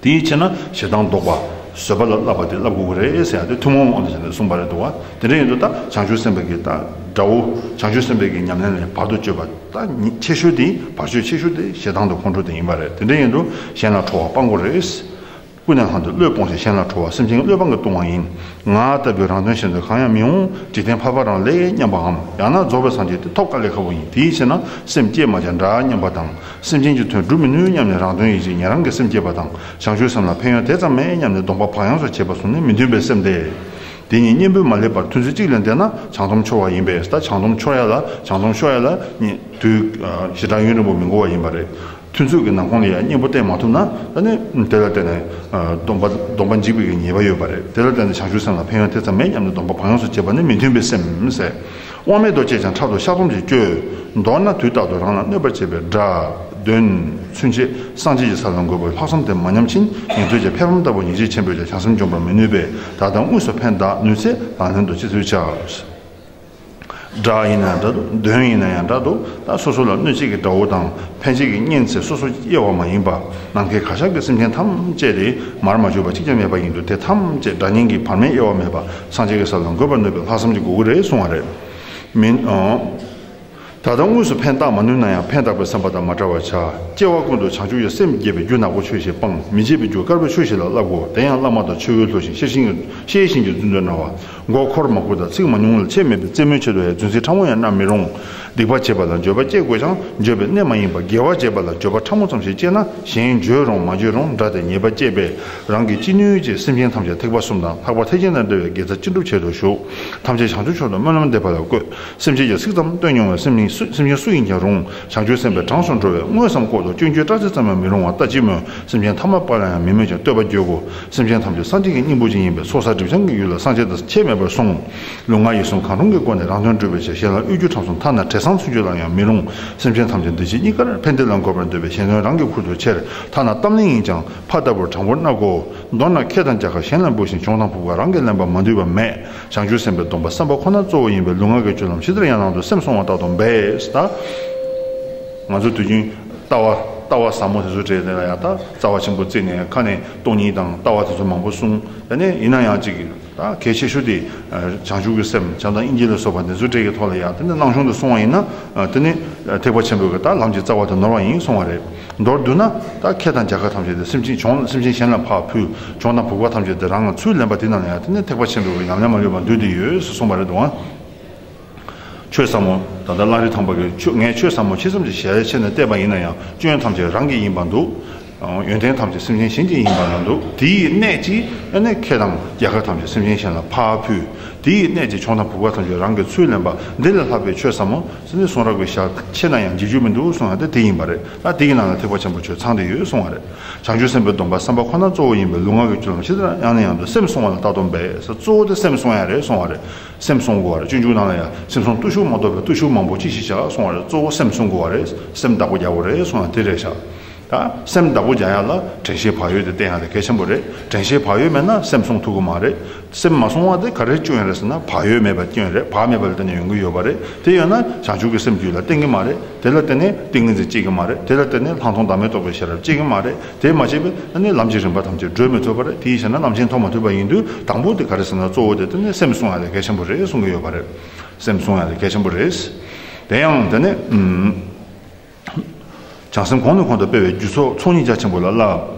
དེའི་ཕྱིར་ན་ཞེ་སྡང་བཟློག་པ། བཟོད་པ་ལ་བསླབ་པ་དེ་བསླབ་དགོས་ཀྱི་རེད་ཟེར་ཡང་དེ་ཐུན་མོང་དབང་དུ་བྱས་ནས་གསུངས་པ་རེད་འདུག་བ། དེ་འདྲ་ཡིན་དུས་ད་བྱང་ཆུབ་སེམས་དཔའི་གི་ད་དགྲ་བོ་བྱང་ཆུབ་སེམས་དཔའི་གི་ཉམས་ལེན་ལས་བར་དུ་གཅོད་པ་ད་ཆེ་ཤོས་དེ་བར་ཆད་ཆེ་ཤོས་དེ་ཞེ་སྡང་དང་ཁོང་ཁྲོ་དེ་ཡིན་པ་རེད། དེ་འདྲ་ཡིན་དུས་གཞན་ལ་ཁྲོ་བ་སྤང་དགོས་རེད། ཀུན་ནས་ལྷག་ཏུ་བློས་སྤོང་ཞིང་གཞན་ལ་ཁྲོ་བ་སེམས་ཅན་གྱི་བློས་སྤང་གི་ལྟུང་བ་ཡིན། ང་ལྟ་བུའི་རང་དོན་གཞན་དོན་གང་ཡང་མི་འོང་། འཇིག་རྟེན་ཕལ་པ་རང་ལས་སྙམ་པའམ། ཡང་ན་རྫོགས་པའི་སངས་རྒྱས་དེ་ཐོབ་དཀའ་ལས་ཁག་པོ་ཡིན། དེའི་ཕྱིར་ན་སེམས་བསྐྱེད་མ་བྱས་འདྲ་སྙམ་པ་དང་། སེམས་ཅན་གྱི་དོན་སྒྲུབ་མི་ནུས་སྙམ་ནས་རང་དོན་ཡིད་བྱེད་ཉན་རང་གི་སེམས་བསྐྱེད་པ་དང་། བྱང་ཆུབ་སེམས་ལ་ཕན་ཡོན་དེ་ཙམ་མེད་སྙམ་ནས་སྡོམ་པ་བག་ཡངས་སུ་བྱེད་པ་གསུམ་ནི་མི་མཐུན་པའི་སེམས་ཏེ། དེ་གཉིས་གཉེན་པོས་མ་ལེགས་པར་མཐུན་ཚུལ་གཅིག་ལས་འདས་ན་བྱང་སྡོམ་འཆོར་བ་ཡིན་པས། ད་བྱང་སྡོམ་འཆོར་ཡ་ལ་བྱང་སྡོམ་ཤོར་ཡ་ལ་གཉིས་དུས་ཞེ་དྲག་ཡུན་རིང་པོ་མི་འགོར་བ་ཡིན་པ་རེད། མཐུན་ཚུལ་གྱི་ནང་ཁོངས་ལ་ཡང་གཉེན་པོ་བསྟེན་མ་ཐུབ་ན་ད་ནི་དེ་ལ་བརྟེན་ནས་སྡོམ་པ་སྡོམ་པ་འཇིག་པའི་གི་ཉེས་པ་ཡོད་པ་རེད། དེ་ལ་བརྟེན་ནས་བྱང་ཆུབ་སེམས་ལ་ཕན་ཡོན་དེ་ཙམ་མེད་སྙམ་ནས་སྡོམ་པ་བག་ཡངས་སུ་བྱེད་པ་ནི་མི་མཐུན་པའི་སེམས་ཟེར། དབང་མེད་དུ་སྤྱད་ཀྱང་ཕྲག་དོག་བཤགས་སྡོམ་གྱིས་བཅོས། མདོར་ན་དུས་རྟག་ཏུ་རང་ལ་གནོད་པར་བྱེད་པའི་དགྲ་གདོན་ཚུན་ཆད་སངས་རྒྱས་ཀྱི་ས་ལ་འགོད་པའི་ལྷག་བསམ་དེ་མ་ཉམས་ཕྱིན་ཉན་ཐོས་ཀྱི་ཕེབས་ལམ་ལྟ་བུ་ཉེས་བྱས་ཆེན་པོས་ཀྱང་བྱང་སེམས་འཇོམས་པར་མི་ནུས་པས། བདག་དང་དངོས་སུ་ཕན་བཏགས་ནུས་ཚེ་ལག་ལེན་དུ་ཅི་ཐུབ་བྱ། དགྲ་ཡིན་ན་འདྲ་འདུག་གདོན་ཡིན་ན་ཡང་འདྲ་འདུག་ད་སོ་སོ་ལ་གནོད་བྱེད་ཀྱི་དགྲ་བོ་དང་ཕན་བྱེད་ཀྱི་གཉེན་ཚན་སོ་སོ་དབྱེ་བ་མ་ཡིན་པ། ནམ་མཁའི་གར་ཞབས་ཀྱི་སེམས་ཅན་ཐམས་ཅད་དེ་མར་མ་གྱུར་པ་གཅིག་ཀྱང་མེད་པ་ཡིན་དུས་དེ་ཐམས་ཅད་དགྲ་གཉེན་གྱི་བར་མའི་དབྱེ་བ་མེད་པ་སངས་རྒྱས་ཀྱི་ས་ལ་འགོད་པར་ནུས་པའི་ལྷག་བསམ་གྱི་དགོས་ཀྱི་རེད་གསུང་བ་རེད། མིན། ད་ལྟ་དངོས་སུ་ཕན་བཏགས་མ་ནུས་ན་ཡང་ཕན་བཏགས་པའི་བསམ་པ་དང་མ་བྲལ་བར་བྱ། སྐྱེ་བ་ཀུན་ཏུ་བྱང་ཆུབ་ཀྱི་སེམས་བསྐྱེད་པའི་རྒྱུ་ནག་པོ་ཆོས་བཞིན་སྤང་། མི་བྱེད་པའི་རྒྱུ་དཀར་པོའི་ཆོས་བཞིན་ལ་བསླབ་དགོས། དེ་ཡང་བླ་མ་དང་ཆོས་གོས་ལྷུང་ཞིང་ཤེར་ཕྱིན་གྱི་ཤེར་ཕྱིན་གྱི་བརྫུན་དུ་སྣང་བ། མགོ་འཁོར་མ་བསྐོར་དང་ཚིག་མ་ཉུང་བ་ལ་ཆེས་མེད་པའི་རྩེད་མོའི་ཆེད་དུ་ཡང་རྫུན་ཚིག་ཕྲ་མོ་ཡང་བསྣན་མི་རུང་། སྡིག་པ་བྱེད་པ་ལ་འགྱོད་པ་སྐྱེ་དགོས་ཀྱང་འགྱོད་པའི་གནས་མ་ཡིན་པ། དགེ་བ་བྱེད་པ་ལ་འགྱོད་པ་ཕྲ་མོ་ཙམ་ཞིག་སྐྱེས་ན་གཞན་འགྱོད་རུང་མ་འགྱོད་རུང་དགྲ་དེ་ཉེས་པ་སྐྱེས་པས་རང་གིས་ཅི་ནུས་ཀྱིས་སེམས་ཅན་ཐམས་ཅད་ཐེག་པ་གསུམ་དང་ལྷག་པར་ཐེག་ཆེན་དང་འབྲེལ་བའི་དགེ་རྩ་ཅི་སྒྲུབ་བྱེད་དུ་གཞུག་ཐམས་ཅད་བྱང་ཆུབ་མཆོག་ཏུ་སྨོན་ལམ་འདེབས་པ་ལ་བཀོད། སེམས་ཅན་གྱིས་ཚིག་ཙམ་བཏོན་མྱོང་བའི་སེམས་ཅན་སུ་སེམས་ཅན་སུ་ཡིན་ཀྱང་རུང་བྱང་ཆུབ་སེམས་དཔའི་གྲངས་སུ་འགྲོ་བས་དངོས་སམ་ལྐོག་ཏུ་སྐྱོན་བརྗོད་སྐྲག་ཚིག་ཙམ་ཡང་མི་རུང་བ་ལྟ་ཅི་སྨོས། སེམས་ཅན་ཐ་མལ་པ་ལ་ཡང་མི་སྨོད་ཅིང་བསྟོད་པ་བརྗོད་དགོས། སེམས་ཅན་ཐམས་ཅད་སངས་རྒྱས་ཀྱི་སྙིང་པོ་ཅིག་ཡིན་པས་ཚོགས་བསགས་སྒྲིབ་སྦྱང་གི་ཡུལ་ལ་སངས་རྒྱས་དང་ཁྱད་མེད་པར་གསུངས། ལུས་ངག་ཡིད་གསུམ་གང་རུང་གི་སྒོ་ནས་རང་དོན་སྒྲུབ་པའི་ཕྱིར་གཞན་ལ་གཡོ་སྒྱུ་ཁྲམ་གསུམ་ཐ་ན་བྲལ། བཟང་ཚུལ་འཆོས་ལ་ཡང་མི་རུང་། སེམས་ཅན་ཐམས་ཅད་འདི་ཕྱི་གཉིས་ཀར་ཕན་བདེ་ལ་འགོད་པར་འདོད་པའི་གཞན་དོན་རང་གི་ཁུར་དུ་ཁྱེར། ཐ་ན་གཏམ་གླེང་ཡིན་ཀྱང་ཕ་ལྟ་བུར་དྲང་པོར་སྣ་སྒོ། མདོར་ན་ཁེ་དང་རྒྱལ་ཁ་གཞན་ལ་འབུལ་ཞིང་གྱོང་དང་ཕུག་པ་རང་གིས་ལེན་པ་མ་འདུས་པ་མེད། བྱང་ཆུབ་སེམས་དཔའི་སྡོམ་པ་བསམ་པ་ཁོ་ན་གཙོ་བོ་ཡིན་པས་ལུས་ངག་གི་སྤྱོད་ལམ་ཇི་ལྟར་ཡང་ནང་དུ་སེམས་སྲུང་བ་ལྟ་སྟངས་འབད། ད་ང་ཚོ་དུས་རྒྱུན་ལྟ་བ་ལྟ་བ་ཟབ་མོ་དེ་ཚོ་བྲིས་ནས་ལ་ཡང་ད་རྩ་བ་ཆེན་པོ་བརྩིས་ནས་ཁ་ནས་སྟོང་ཉིད་དང་ལྟ་བ་དེ་ཚོ་མང་པོ་གསུངས། ད་ནས་ཡིན་ན་ཡང་ཅིག་ད་གལ་ཆེ་ཤོས་དེ་བྱང་ཆུབ་ཀྱི་སེམས་བྱམས་དང་སྙིང་རྗེ་ལ་སོགས་པ་འདི་ཚོ་འབྲས་ཀྱི་ཐོག་ལ་ཡང་དེ་ནས་སྣང་ཆུང་དུ་སོང་བ་ཡིན་ན་དེ་ནས་ཐེག་པ་ཆེན་པོའི་གི་ད་ལམ་གྱི་རྩ་བ་དེ་ནོར་བ་ཡིན་གསུང་བ་རེད། མདོར་བསྡུ་ན་ད་ཁེ་དང་རྒྱལ་ཁ་ཐམས་ཅད་དེ་སེམས་ཅན་གྱོང་སེམས་ཅན་གཞན་ལ་ཕར་ཕུལ། གྱོང་དང་ཕུག་པ་ཐམས་ཅད་དེ་རང་ལ་ཚུར་ལེན་པ་དེ་རྣམས་ལ་ཡང་དེ་ནས་ཐེག་པ་ཆེན་པོའི་གི་ཉམས་ལེན་མ་ལུས་པ་འདུས་ཏེ་ཡོད་ཟེར་གསུངས་པ་རེད་འདུག་ཨང་། ཆོས་ཟབ་མོ། ད་ལྟ་གླང་རི་ཐང་པ་གིས་ཆོས་ངས་ཆོས་ཟབ་མོ་ཇི་ཙམ་གྱི་ཞལ་ཕྱེ་ནས་བལྟས་པ་ཡིན་ན་ཡང་སྐྱོན་ཐམས་ཅད་རང་གི་ཡིན་པར་འདུག་ཡོན་ཏན་ཐམས་ཅད་སེམས་ཅན་གཞན་གྱི་ཡིན་པར་ན་འདུག་དེ་ཡི་གནད་ཀྱིས་ཨ་ནི་ཁེ་དང་རྒྱལ་ཁ་ཐམས་ཅད་སེམས་ཅན་གཞན་ལ་ཕར་ཕུལ། དེ་ཡི་གནད་ཀྱིས་གྱོང་དང་ཕུག་པ་ཐམས་ཅད་རང་གིས་ཚུར་ལེན་པ་འདི་ལས་ལྷག་པའི་ཆོས་ཟབ་མོ་ཟེར་ནས་གསུང་རབ་ཀྱི་ཞལ་ཕྱེ་ན་ཡང་འཇིགས་རྒྱུ་མི་འདུག་གསུང་ཡང་དེ་དེ་ཡིན་པ་རེད། ད་དེ་ཡི་ནང་ལ་ཐེག་པ་ཆེན་པོ་ཆོས་ཚང་བསྡད་ཡོད་གསུང་བ་རེད། བྱང་ཆུབ་སེམས་དཔའི་སྡོམ་པ་བསམ་པ་ཁོ་ན་གཙོ་བོ་ཡིན་པས་ལུས་ངག་གི་སྤྱོད་ལམ་ཇི་ལྟར་ཡང་ནས་ཡང་དུ་སེམས་སྲུང་བ་ལ་ལྟ་སྟངས་འབད་ཟེར། གཙོ་བོ་དེ་སེམས་སྲུང་ཡ་རེད་གསུང་བ་རེད། སེམས་སྲུང་དགོས་པ་རེད། སྤྱོད་འཇུག་ནང་ལ་ཡང་སེམས་སྲུང་བརྟུལ་ཞུགས་མ་གཏོགས་པའི་བརྟུལ་ཞུགས་མང་པོ་ཅི་ཞིག་བྱ་གསུང་བ་རེད། གཙོ་བོ་སེམས་སྲུང་དགོས་པ་རེད། སེམས་བདག་པོ་རྒྱག་དགོས་རེད་གསུང་ཡ་དེ་རེད་ཤག་ད་སེམས་བདག་པོ་རྒྱག་ཡ་ལ་དྲན་ཤེས་བག་ཡོད་དེ་བསྟེན་ཡ་དེ་གལ་ཆེན་པོ་རེད། དྲན་ཤེས་བག་ཡོད་མེད་ན་སེམས་སྲུང་ཐུབ་ཀྱི་མ་རེད། སེམས་མ་སྲུང་བ་དེ་ག་རེ་སྐྱོན་རེད་ཟེར་ན་བག་ཡོད་མེད་པའི་སྐྱོན་རེད། བག་མེད་པ་ལ་བརྟེན་ནས་ཡོང་གི་ཡོད་པ་རེད། དེ་ཡོད་ན་བྱང་ཆུབ་ཀྱི་སེམས་རྒྱུད་ལ་བརྟེན་གྱི་མ་རེད། དེ་ལ་བརྟེན་ནས་ཏིང་ངེ་འཛིན་སྐྱེ་གི་མ་རེད། དེ་ལ་བརྟེན་ནས་ལྷག་མཐོང་བདག་མེད་རྟོགས་པའི་ཤེས་རབ་སྐྱེ་གི་མ་རེད། དེ་མ་བྱས་པས་ཨ་ནི་ལམ་གྱི་རིམ་པ་ཐམས་ཅད་བགྲོད་མི་ཐུབ་པ་རེད། དེའི་ཕྱིར་ན་ལམ་ཆེན་ཐོབ་མ་ཐུབ་པ་ཡིན་དུས་དང་པོ་དེ་ག་རེ་ཟེར་ན་གཙོ་བོ་དེ་དེ་ནི་སེམས་སྲུང་ཡ་དེ་གལ་ཆེན་པོ་རེད་གསུང་གི་ཡོད་པ་རེད། སེམས་སྲུང་ཡ་དེ་གལ་ཆེན་པོ་རེད། དེ་ཡང་དེ་ནི་ཨུམ། བྱང་སེམས་གོང་ནས་གོང་དུ་སྤེལ་བའི་རྒྱུ་ཚོགས་ཚོགས་གཉིས་རྒྱ་ཆེན་པོ་ལ་བསླབ།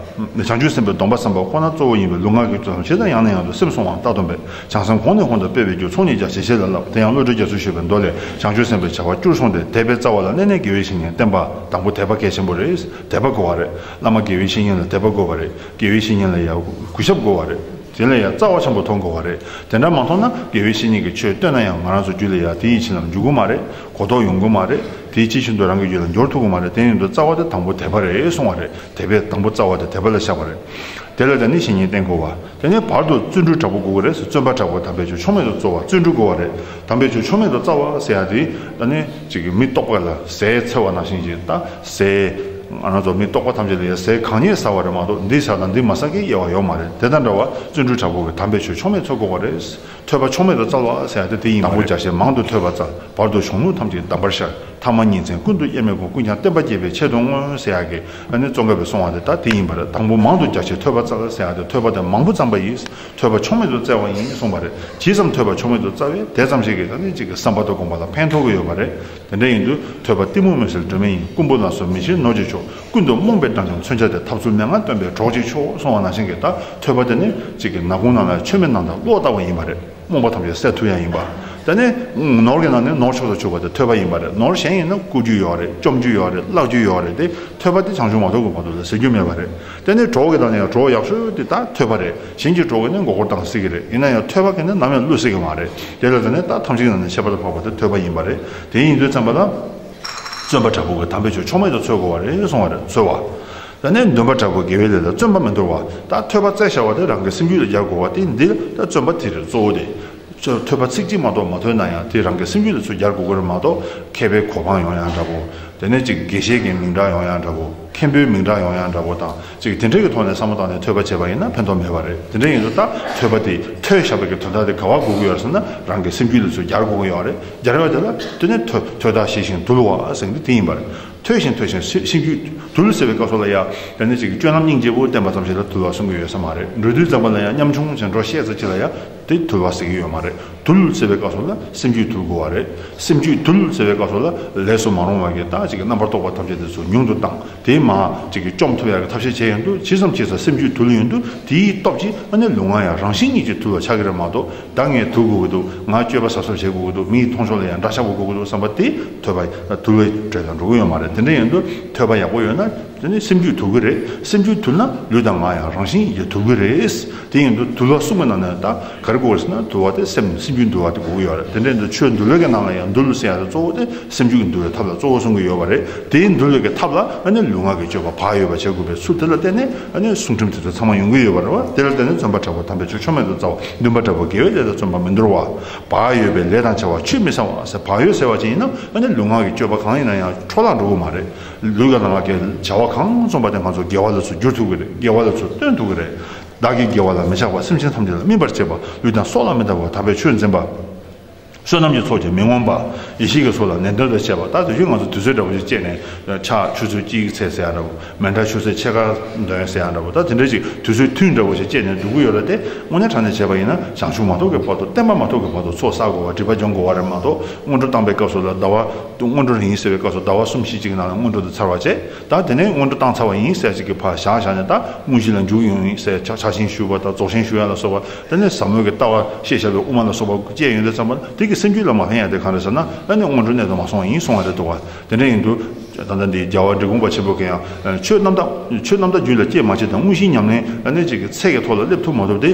བྱང་ཆུབ་སེམས་དཔའི་སྡོམ་པ་བསམ་པ་ཁོ་ན་གཙོ་བོ་ཡིན་པས་ལུས་ངག་གི་སྤྱོད་ལམ་ཇི་ལྟར་ཡང་ནས་ཡང་དུ་སེམས་སྲུང་བ་ལྟ་སྟངས་འབད། བྱང་སེམས་གོང་ནས་གོང་དུ་སྤེལ་བའི་རྒྱུ་ཚོགས་གཉིས་རྒྱ་ཆེ་ཞེས་ལ་བསླབ། དེ་ཡང་བློ་གྲོས་རྒྱ་མཚོས་ཞུས་པའི་མདོ་ལས། བྱང་ཆུབ་སེམས་དཔའི་བྱ་བ་བཅུར་སོང་སྟེ་དད་པའི་རྩ་བ་ལ་གནས་ནས་དགེ་བའི་བཤེས་གཉེན་བསྟེན་པ་དང་པོ་དད་པ་གལ་ཆེན་པོ་རེད། དད་པ་དགོས་པ་རེད། བླ་མ་དགེ་བའི་བཤེས་གཉེན་ལ་དད་པ་དགོས་པ་རེད། དགེ་བའི་བཤེས་གཉེན་ལ་ཡང་གུས་ཞབས་དགོས་པ་རེད། དེ་ལ་ཡང་རྩ་བ་ཆེན་པོ་མཐོང་དགོས་པ་རེད། དེ་འདྲ་མ་མཐོང་ན་དགེ་བའི་བཤེས་གཉེན་གྱིས་ཆོས་སྟོན་ན་ཡང་ང་རང་ཚོ་རྒྱུད་ལ་ཡང་དེ་ཡི་བྱིན་རླབས་འཇུག་གི་མ་རེད། གོ་རྟོགས་ཡོང་གི་མ་རེད། དེའི་ཕྱིར་ཤིན་ཏུ་རང་གི་རྒྱུད་ལ་འབྱོར་ཐུབ་ཀྱི་མ་རེད། དེ་ཡིན་དུས་རྩ་བ་དེ་དང་པོ་དད་པ་རེད་གསུང་བ་རེད། དད་པའི་དང་པོ་རྩ་བ་དེ་དད་པ་ལ་བཞག་པ་རེད། དེ་ལ་བརྟེན་ནས་བཤེས་གཉེན་བསྟེན་དགོས་པ། དེ་ནས་བར་དུ་བརྩོན་འགྲུས་དྲག་པོ་དགོས་ཀྱི་རེད་ཟེར། བརྩོན་པ་དྲག་པོ་དམ་པའི་ཆོས་ཕྱོགས་མེད་དུ་སྩོལ་བ། བརྩོན་འགྲུས་དགོས་པ་རེད། དམ་པའི་ཆོས་ཕྱོགས་མེད་དུ་སྩོལ་བ་ཟེར་ཡ་དེ་ད་ནི་ཅིག་གི་མི་རྟོག་པ་ལ་ཟས་འཚོལ་བ་ནང་བཞིན་ཅིག་ད་ཟས་ང་རང་ཚོ་མི་རྟོག་པ་ཐམས་ཅད་ལ་ཡ་ཟས་གང་རྙེད་ཟ་བ་རེད་མ་གཏོགས་འདི་ཟ་དང་འདི་མ་ཟ་གི་དབྱེ་བ་ཡོད་མ་རེད། དེ་དང་འདྲ་བ་བརྩོན་འགྲུས་དྲག་པོ་གིས་དམ་པའི་ཆོས་ཕྱོགས་མེད་འཚོལ་དགོས་པ་རེད། ཐོས་པ་ཕྱོགས་མེད་དུ་སྩོལ་བ་ཟེར་ཡ་དེ་དེ་ཡིན་པ་རེད། དང་པོ་རྒྱ་ཆེར་མང་དུ་ཐོས་པ་སྩལ། བར་དུ་གཞུང་ལུགས་ཐམས་ཅད་གདམས་པར་ཤར། ཐ་མ་ཉིན་མཚན་ཀུན་ཏུ་དབྱེར་མེད་སྒོམ། ཀུན་ཀྱང་བསྟན་པ་རྒྱས་པའི་ཆེད་དུ་བསྔོ་ཟེར་ཡ་གི་ཨ་ནི་ཙོང་ཁ་པས་གསུང་བ་དེ་ད་དེ་ཡིན་པ་རེད། དང་པོ་མང་དུ་རྒྱ་ཆེར་ཐོས་པ་སྩལ་ཟེར་ཡ་དེ་ཐོས་པ་དེ་མང་པོ་བརྩམས་པ་ཡིས་ཐོས་པ་ཕྱོགས་མེད་དུ་སྩལ་བ་ཡིན་གསུངས་པ་རེད། ཇི་ཙམ་ཐོས་པ་ཕྱོགས་མེད་དུ་སྩལ་བས་དེ་ཙམ་ཞིག་གིས་ད་ནི་གཅིག་གི་བསམ་པ་དང་སྒོམ་པ་ལ་ཕན་ཐོགས་ཀྱི་ཡོད་པ་རེད། དེ་འདྲ་ཡིན་དུས་ཐོས་པ་གཏི་མུག་མུན་སེལ་སྒྲོན་མེ་ཡིན། རྐུན་པོ་ལ་སོགས་མི་ཕྱེད་ནོར་གྱི་མཆོག། ཀུན་ཏུ་རྨོངས་པའི་འགྲངས་ཀྱང་མཚོན་ཆ་སྟེ། ཐབས་ཚུལ་མན་ངག་སྟོན་པའི་གྲོགས་ཀྱི་མཆོག་གསུང་བ་ནང་བཞིན་གྱི་ད་ཐོས་པ་དེ་ནི་གཅིག་གི་ནག་ཁུང་ནང་ལ་མཆོད་མེ་ནང་དང་གློག་ལྟ་བུ་ཡིན་པ་རེད། རྨོངས་པ་ཐམས་ཅད་སེལ་ཐུབ་ཡ་ཡིན་པ། དེ་ནས་ནོར་གྱི་ནང་ནས་ནོར་མཆོག་ཏུ་གྱུར་པ་དེ་ཐོས་པ་ཡིན་པ་རེད། ནོར་གཞན་ཡིན་ན་རྐུ་རྒྱུ་ཡོད་རེད། བཅོམ་རྒྱུ་ཡོད་རེད། བརླག་རྒྱུ་ཡོད་རེད་དེ། ཐོས་པ་དེ་བྱང་ཆུབ་མ་ཐོབ་ཀྱི་བར་དུ་ལ་ཟེར་རྒྱུ་མེད་པ་རེད། དེ་ནས་གྲོགས་ཀྱི་ནང་ནས་ཡང་གྲོགས་ཡག་ཤོས་དེ་ད་ཐོས་པ་རེད། གཞན་གྱི་གྲོགས་ཀྱིས་ནི་མགོ་སྐོར་བཏང་སྲིད་ཀྱི་རེད། ཡིན་ན་ཡང་ཐོས་པ་གིས་ནི་ནམ་ཡང་བསླུ་སྲིད་ཀྱི་མ་རེད། དེ་ལ་བརྟེན་ནས་ད་ཐམས་ཅད་ཀྱི་ནང་ནས་ཁྱད་པར་དུ་འཕགས་པ་དེ་ཐོས་པ་ཡིན་པ་རེད། དེ་ཡིན་དུས་ཙམ་པ་ལ། བརྩོན་པ་དྲག་པོ་གིས་དམ་པའི་ཆོས་ཕྱོགས་མེད་དུ་འཚོལ་དགོས་པ་རེད་གསུང་བ་རེད། འཚོལ་བ། ད་ནི་འདུན་པ་དྲག་པོས་དགེ་བའི་ལས་ལ་བརྩོན་པ་མི་འདོར་བ། ད་ཐོས་པ་སྩལ་བཞག་པ་དེ་རང་གི་སེམས་རྒྱུད་ལ་སྦྱར་དགོས་པ་དེ་འདི་ལ་ད་བརྩོན་པ་དེ་རེད་གཙོ་བོ་དེ། ཐོས་པ་ཚིག་གཅིག་མ་གཏོགས་མ་ཐོས་ན་ཡང་དེ་རང་གི་སེམས་རྒྱུད་ལ་ཚུར་སྦྱར་དགོས་ཀྱི་རེད་མ་གཏོགས་མཁས་པའི་གོ་འཕང་ཡོང་ཡ་འདྲ་པོ། དེ་ནས་ཅིག་དགེ་བཤེས་ཀྱི་མིང་གྲགས་ཡོང་ཡ་འདྲ་པོ། མཁན་པོའི་མིང་གྲགས་ཡོང་ཡ་འདྲ་པོ་དང་ཅིག་དེ་འདྲ་གི་ཐོག་ནས་བསམ་བློ་བཏང་ནས་ཐོས་པ་བྱས་པ་ཡིན་ན་ཕན་ཐོགས་མེད་པ་རེད། དེ་འདྲ་ཡིན་དུས་ད་ཐོས་པ་དེ་ཐོས་བཞག་པའི་གི་དོན་དག་དེ་ག་པར་དགོས་ཀྱི་ཡོད་རེད་ཟེར་ན་རང་གི་སེམས་རྒྱུད་ལ་ཚུར་སྦྱར་དགོས་ཀྱི་ཡོད་རེད། སྦྱར་ཡོད་དེ་ལ་དེ་ནས་ཐོས་ཐོས་དང་ཞི་ཞིང་དུལ་བ་ཟེར་གྱི་འདི་དེ་ཡིན་པ་རེད། ཐོས་ཤིང་ཐོས་ཤིང་སེམས་སེམས་རྒྱུད་དུལ་ཟེར་བའི་སྐབས་སུ་ལ་ཡང་དེ་ནས་ཅིག་སྤྱོད་ལམ་སྙིང་རྗེ་པོ་བསྟེན་པ་ཙམ་ཞིག་ལ་དུལ་བ་གསུང་གི་ཡོད་ས་མ་རེད། འགྲོ་དུས་ཙམ་པ་ལ་ཡང་ཉམ་ཆུང་ཅིག་འགྲོ་ཤེས་ཙམ་ཅིག་ལ་ཡང་དེ་དུལ་བ་ཟེར་གྱི་ཡོད་མ་རེད། དུལ་ཟེར་བའི་སྐབས་སུ་ལ་སེམས་རྒྱུད་དུལ་དགོས་པ་རེད། སེམས་རྒྱུད་དུལ་ཟེར་བའི་སྐབས་སུ་ལ་ལས་སུ་མ་རུང་བ་གི་ད་ཅིག་གི་རྣམ་པར་རྟོག་པ་ཐམས་ཅད་དེ་ཚོ་ཉུང་དུ་བཏང་། དེ་མ་ཅིག་གི་བཅོམ་ཐུབ་ཡག་གི་ཐབས་ཤེས་བྱས་ཡོང་དུས་ཇི་ཙམ་ཇི་ཙམ་སེམས་རྒྱུད་དུལ་ཡོང་དུས་དེའི་སྟོབས་ཀྱིས་ཨ་ནི་ལུས་ངག་ཡང་རང་བཞིན་གྱིས་ཅིག་དུལ་བ་ཆགས་ཀྱི་རེད་མ་གཏོགས། ད་ངས་དུལ་དགོས་ཀྱི་འདུག་ང་སྤྱོད་པ་གཟབ་གཟབ་བྱེད་དགོས་ཀྱི་འདུག་མི་ཡི་མཐོང་ཕྱོགས་ལ་ཡང་འདྲ་ཆགས་དགོས་ཀྱི་འདུག་བསམ་པ་དེ་ཐོས་པ་དུལ་བའི་གྲས་ལ་འགྲོ་གི་ཡོད་མ་རེད། དེ་འདྲ་ཡིན་དུས་ཐོས་པ་ཡག་པོ་ཡོད་ན་དེ་ནི་སེམས་རྒྱུད་དུལ་གྱི་རེད། སེམས་རྒྱུད་དུལ་ན་ལུས་དང་ངག་ཡང་རང་བཞིན་གྱིས་དུལ་གྱི་རེད། དེ་ཡིན་དུས་དུལ་བ་གསུམ་གྱི་ནང་ནས་ད་ག་རེ་དགོས་རེད་ཟེར་ན་དུལ་བ་དེ་སེམས་ རྒྱུད་འདུལ་བ་དེ་དགོས་ཀྱི་ཡོད་རེད། དེ་འདྲའི་འདུལ་ཆོས་འདུལ་བའི་གི་ནང་ལ་ཡང་འདུལ་ཟེར་ཡ་དེ་གཙོ་བོ་དེ་སེམས་རྒྱུད་ཀྱི་འདུལ་བའི་ཐབས་ལ་གཙོ་བོ་གསུང་གི་ཡོད་པ་རེད། དེའི་འདུལ་བའི་གི་ཐབས་ལ་ཨ་ནི་ལུས་ངག་གི་སྤྱོད་པ་བག་ཡོད་པ་བྱེད་དགོས་པའི་ཚུལ་དེ་ལ་བརྟེན་ནས་ཨ་ནི་གསུང་ཁྲིམས་དེ་ཚོ་ཚང་མ་ཡོང་གི་ཡོད་པ་རེད་བ། དེ་ལ་བརྟེན་ནས་བརྩོན་པ་དྲག་པོ་དམ་པའི་ཆོས་ཆོ་མེད་དུ་སྩལ་བ། འདུན་པ་དྲག་པོ་དགེ་བའི་ལས་ལ་བརྩོན་པ་མི་འདོར་བ། བག་ཡོད་པའི་ལས་དང་བྱ་བ་ཆུད་མི་ཟ་བ་ཟེར། བག་ཡོད་ཟེར་བ་ཅིག་ཡིན་ན་ཨ་ནི་ལུས་ངག་གི་སྤྱོད་པ་གང་ཡིན་ན་ཡང་འཕྲོ་བརླག་འགྲོ་གི་མ་རེད། ལུས་ངག་གི་བྱ་བ་གང་བརྩམས་པ་དེ་ང་ཚོ་དགེ་བ་ལ་ཚུར་བསྒྱུར་ཐུབ་ཀྱི་རེད། དགེ་བ་ལ་ཚུར་སྟོན་ཐུབ་ཀྱི་རེད། བདག་གིས་དགེ་བ་ལ་མི་ཆགས་པ། སེམས་ཅན་ཐམས་ཅད་ལ་སྨིན་པར་བྱེད་པ། ལུས་དང་སྲོག་ལ་མི་ལྟ་བར་དམ་པའི་ཆོས་འཛིན་པ། བསོད་ནམས་ཀྱི་ཚོགས་ཀྱིས་མི་ངོམས་པ། ཡེ་ཤེས་ཀྱི་ཚོགས་ལ་ནན་ཏན་དུ་བྱེད་པ། ད་དུས་རྒྱུན་ང་ཚོ་དུས་ཚོད་འདྲ་པོ་ཞིག་སྤྱད་ནས་ཕྱག་ཆུ་ཚོད་གཅིག་ཚད་ཟེར་ཡ་འདྲ་པོ། མཎྜལ་ཆུ་ཚོད་ཕྱེད་ཀ་འདོན་ཟེར་ཡ་འདྲ་པོ། ད་དེ་འདྲ་ཞིག་དུས་ཚོད་ཐུང་འདྲ་པོ་ཞིག་སྤྱད་ནས་འགྲོ་གི་ཡོད་རེད་དེ། དངོས་གནས་དྲང་གནས་བྱས་པ་ཡིན་ན་བྱང་ཆུབ་མ་ཐོབ་ཀྱི་བར་དུ། བསྟན་པ་མ་ཐོབ་ཀྱི་བར་དུ་ཚོགས་བསགས་དགོས་པ། སྒྲིབ་པ་སྦྱོང་དགོས་པ་རེད་མ་གཏོགས། སྔོན་འགྲོ་བཏང་པའི་སྐབས་སུ་ལ་ཟླ་བ། སྔོན་འགྲོ་ཡིན་ཟེར་བའི་སྐབས་སུ་ཟླ་བ་གསུམ་བཞི་ཅིག་གི་ནང་ལ་སྔོན་འགྲོ་དེ་ཚར་བ་བྱས། ད་དེ་ནས་སྔོན་འགྲོ་བཏང་ཚར་བ་ཡིན་ཟེར་ཅིག་གི་ཕར་བཞག་བཞག་ནས། ད་དངོས་གཞི་ལ་འཇུག་ཡོང་ཡིན་ཟེར། ཕྱག་ཕྱག་ཆེན་ཞུ་བ་དང་རྫོགས་ཆེན་ཞུ་ཡ་ལ་སོགས་པ། དེ་ནས་ཟབ་མོ་གི་ལྟ་བ་ཤེས་བྱ་བའི་དབུ་མ་ལ་སོགས་པ་བཅས་ཡོང་དུས་ཙམ་པ་ལ། དེ་གི་སེམས་རྒྱུད་ལ་མ་ཕན་ཡ་དེ་གང་རེད་ཟེར་ན། ཨ་ནི་སྔོན་འགྲོ་གནད་དུ་མ་སོང་བ་ཡིན་གསུང་བ་རེད་འདུག་བ། དེ་འདྲ་ཡིན་དུས་ད་ལྟ་འདི་རྒྱལ་བ་འབྲི་གུང་པ་ཆེན་པོ་གིས་ཡང་ཆོས་རྣམ་དག་ཆོས་རྣམ་དག་རྒྱུད་ལ་སྐྱེས་མ་བྱས་དང་། དངོས་གཞིའི་ཉམས་ལེན་ཨ་ནི་ཅིག་གི་ཚད་ཀྱི་ཐོག་ལ་སླེབས་ཐུབ་མ་ཐུབ་དེ།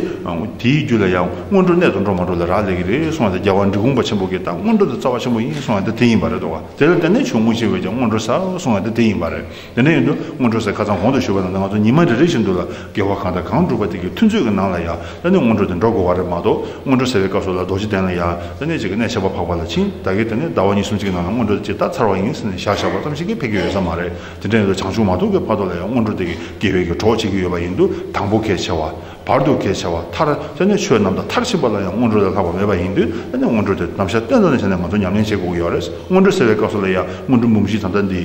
དེའི་རྒྱུད་ལ་ཡང་སྔོན་འགྲོ་གནད་དུ་འགྲོ་མ་འགྲོ་ལ་རག་ལས་ཀྱི་རེད་གསུང་བ་དེ། རྒྱལ་བ་འབྲི་གུང་པ་ཆེན་པོ་གིས་ད་སྔོན་འགྲོ་དེ་རྩ་བ་ཆེན་པོ་ཡིན་གསུང་བ་དེ་དེ་ཡིན་པ་རེད་འདུག་བ། དེ་ལ་བརྟེན་ནས་ཆོས་དངོས་གཞི་བས་ཀྱང་སྔོན་འགྲོ་ཟེར་གསུང་བ་དེ་དེ་ཡིན་པ་རེད། དེ་འདྲ་ཡིན་དུས་སྔོན་འགྲོ་ཟེར། ཁ་སང་གོང་དུ་ཞུས་པ་ནང་བཞིན་ང་ཚོ་ཉི་མ་རེ་རེ་བཞིན་དུ་ལ་དགེ་བ་གང་དང་གང་བསྒྲུབས་པ་དེ་གི་མཐུན་ཚོད་ཀྱི་ནང་ལ་ཡ། ད་ནི་སྔོན་འགྲོ་དེ་འགྲོ་དགོས་པ་རེད་མ་གཏོགས། སྔོན་འགྲོ་ཟེར་བའི་སྐབས་སུ་ལ་རྡོ་རྗེ་གདན་ལ་ཡ། ད་ནི་ཅིག་གི་གནས་ཆེན་པོ་འཕགས་པ་ལ་ཕྱིན། ད་གི་དེ་ནི་ཟླ་བ་གཉིས་གསུམ་ཅིག་གི་ནང་ལ་སྔོན་འགྲོ་དེ་ཇི་ལྟར་ཚར་བ་ཡིན་ཟེར་ནས་བཞག་བཞག་པ་ཙམ་ཞིག་གིས་ཕན་གྱི་ཡོད་ས་མ་རེད། དེ་འདྲ་ཡིན་དུས་བྱང་ཆུབ་མ་ཐོབ་ཀྱི་བར་དུ་ལ་ཡང་སྔོན་འགྲོ་དེ་གི་དགེ་བའི་གི་གྲོགས་བྱེད་ཀྱི་ཡོད་པ་ཡིན་དུས། དང་པོ་གལ་ཆེ་བ། བར་དུ་གལ་ཆེ་བ། མཐར་དེ་ནི་ཆོས་རྣམ་དག་མཐར་ཕྱིན་པ་ལ་ཡང་སྔོན་འགྲོ་ལས་ལྷག་པ་མེད་པ་ཡིན་དུས། དེ་ནི་སྔོན་འགྲོ་དེ་ནམ་ཞག་ཏན་ཏན་བྱས་ནས་ང་ཚོ་ཉམས་ལེན་བྱེད་དགོས་ཀྱི་ཡོད་རེད། སྔོན་འགྲོ་ཟེར་བའི་སྐབས་སུ་ལ་ཡང་སྔོན་འགྲོ་འབུམ་བཞི་དང་། ད་འདི་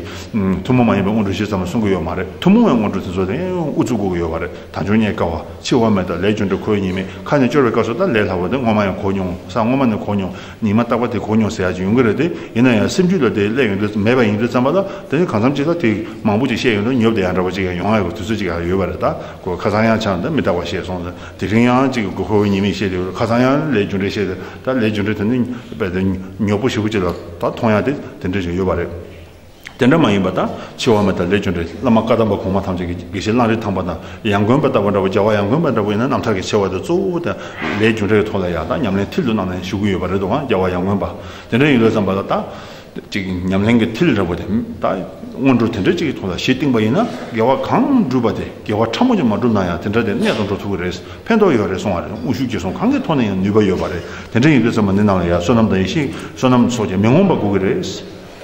ཐུན་མོང་མ་ཡིན་པའི་སྔོན་འགྲོ་བཞི་ཙམ་ལ་གསུང་གི་ཡོད་མ་རེད། ཐུན་མོང་བའི་སྔོན་འགྲོ་དེ་ཚོ་དེ་ཡང་དབུ་ཚུགས་དགོས་ཀྱི་ཡོད་པ་རེད། དལ་འབྱོར་རྙེད་དཀའ་བ། འཆི་བ་མེད་དང་ལས་རྒྱུ་འབྲས་ཁོ་བོས་ཉེས་དམིགས། ཁ་ནས་སྐྱོར་བའི་སྐབས་སུ་ད་ལས་སླ་བོ་དེ་སྔོན་མ་ཡང་གོ་མྱོང་། ས་སྔོན་མ་ནས་གོ་མྱོང་། ཉི་མ་རྟག་པ་དེ་གོ་མྱོང་ཟེར་ཡག་ཅིག་ཡོང་གི་རེད་དེ། ཡིན་ན་ཡང་སེམས་རྒྱུད་ལ་དེ་སླེབས་ཡོང་དུས་མེད་པ་ཡིན་དུས་ཙམ་པ་ལ། དེ་ནི་གང་འཚམ་ཅིག་ལ་དེ་མང་པོ་ཅིག་བཤད་ཡོང་དུས་ཉོབ་བསྡད་ཡག་འདྲ་པོ་ཅིག་ཡང་ཡོང་ཡག་གི་དུས་ཚོད་ཅིག་ཡང་ཡོད་པ་རེད། ད་ཁོ་ཁ་སང་ཡང་ཆང་ད་མི་རྟག་པ་བཤད་སོང་། དེ་རིང་ཡང་ཅིག་གོ་ཁོ་བོའི་ཉེས་དམིགས་བཤད་དེ། ཁ་སང་ཡང་ལས་རྒྱུ་འབྲས་བཤད་དེ། ད་ལས་རྒྱུ་འབྲས་དེ་ནི་དཔེ་དེ་ཉོབ་པོ་ཞེ་པོ་ཅིག་ལ་ད་མཐོང་ཡག་དེ་དེ་འདྲ་ཞིག་ཡོད་པ་རེད། དེ་འདྲ་མ་ཡིན་པ་དང་། འཆི་བ་མེད་དང་ལས་རྒྱུ་འབྲས། བླ་མ་བཀའ་གདམས་པ་གོང་མ་ཐམས་ཅད་ཀྱི་དགེ་བཤེས་གླང་རི་ཐང་པ་དང་། ཡང་དགོན་པ་ལྟ་བུ་འདྲ་བོ། རྒྱལ་བ་ཡང་དགོན་པ་འདྲ་བོ་ཡིན་ན་རྣམ་ཐར་གྱི་ཆེ་བ་དེ་གཙོ་བོ་དེ་ལས་རྒྱུ་འབྲས་ཀྱི་ཐོག་ལ་ཡ། ད་ཉམས་ལེན་མཐིལ་དུ་གནང་ནས་ཞུ་གི་ཡོད་པ་རེད་འདུག་ག་རྒྱལ་བ་ཡང་དགོན་པ། དེ་འདྲ་ཡིན་དུས་ཙམ་པ་ལ་ད་ཅིག་ཉམས་ལེན་གྱི་མཐིལ་འདྲ་བོ་དེ། ད་སྔོན་འགྲོ་དེ་འདྲ་ཅིག་གི་ཐོག་ལ་གཞི་བཏིང་པ་ཡིན་ན། དགེ་བ་གང་བསྒྲུབས་པ་དེ། དགེ་བ་ཕྲ་མོ་ཅིག་མ་བསྒྲུབས་ན་ཡང་དེ་འདྲ་དེ་གནད་དུ་འགྲོ་ཐུབ་ཀྱི་རེད། ཕན་ཐོགས་ཡོད་རེད་གསུང་བ་རེད། དངོས་ཤུགས་ཀྱིས་སོང་གང་གི་ཐོག་ནས་ཡང་ནུས་པ་ཡོད་པ་རེད། དེ་འདྲ་ཡིན་དུས་ཙམ་པ་འདི་ནང་ལ་ཡ་བསོད་ནམས་དང་ཡེ་ཤེས། བསོད་ནམས་ཚོགས་ཀྱིས་མི་ངོམས་པ་དགོས་ཀྱི་རེད།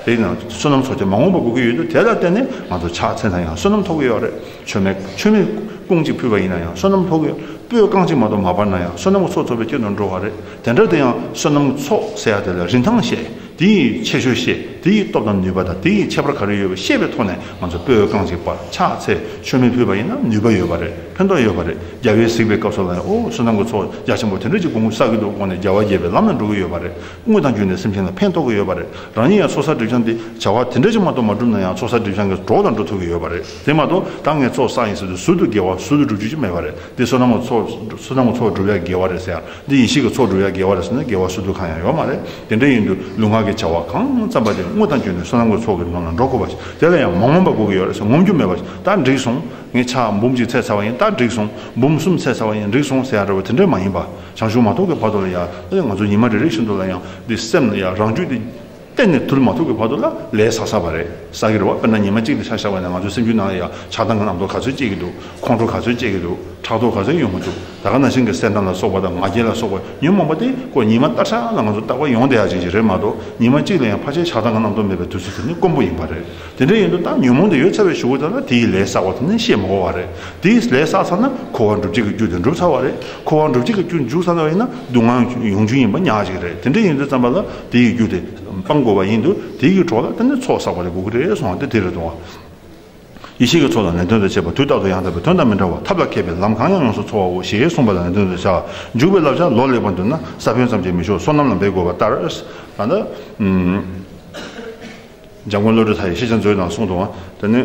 དེ་ཡིན་ན་བསོད་ནམས་ཚོགས་ཀྱིས་མ་ངོམས་པ་དགོས་ཀྱི་ཡོད་དུས། དེ་ལ་བརྟེན་ནས་ང་ཚོ་ཕྱག་འཚལ་ན་ཡང་བསོད་ནམས་ཐོབ་ཀྱི་ཡོད་རེད། མཆོད་མེ་མཆོད་མེ་སྐོང་གཅིག་ཕུལ་བ་ཡིན་ན་ཡང་བསོད་ནམས་ཐོབ་ཀྱི་ཡོད། སྤོས་རྐང་གཅིག་མ་གཏོགས་མ་སྤར་ན་ཡང་བསོད་ནམས་ཀྱི་ཚོགས་ཐོབ་པའི་ཆེད་དུ་འགྲོ་བ་རེད། དེ་འདྲ་དེ་ཡང་བསོད་ནམས་ཚོགས་ཟེར་ཡ་དེ་ལ་རིན་ཐང་བཤད། དེ་ཡི་ཁྱད་ཆོས་བཤད། དེ་ཡི་སྟོབས་དང་ནུས་པ་དང་། དེ་ཡི་ཁྱད་པར་ག་རེ་ཡོད་པ་ཤེས་པའི་ཐོག་ནས། ང་ཚོ་སྤོས་རྐང་གཅིག་སྤར། ཕྱག་འཚལ། མཆོད་མེ་ཕུལ་བ་ཡིན་ན་ནུས་པ་ཡོད་པ་རེད། ཕན་ཐོགས་ཡོད་པ་རེད། རྒྱལ་བས་གཟིགས་པའི་སྐབས་སུ་ལ་ཡང་། ཨོ་བསོད་ནམས་ཀྱི་ཚོགས་རྒྱ་ཆེན་པོ་དེ་འདྲ་ཅིག་སྐོང་བསགས་ཀྱི་འདུག་དགོངས་ནས་རྒྱལ་བ་དགྱེས་པའི་ལམ་ལ་འགྲོ་གི་ཡོད་པ་རེད། དངོས་དང་བརྒྱུད་ནས་སེམས་ཅན་ལ་ཕན་ཐོགས་ཀྱི་ཡོད་པ་རེད། རང་ཉིད་ཡང་ཚོགས་བསགས་སྒྲིབ་སྦྱང་འདི་བྱ་བ་དེ་འདྲ་ཅིག་མ་གཏོགས་མ་བསྒྲུབས་ན་ཡང་། ཚོགས་བསགས་སྒྲིབ་སྦྱང་གི་གྲོགས་དང་འགྲོ་ཐུབ་ཀྱི་ཡོད་པ་རེད། དེ་མ་གཏོགས་ད་ངས་ཚོགས་བསགས་ཡིན་ཟེར་དུས་ཟུར་དུ་དགེ་བ་ཟུར་དུ་སྒྲུབ་རྒྱུ་ཅིག་མེད་པ་རེད། འདི་བསོད་ནམས་ཀྱི་ཚོགས། བསོད་ནམས་ཀྱི་ཚོགས་སྒྲུབ་ཡ་དགེ་བ་རེད་ཟེར་ཡ། འདི་ཡེ་ཤེས་ཀྱི་ཚོགས་སྒྲུབ་ཡ་དགེ་བ་རེད་ཟེར་ན་དགེ་བ་ཟུར་དུ་གང་ཡང་ཡོད་མ་རེད། དེ་འདྲ་ཡིན་དུས་ལུས་ངག་གི་བྱ་བ་གང་བརྩམས་པ་དེ་དངོས་དང་བརྒྱུད་ནས་བསོད་ནམས་ཀྱི་ཚོགས་ཀྱི་ནང་ལ་འགྲོ་དགོས་པ་ཞིག་དེ་ལ་ཡང་མ་ངོམས་པ་དགོས་ཀྱི་ཡོད་རེད་ཟེར། ངོམས་རྒྱུ་མེད་པ་ཞིག་ད་འགྲིག་སོང་། ངས་ཕྱག་འབུམ་གཅིག་འཚལ་ཚར་བ་ཡིན། ད་འགྲིག་སོང་། འབུམ་གསུམ་འཚལ་ཚར་བ་ཡིན། འགྲིག་སོང་ཟེར་ཡ་འདྲ་བོ་དེ་འདྲ་མ་ཡིན་པ། བྱང་ཆུབ་མ་ཐོབ་ཀྱི་བར་དུ་ལ་ཡང་། ང་ཚོ་ཉི་མ་རེ་རེ་བཞིན་དུ་ལ་ཡང་འདི་སེམས་ལ་ཡང་རང་རྒྱུད་འདི་གཏན་ནས་དུལ་མ་ཐུབ་ཀྱི་བར་དུ་ལ་ལས་བསགས་བསགས་པ་རེད། བསགས་ཀྱི་རེད་བ། དཔེར་ན་ཉི་མ་གཅིག་ལ་ཆ་བཞག་པ་ན་ང་ཚོའི་སེམས་རྒྱུད་ནང་ལ་ཡང་ཆགས་སྡང་གི་རྣམ་རྟོག་ག་ཚོད་སྐྱེ་གི་འདུག་ཁོང་ཁྲོ་ག་ཚོད་སྐྱེ་གི་འདུག་ཕྲག་དོག་ག་ཚོད་ཡོང་གི་འདུག་ད་ག་ནང་བཞིན་གྱི་སེམས་ཁམས་ལ་སོགས་པ་དང་ང་རྒྱལ་ལ་སོགས་པ་ཉོན་མོངས་པ་དེ་ཁོ་ཉི་མ་ལྟར་ཆགས་ལ་ང་ཚོ་རྟག་པར་ཡོང་བསྡད་ཡ་ཅིག་ཅིག་རེད་མ་གཏོགས། ཉི་མ་གཅིག་ལ་ཡང་ཕལ་ཆེར་ཆགས་སྡང་གི་རྣམ་རྟོག་མེད་པའི་དུས་ཚོད་དེ་ནི་དཀོན་པོ་ཡིན་པ་རེད། དེ་འདྲ་ཡིན་དུས་ད་ཉོན་མོངས་དེ་ཡོད་ཚར་བའི་གཞུག་གུ་དེ་ལ་དེའི་ལས་བསགས་པ་དེ་ནི་ཤེས་མ་དགོས་པ་རེད། དེའི་ལས་བསགས་ཚར་ན་འཁོར་བ་འགྲོ་བྱེད་ཀྱི་རྒྱུ་དེ་འགྲུབ་ཚར་བ་རེད། འཁོར་བ་འགྲོ་བྱེད་ཀྱི་རྒྱུ་འཇུག་ཚར་བ་ཡིན་ན་སྡུག་བསྔལ་ཡོང་རྒྱུ་ཡིན་པ་ཉག་གཅིག་རེད། དེ་འདྲ་ཡིན་དུས་ཙམ་པ་ལ་དེའི་རྒྱུ་དེ་སྤང་དགོས་པ་ཡིན་དུས། དེའི་གྲོགས་ལ་དེ་ནི་ཚོགས་བསགས་པ་ལས་དགོས་ཀྱི་རེད་གསུངས་པ་དེ་དེ་རེད་འདུག་བ། ཡེ་ཤེས་ཀྱི་ཚོགས་ལ་ནན་ཏན་དུ་བྱེད་པ། དུས་རྟག་ཏུ་ཡང་དག་པའི་དོན་དང་མི་འབྲལ་བ། ཐབས་ལ་མཁས་པའི་ལམ་གང་ཡང་ཡོངས་སུ་འཚོ་བའོ། ཞེས་གསུངས་པ་ལ་ནན་ཏན་དུ་བྱ། འཇུག་པའི་བསླབ་བྱ་ལོ་ལེགས་པར་འདོན་ན། ས་བོན་ཙམ་གྱིས་མི་ཆོག་བསོད་ནམས་ལ་འབད་དགོས་པ་ལྟར། ད་ལྟ་འཇམ་མགོན་བློ་གྲོས་ལྷ་ཡི་ཤེས་བྱ་མཛོད་ནང་གསུངས་འདུག་བ། དེ་ནི།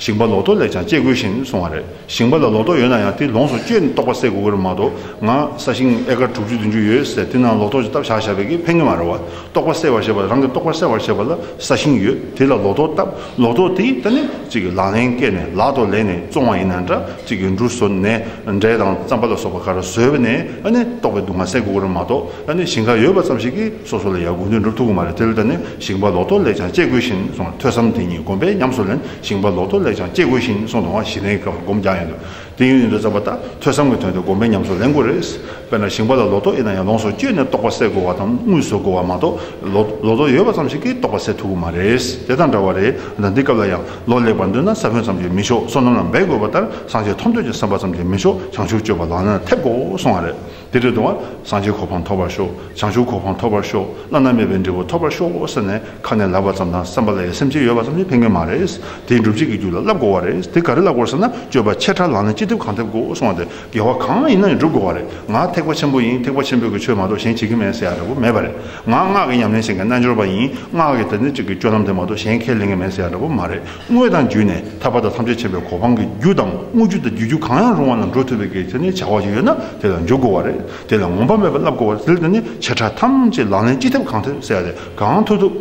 ཞིང་པ་ལོ་ཏོག་ལས་ཀྱང་སྐྱེ་དགོས་ཤིང་གསུངས་པ་རེད། ཞིང་པ་ལ་ལོ་ཏོག་ཡོད་ན་ཡང་དེ་ལོངས་སུ་སྤྱོད་ནས་ལྟོགས་པ་སེལ་དགོས་ཀྱི་རེད་མ་གཏོགས། ང་ས་ཞིང་ཨེ་ཀར་དྲུག་ཅུ་བདུན་ཅུ་ཡོད་ཟེར་དེ་ནང་ལོ་ཏོག་ཅིག་བཏབ་བཞག་བཞག་པའི་གི་ཕན་གྱི་མ་རེད་བ། ལྟོགས་པ་སེལ་བར་བྱེད་པ། རང་གི་ལྟོགས་པ་སེལ་བར་བྱེད་པ་ལ་ས་ཞིང་ཡོད། དེ་ལ་ལོ་ཏོག་བཏབ། ལོ་ཏོག་དེ་ད་ནི་གཅིག་གི་ལག་ལེན་བཀལ་ནས་ལག་ཏུ་ལེན་ནས་བཙོང་བ་ཡིན་ན་འདྲ། གཅིག་གི་འབྲུ་བཟོ་ནས་འབྲས་དང་རྩམ་པ་ལ་སོགས་པ་ག་རེ་བཟོས་པ་ནས་ཨ་ནི་ལྟོགས་པའི་སྡུག་བསྔལ་སེལ་དགོས་ཀྱི་རེད་མ་གཏོགས། ཨ་ནི་ཞིང་ཁ་ཡོད་པ་ཙམ་ཞིག་གིས་སོ་སོ་ལ་ཡང་དགོས་འདོད་འགྲུབ་ཐུབ་ཀྱི་མ་རེད། དེ་ལ་ད་ནི་ཞིང་པ་ལོ་ཏོག་ལས་ཀྱང་སྐྱེ་དགོས་ཤིང་གསུངས། ཐོས་བསམ་དེ་ཉིད་སྒོམ་པས་ཉམས་སུ་ལེན། ཞིང་པ་ལོ་ཏོག་ལས་ཀྱང་སྐྱེ་དགོས་ཤིང་གསུངས་འདུག་བ། ཞི་གནས་ཀྱི་སྐབས་སྒོམ་རྒྱག་ཡོང་དུས། དེ་ཡིན་དུས་ཙམ་པ་ད་ཐོས་བསམ་གྱི་དོན་དུ་སྒོམ་པས་ཉམས་སུ་ལེན་དགོས་རེད། དཔེར་ན་ཞིང་པ་ལ་ལོ་ཏོག་ཡིན་ན་ཡང་ལོངས་སུ་སྤྱོད་ནས་ལྟོགས་པ་སེལ་དགོས་པ་དང་དངུལ་བཟོ་དགོས་པ་མ་གཏོགས། ལོ་ལོ་ཏོག་ཡོད་པ་ཙམ་ཞིག་གིས་ལྟོགས་པ་སེལ་ཐུབ་ཀྱི་མ་རེད། དེ་དང་འདྲ་བ་རེད། ད་འདི་སྐབས་ལ་ཡང་ལོ་ལེགས་པར་འདོད་ན་ས་བོན་ཙམ་གྱིས་མི་ཆོག་བསོད་ནམས་ལ་འབད་དགོས་པ་ལྟར་སངས་རྒྱས་ཐོབ་འདོད་ཀྱི་བསམ་པ་ཙམ་གྱིས་མི་ཆོག་བྱང་ཆུབ་སྤྱོད་པ་ལག་ལེན་ལ་ཐེབས་དགོས་གསུངས་པ་རེད། དེ་རེད་འདུག་བ། སངས་རྒྱས་གོ་འཕང་ཐོབ་པར་ཤོག་བྱང་ཆུབ་གོ་འཕང་ཐོབ་པར་ཤོག་བླ་ན་མེད་པའི་འབྲས་བུ་ཐོབ་པར་ཤོག་ཟེར་ནས་ཁ་ནས་ལབ་པ་ཙམ་དང་། བསམ་པ་ལ་ཡང་སེམས་ཅན་ཡོད་པ་ཙམ་གྱིས་ཕན་གྱི་མ་རེད། དེ་སྒྲུབ་བྱེད་ཀྱི་རྒྱུ་ལ་བསླབ་དགོས་པ་རེད། དེ་ག་རེ་བསླབ་དགོས་ཟེར་ན། སྤྱོད་པ་ཆེ་ཕྲ་ལག་ལེན་ཅི་ཐེབས་གང་ཐེབས་དགོས་གསུངས་པ་དེ། དགེ་བ་གང་ཡིན་ན་ཡང་སྒྲུབ་དགོས་པ་རེད། ང་ཐེག་པ་ཆེན་པོ་ཡིན། ཐེག་པ་ཆེན་པོའི་གི་ཆོས་མ་གཏོགས་གཞན་བྱེད་ཀྱི་མེད་ཟེར་ཡ་འདྲ་པོ་མེད་པ་རེད། ང་སྔགས་ཀྱི་ཉམས་ལེན་བྱེད་མཁན་རྣལ་འབྱོར་པ་ཡིན། སྔགས་ཀྱི་དེ་ནི་གཅིག་གི་སྤྱོད་ལམ་དེ་མ་གཏོགས་གཞན་ཁས་ལེན་གྱི་མེད་ཟེར་ཡ་འདྲ་པོ་མ་རེད། དངོས་དང་བརྒྱུད་ནས་ཐར་པ་དང་ཐམས་ཅད་མཁྱེན་པའི་གོ་འཕང་གི་རྒྱུ་དང་། དངོས་རྒྱུ་དང་བརྒྱུད་རྒྱུ་གང་ཡང་རུང་བ་ལ་འགྲོ་ཐུབ་པའི་གི་དེ་ནི་བྱ་བ་ཞིག་ཡོད་ན་དེ་ལ་འཇུག་དགོས་པ་རེད། དེ་ལ་ངོམས་པ་མེད་པར་བསླབ་དགོས་པ་རེད། དེ་ལ་དེ་ནི་ཆེ་ཕྲ་ཐམས་ཅད་ལག་ལེན་ཅི་ཐེབས་གང་ཐེབས་ཟེར་ཡ་དེ་གང་ཐུབ་ཐུབ།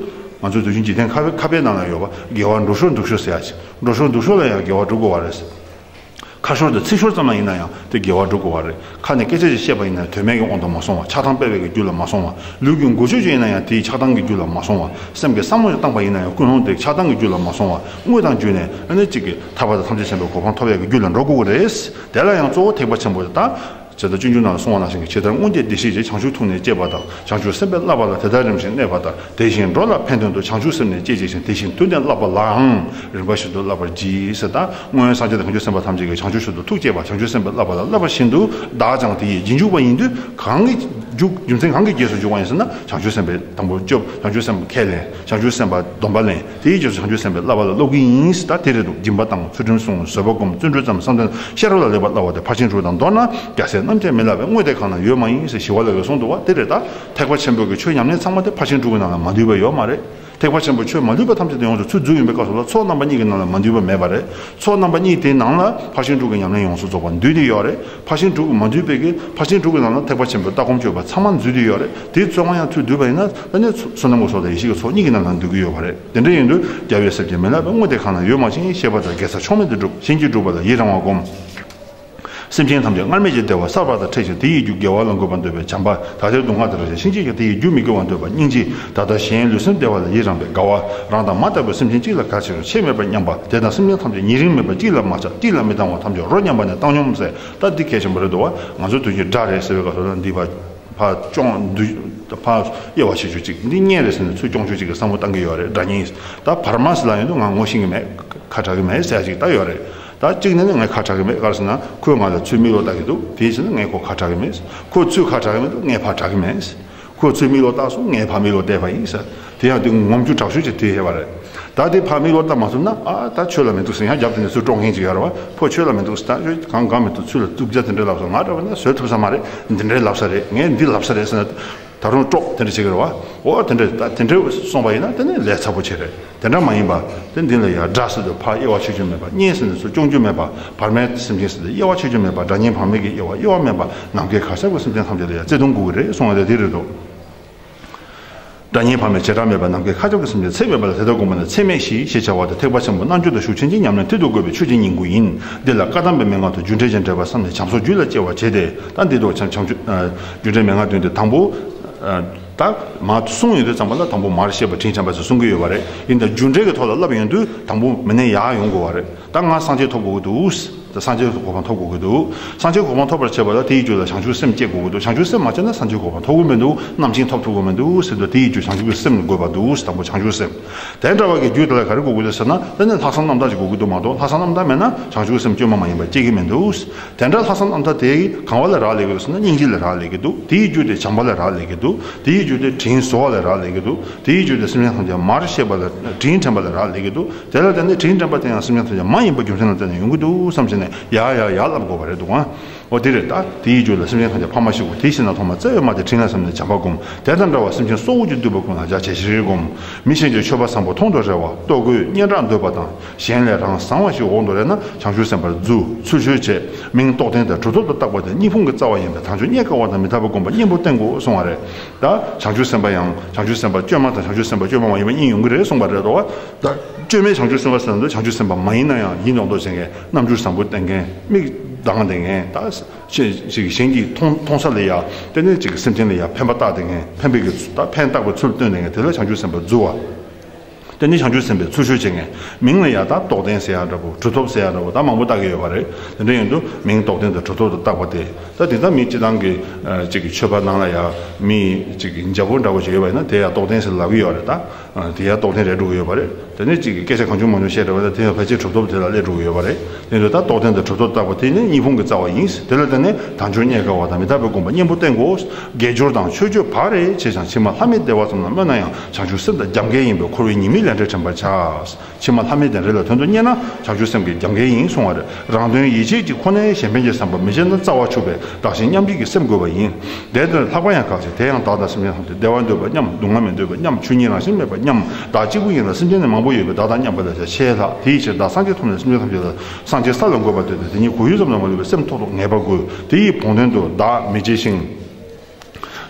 ང་ཚོའི་དུས་རྒྱུན་འཇིག་རྟེན་ཁ་དཔེ་ཁ་དཔེ་ནང་ལ་ཡོད་པ། དགེ་བ་འགྲོ་ཤོག་འདུག་ཤོག་ཟེར་ཡ་ཅིག་འགྲོ་ཤོག་འདུག་ཤོག་ལ་ཡང་དགེ་བ་སྒྲུབ་དགོས་པ་རེད། ཁ་ཤོར་དང་ཚིག་ཤོར་ཙམ་ལ་ཡིན་ན་ཡང་དེ་དགེ་བ་སྒྲུབ་དགོས་པ་རེད། ཁ་ནས་སྐད་ཆ་ཅིག་བཤད་པ་ཡིན་ན་དོན་མེད་ཀྱི་དབང་དུ་མ་སོང་བ། ཆགས་སྡང་སྤེལ་བའི་གི་རྒྱུ་ལ་མ་སོང་བ། ལུས་ཀྱི་འགུལ་སྐྱོད་ཅིག་ཡིན་ན་ཡང་དེའི་ཆགས་སྡང་གི་རྒྱུ་ལ་མ་སོང་བ། སེམས་ཀྱི་བསམ་བློ་ཞིག་བཏང་པ་ཡིན་ན་ཡང་ཀུན་སློང་དེ་ཆགས་སྡང་གི་རྒྱུ་ལ་མ་སོང་བ། དངོས་དང་བརྒྱུད་ནས་ཨ་ནི་གཅིག་གི་ཐར་པ་དང་ཐམས་ཅད་མཁྱེན་པའི་གོ་འཕང་ཐོབ་ཡག་གི་རྒྱུ་ལ་འགྲོ་དགོས་ཀྱི་རེད། དེ་ལ་ཡང་གཙོ་བོ་ཐེག་པ་ཆེན་པོ་དང་། ཇི་ལྟར་སྤྱོད་འཇུག་ནང་ལ་གསུངས་པ་ནང་བཞིན་གྱི། ཇི་ལྟར་སྔོན་གྱི་བདེ་གཤེགས་ཀྱིས། བྱང་ཆུབ་ཐུགས་ནི་བསྐྱེད་པ་དང་། བྱང་ཆུབ་སེམས་དཔའི་བསླབ་པ་ལ། དེ་ལྟར་རིམ་བཞིན་གནས་པ་ལྟར། དེ་བཞིན་འགྲོ་ལ་ཕན་དོན་དུ། བྱང་ཆུབ་སེམས་ནི་བསྐྱེད་བགྱིད་ཅིང་། དེ་བཞིན་དུ་ནི་བསླབ་པ་ལའང་། རིམ་པ་བཞིན་དུ་བསླབ་པར་བགྱི་ཟེར། ད་སྔོན་སངས་རྒྱས་དང་བྱང་ཆུབ་སེམས་དཔའ་ཐམས་ཅད་ཀྱིས་བྱང་ཆུབ་མཆོག་ཏུ་ཐུགས་བསྐྱེད་པ། བྱང་ཆུབ་སེམས་དཔའི་བསླབ་པ་ལ་བསླབ་པ་བཞིན་དུ་བདག་ཀྱང་དེ་ཡི་རྗེས་འཇུག་པ་ཡིན་དུས། གང་གི་རྒྱུ་རྒྱུ་མཚན་གང་གི་རྗེས་སུ་འཇུག་པ་ཡིན་ཟེར་ན། བྱང་ཆུབ་སེམས་དཔའི་དང་པོ་སྐྱོབ། བྱང་ཆུབ་སེམས་དཔའ་ཁས་ལེན། བྱང་ཆུབ་སེམས་དཔའི་སྡོམ་པ་ལེན། དེའི་རྗེས་སུ་བྱང་ཆུབ་སེམས་དཔའི་བསླབ་པ་ལ་སློབ་ཀྱི་ཡིན་ཟེར། ད་དེ་རེད་འདུག་སྦྱིན་པ་དང་། ཚུལ་ཁྲིམས་སྲུང་། བཟོད་པ་སྒོམ། བརྩོན་འགྲུས་བརྩམ། བསམ་གཏན་ཤེས་རབ་ལ་སླེབས་པར་བསླབ་པ་དེ་ཕར་ཕྱིན་དྲུག་དང་མདོར་ན་རྒྱལ་སྲས་རྣམས་ཀྱང་མི་བསླབ་པའི། དངོས་དེ་གང་ན་ཡོད་མ་ཡིན་ཟེར་ཞི་བ་ལྷ་གིས་གསུངས་འདུག་བ། དེ་རེད། ད་ཐེག་པ་ཆེན་པོའི་གི་ཆོས་ཉམས་ལེན་ཚང་མ་དེ་ཕར་ཕྱིན་དྲུག་གི་ནང་ལ་མ་འདུས་པ་ཡོད་མ་རེད། ཐེག་པ་ཆེན་པོའི་ཆོས་མ་ལུས་པ་ཐམས་ཅད་དུ་ཡོངས་སུ་ཚུར་འཛུལ་ཡིན་པའི་སྐབས་སུ་ལ་ཚོགས་རྣམ་པ་གཉིས་ཀྱི་ནང་ལ་མ་འདུས་པ་མེད་པ་རེད། ཚོགས་རྣམ་པ་གཉིས་དེའི་ནང་ལ་ཕར་ཕྱིན་དྲུག་གི་ཉམས་ལེན་ཡོངས་སུ་རྫོགས་པ་འདུས་ཏེ་ཡོད་རེད། ཕར་ཕྱིན་དྲུག་གི་མ་འདུས་པའི་གི་ཕར་ཕྱིན་དྲུག་གི་ནང་ལ་ཐེག་པ་ཆེན་པོའི་ལྟ་སྒོམ་སྤྱོད་པ་ཚང་མ་འཛུལ་ཏེ་ཡོད་རེད། དེ་ཚོ་ཡང་ཚུར་བསྡུས་པ་ཡིན་ན་ད་ནི་བསོད་ནམས་ཀྱི་ཚོགས་དང་ཡེ་ཤེས་ཀྱི་ཚོགས་གཉིས་ཀྱི་ནང་ལ་འདུ་གི་ཡོད་པ་རེད། དེ་འདྲ་ཡིན་དུས་རྒྱལ་བའི་སྲས་ཀྱིས་མི་བསླབ་པའི། དངོས་དེ་གང་ན་ཡོད་མ་ཡིན། ཤེས་པ་དང་དགེ་རྩ་ཕྱོགས་མེད་དུ་སྒྲུབ། གཞན་གྱིས་བསྒྲུབས་པ་ལ་ཡི་རང་བར་བསྒོམ། སེམས་ཅན་ཐམས་ཅད་སྔར་མེད་ཀྱི་བདེ་བ་གསར་པ་དང་འཕྲད་ཅིང་། དེ་ཡི་རྒྱུ་དགེ་བ་ལ་འགོད་པར་འདོད་པའི་བྱམས་པ། དག་ཐེར་སྡུག་བསྔལ་དང་བྲལ་ཞིང་གཤིན་རྗེ་གཤེད། དེ་ཡི་རྒྱུ་མི་དགེ་བར་འདོད་པ་སྙིང་རྗེ། ད་ལྟ་གཞན་ལུས་སེམས་བདེ་བ་ལ་ཡི་རངས་པའི་དགའ་བ། རང་དང་མ་འདྲ་བའི་སེམས་ཅན་གཅིག་ལ་དགའ་ཕྱིར་ཆེས་མེད་པར་མཉམ་པ། དེ་དག་སེམས་ཅན་ཐམས་ཅད་ཉེ་རིང་མེད་པར། གཅིག་ལ་མ་ཆགས་གཅིག་ལ་མི་སྡང་བ། ཐམས་ཅད་རོ་མཉམ་པ་ནི་བཏང་སྙོམས་ཟེར། ད་འདི་གལ་ཆེན་པོ་རེད་འདུག་བ། ང་ཚོ་དུས་རྒྱུན་དགྲ་རེད་ཟེར་བའི་སྐབས་སུ་ལ་འདི་ཕར་ཕར་སྐྱོང་འདུས་ཕར་དབྱེ་བ་ཕྱེ་ཆོག་ཅིག་འདི་གཉེན་རེད་ཟེར་ནས་ཚུར་སྐྱོང་ཆོག་ཅིག་གི་བསམ་བློ་བཏང་གི་ཡོད་རེད། དགྲ་གཉེན། ད་བར་མ་ཟེར་ལ་ཡོང་དུས་ང་ངོ་ཤེས་ཀྱི་མེད། ཁ་གྲག་གི་མེད་ཟེར་ཡ་ཅིག་ད་ཡོད་རེད། ད་གཅིག་ནས་ནི་ངས་ཁ་གྲག་གི་མེད། ག་རེ་ཟེར་ན་ཁོས་ང་ལ་ཚུར་མིག་ལོག་ལྟ་གི་འདུག་དེའི་ཕྱིར་ན་ངས་ཁོ་ཁ་གྲག་གི་མེད། ཁོས་ཚུར་ཁ་གྲག་གི་མི་འདུག་ངས་ཕར་གྲག་གི་མེད། ཁོས་ཚུར་མིག་ལོག་བལྟས་སོང་། ངས་ཕར་མིག་ལོག་བལྟས་པ་ཡིན་ཟེར། དེ་ཡང་དེ་ངོམ་རྒྱུ་དྲག་ཤོས་ཀྱི་དེ་ཡོད་པ་རེད། ད་དེ་ཕར་མིག་ལོག་ལྟ་མ་ཐུབ་ན། ཨ་ད་ཆོས་ལ་མི་འདུག་ཟེར་ཡང་རྒྱབ་དེ་ནས་ཚུར་དཀྲོག་མཁན་ཅིག་ཡོད་རེད་བ། ཁོ་ཆོས་ལ་མི་འདུག་ཟེར། ད་ཁྱོད་གང་གང་མི་འདུག་ཚུར་ལ་རྩུབ་རྒྱག་དེ་འདྲ་ལབ་སོང་། ང་འདྲ་བ་ན་བཟོད་ཐུབ་ས་མ་རེད། འདི་འདྲའི་ལབ་ས་རེད། ངས་འདི་ལབ་ས་རེད་ཟེར་ན། ད་རུང་དཀྲོག་དེ་འདྲ་བྱེད་ཀྱི་རེད་བ། འོ་དེ་འདྲ་ད་དེ་འདྲ་སོང་བ་ཡིན་ན་དེ་ནི་ལས་ཚ་པོ་ཆེ་རེད། དེ་འདྲ་མ་ཡིན་པ། དེ་འདི་ལ་ཡང་དགྲ་ཟེར་དུས་ཕར་དབྱེ་བ་ཕྱེ་རྒྱུ་མེད་པ། གཉེན་ཟེར་དུས་ཚུར་སྐྱོང་རྒྱུ་མེད་པ། བར་མའི་སེམས་ཅན་ཟེར་དུས་དབྱེ་བ་ཕྱེ་རྒྱུ་མེད་པ། དགྲ་གཉེན་བར་མའི་གི་དབྱེ་བ་དབྱེ་བ་མེད་པ། ནམ་མཁའི་གར་ཁྱབ་ཀྱི་སེམས་ཅན་ཐམས་ཅད་ལ་ཡང་བརྩེ་གདུང་དགོས་ཀྱི་རེད་གསུང་བ་དེ་དེ་རེད་འདུག་དགྲ་གཉེན་བར་མའི་བྱེ་བྲག་མེད་པ། ནམ་མཁའི་གར་ཁྱབ་ཀྱི་སེམས་ཅན་ཚད་མེད་པ་ལ། དེ་ལྟར་བསྒོམས་པ་ནི་ཚད་མེད་ཞི་ཞེས་བྱ་བ་སྟེ། ཐེག་པ་ཆེན་པོ་རྣལ་འབྱོར་དང་ཤུགས་ཅན་གྱི་ཉམས་ལེན་མཐིལ་དུ་བསྒོམས་པའི་ཆོས་ཀྱི་སྙིང་པོ་ཡིན། འདི་ལ་བཀའ་གདམས་པའི་མན་ངག་དང་རྒྱུ་འབྲས་ཀྱི་འབྲེལ་པ་བསམས་ནས་བྱམས་སོགས་རྒྱུད་ལ་སྐྱེ་བར་བྱེད་དེ། ད་འདི་དུ་བྱམས་བྱམས་ཆོས་རྒྱུ་འབྲས་མན་ངག་བདུན་ཏེ། དང་པོ། ད་མར་གསུངས་ཡོང་དུས་ཙམ་པ་ལ་དང་པོ་མར་བཤད་པ་དྲིན་དྲན་པ་ཟེར་གསུང་གི་ཡོད་པ་རེད། ཡིན་ད་རྒྱུ་འབྲས་ཀྱི་ཐོག་ལ་བསླབ་ཡོང་དུས་དང་པོ་མི་ནས་ཡར་ཡོང་དགོས་པ་རེད། ད་ང་སངས་རྒྱས་ཐོབ་དགོས་ཀྱི་འདུག་ད་སངས་རྒྱས་གོ་འཕང་ཐོབ་དགོས་ཀྱི་འདུག་སངས་རྒྱས་གོ་འཕང་ཐོབ་པར་བྱེད་པ་ལ་དེའི་རྒྱུད་ལ་བྱང་ཆུབ་སེམས་སྐྱེ་དགོས་ཀྱི་འདུག་བྱང་ཆུབ་སེམས་མ་སྐྱེས་ན་སངས་རྒྱས་གོ་འཕང་ཐོབ་ཀྱི་མི་འདུག་རྣམ་མཁྱེན་ཐོབ་ཐུབ་ཀྱི་མི་འདུག་ཟེར་དུས་དེའི་རྒྱུད་བྱང་ཆུབ་ཀྱི་སེམས་དགོས་པ་འདུག་དང་པོ་བྱང་ཆུབ་སེམས། དེ་འདྲ་བ་གི་རྒྱུད་དེ་ལ་ག་རེ་དགོས་ཀྱི་འདུག་ཟེར་ན། དེ་ནི་ལྷག་བསམ་རྣམ་དག་ཅིག་དགོས་ཀྱི་འདུག་མ་གཏོགས། ལྷག་བསམ་རྣམ་དག་མེད་ན་བྱང་ཆུབ་སེམས་བཅོས་མ་མ་ཡིན་པ་སྐྱེ་གི་མི་འདུག་དེ་འདྲ་ལྷག་བསམ་རྣམ་དག་དེ་གང་བ་ལ་རག་ལས་ཀྱི་འདུག་ཟེར་ན། སྙིང་རྗེ་ལ་རག་ལས་ཀྱི་འདུག་དེའི་རྒྱུད་དེ་བྱམས་པ་ལ་རག་ལས་ཀྱི་འདུག་དེའི་རྒྱུད་དེ་དྲིན་གཟོ་བ་ལ་རག་ལས་ཀྱི་འདུག་དེའི་རྒྱུད་དེ་སེམས་ཅན་ཐམས་ཅད་མར་བཤད་པ་ལ། དྲིན་དྲན་པ་ལ་རག་ལས་ཀྱི་འདུག་དེ་ལ་བརྟེན་ནས་དྲིན་དྲན་པ་དེ་ཡང་སེམས་ཅན་ཐམས་ཅད་མ་ཡིན་པ་རྒྱུ་མཚན་ལ་བརྟེན་ནས་ཡོང་གི་འདུག་བསམ་བྱས་ནས་ཡར་ཡར་ཡར་བསླབ་དགོས་པ་རེད་འདུག་ཨང་། འོ་དེ་རེད། ད་དེའི་རྒྱུད་ལ་སེམས་ཅན་ཐམས་ཅད་ཕ་མ་ཞིག་གོ། དེ་ཤི་ན་ཐོག་མ་བཙའ་བའི་མ་དེ་དྲིན་ལ་བསམས་ནས་བྱམས་པ་བསྒོམ། དེ་དང་འདྲ་བར་སེམས་ཅན་སྲོག་གཅོད་ཀྱི་སྡིག་པ་ཀུན་ལ་ཡང་བྱ་བྱེད་ཤེས་རིག་བསྒོམ། མི་གཞན་གྱི་མཆོད་པ་བཟང་པོ་མཐོང་དུ་རེ་བ། ལྟོ་གོས་སྙན་གྲགས་འདོད་པ་དང་། གཞན་ལས་རང་བཟང་བ་ཞིག་འོང་དུ་རེ་ན། བྱང་ཆུབ་སེམས་དཔར་བརྫུ། ཚུལ་འཆོས་བྱེད། མིང་རྟོགས་ལྡན་དང་གྲུབ་ཐོབ་ཏུ་བཏགས་པ་དེ་གཉིས་ཕུང་གི་རྩ་བ་ཡིན་པས། དལ་འབྱོར་རྙེད་དཀའ་བ་དང་མི་ཐར་པ་བསྒོམ་པ་གཉེན་པོ་བསྟེན་དགོས་གསུང་བ་རེད། ད་བྱང་ཆུབ་སེམས་དཔའ་ཡང་བྱང་ཆུབ་སེམས་དཔའ་བཅོས་མ་དང་བྱང་ཆུབ་སེམས་དཔའ་བཅོས་མ་མ་ཡིན་པ་གཉིས་ཡོང་གི་རེད་གསུངས་པ་རེད་དོ། ད་བཅོས་མའི་བྱང་ཆུབ་སེམས་དཔའ་ཟེར་ན་བྱང་ཆུབ་སེམས་དཔའ་མ་ཡིན་ན་ཡང་ཡིན་མདོག་མདོག་བྱེད་མཁན། རྣམ་འགྱུར་བཟང་པོ་བསྟན་མཁན། མིག་གདངས་ལྡན་མཁན། ད་ཅིག་གཞན་གྱིས་མཐོང་མཐོང་ས་ལ་ཡ། དེ་ནས་ཅིག་སེམས་ཅན་ལ་ཡ་ཕན་པ་བཏགས་ལྡན་མཁན། ཕན་པའི་གི་ད་ཕན་བཏགས་པའི་ཚུལ་སྟོན་ལྡན་མཁན་དེ་ལ་བྱང་ཆུབ་སེམས་དཔའ་བརྫུ་བ། དེ་ནས་བྱང་ཆུབ་སེམས་དཔའི་ཚུལ་འཆོས་བྱེད་མཁན། མིང་ལ་ཡ་ད་རྟོགས་ལྡན་ཟེར་ཡ་འདྲ་པོ། གྲུབ་ཐོབ་ཟེར་ཡ་འདྲ་པོ། ད་མང་པོ་བཏགས་ཀྱི་ཡོད་པ་རེད། དེ་འདྲ་ཡིན་དུས་མིང་རྟོགས་ལྡན་དང་གྲུབ་ཐོབ་ཏུ་བཏགས་པ་དེ། ད་དེ་ལྟར་མི་སྤྱི་བཏང་གི་ཅིག་གི་མཆོད་པ་ནང་ལ་ཡ་མི་ཅིག་གི་འཇའ་པོ་འདྲ་པོ་ཞིག་ཡོད་པ་ཡིན་ན་དེ་ཡ་རྟོགས་ལྡན་ཟེར་ལབ་ཀྱི་ཡོད་རེད། ད་དེ་ཡ་རྟོགས་ལྡན་རེད་འགྲོ་གི་ཡོད་པ་རེད། དེ་ནས་ཅིག་གི་སྐད་ཆ་གང་བྱུང་མང་བྱུང་བཤད་འདྲ་པོ་ད་དེ་ཡང་ཕལ་ཆེར་གྲུབ་ཐོབ་དེ་ལ་སླེབས་འགྲོ་གི་ཡོད་པ་རེད། དེ་ཚོ་ད་རྟོགས་ལྡན་དང་གྲུབ་ཐོབ་བཏགས་པ་དེ་ནི་གཉིས་ཕུང་གི་རྩ་བ་ཡིན། དེ་ལ་བརྟེན་ནས་དལ་འབྱོར་རྙེད་དཀའ་བ་དང་མི་ཐར་པ་བསྒོམ་པ་གཉེན་པོ་བསྟེན་དགོས། དགེ་སྦྱོར་དང་མཆོད་བརྗོད་བག་རེ་བྱས་ཀྱང་། ཕྱི་མ་ལྷ་མིའི་བདེ་བ་ཙམ་ལ་སྨོན་ན་ཡང་། བྱང་ཆུབ་སེམས་དང་རྒྱབ་འགལ་ཡིན་པས། འཁོར་བའི་ཉེས་དམིགས་ལས་འབྲས་དྲན་པར་བྱ། ཕྱི་མ་ལྷ་མིའི་བདེ་འབྲས་ལ་དོན་དུ་གཉེར་ན་བྱང་ཆུབ་སེམས་ཀྱི་རྒྱབ་འགལ་ཡིན་གསུང་བ་རེད། རང་དོན་ཡིད་བྱེད་ཀྱི་ཁོ་ནའི་གཞན་ཕན་གྱི་བསམ་པ་མི་བྱེད་ན་རྩ་བ་འཆུགས་པས། བདག་གཞན་མཉམ་བརྗེ་གི་སེམས་དགོས་པ་ཡིན། དེ་ལྟར་ལྷག་པ་ཡང་ཁག་ཆེ། དེ་ཡང་བདག་དང་སེམས་ཅན་ཐམས་ཅད་བདེ་བ་འདོད་པ་མཉམ། སྡུག་བསྔལ་མི་འདོད་པ་མཉམ། ཆོས་ཉིད་རང་བཞིན་མེད་པ་མཉམ། བདག་གཅིག་པུ་ཡིན་ལ་སེམས་ཅན་ནི་མང་པོ་ཡོད་པས། བདག་དང་མཉམ་པ་ལས་ཀྱང་ཆེས་ལྷག་དེའི་ཕྱིར་བདག་སངས་རྒྱས་ཐོབ་ནས་སེམས་ཅན་ཐམས་ཅད་ལ། སངས་རྒྱས་ས་ལ་འགོད་པར་འདོད་དེ། དེ་ཉིད་གོ་ཡུལ་ཙམ་དུ་མ་ལུས་པའི་སེམས་ཐོག་ཏུ་ངེས་པར་དགོས། དེ་ཡི་བོགས་འདོན་དུ་བདག་མི་བརྗེ་ཞིང་།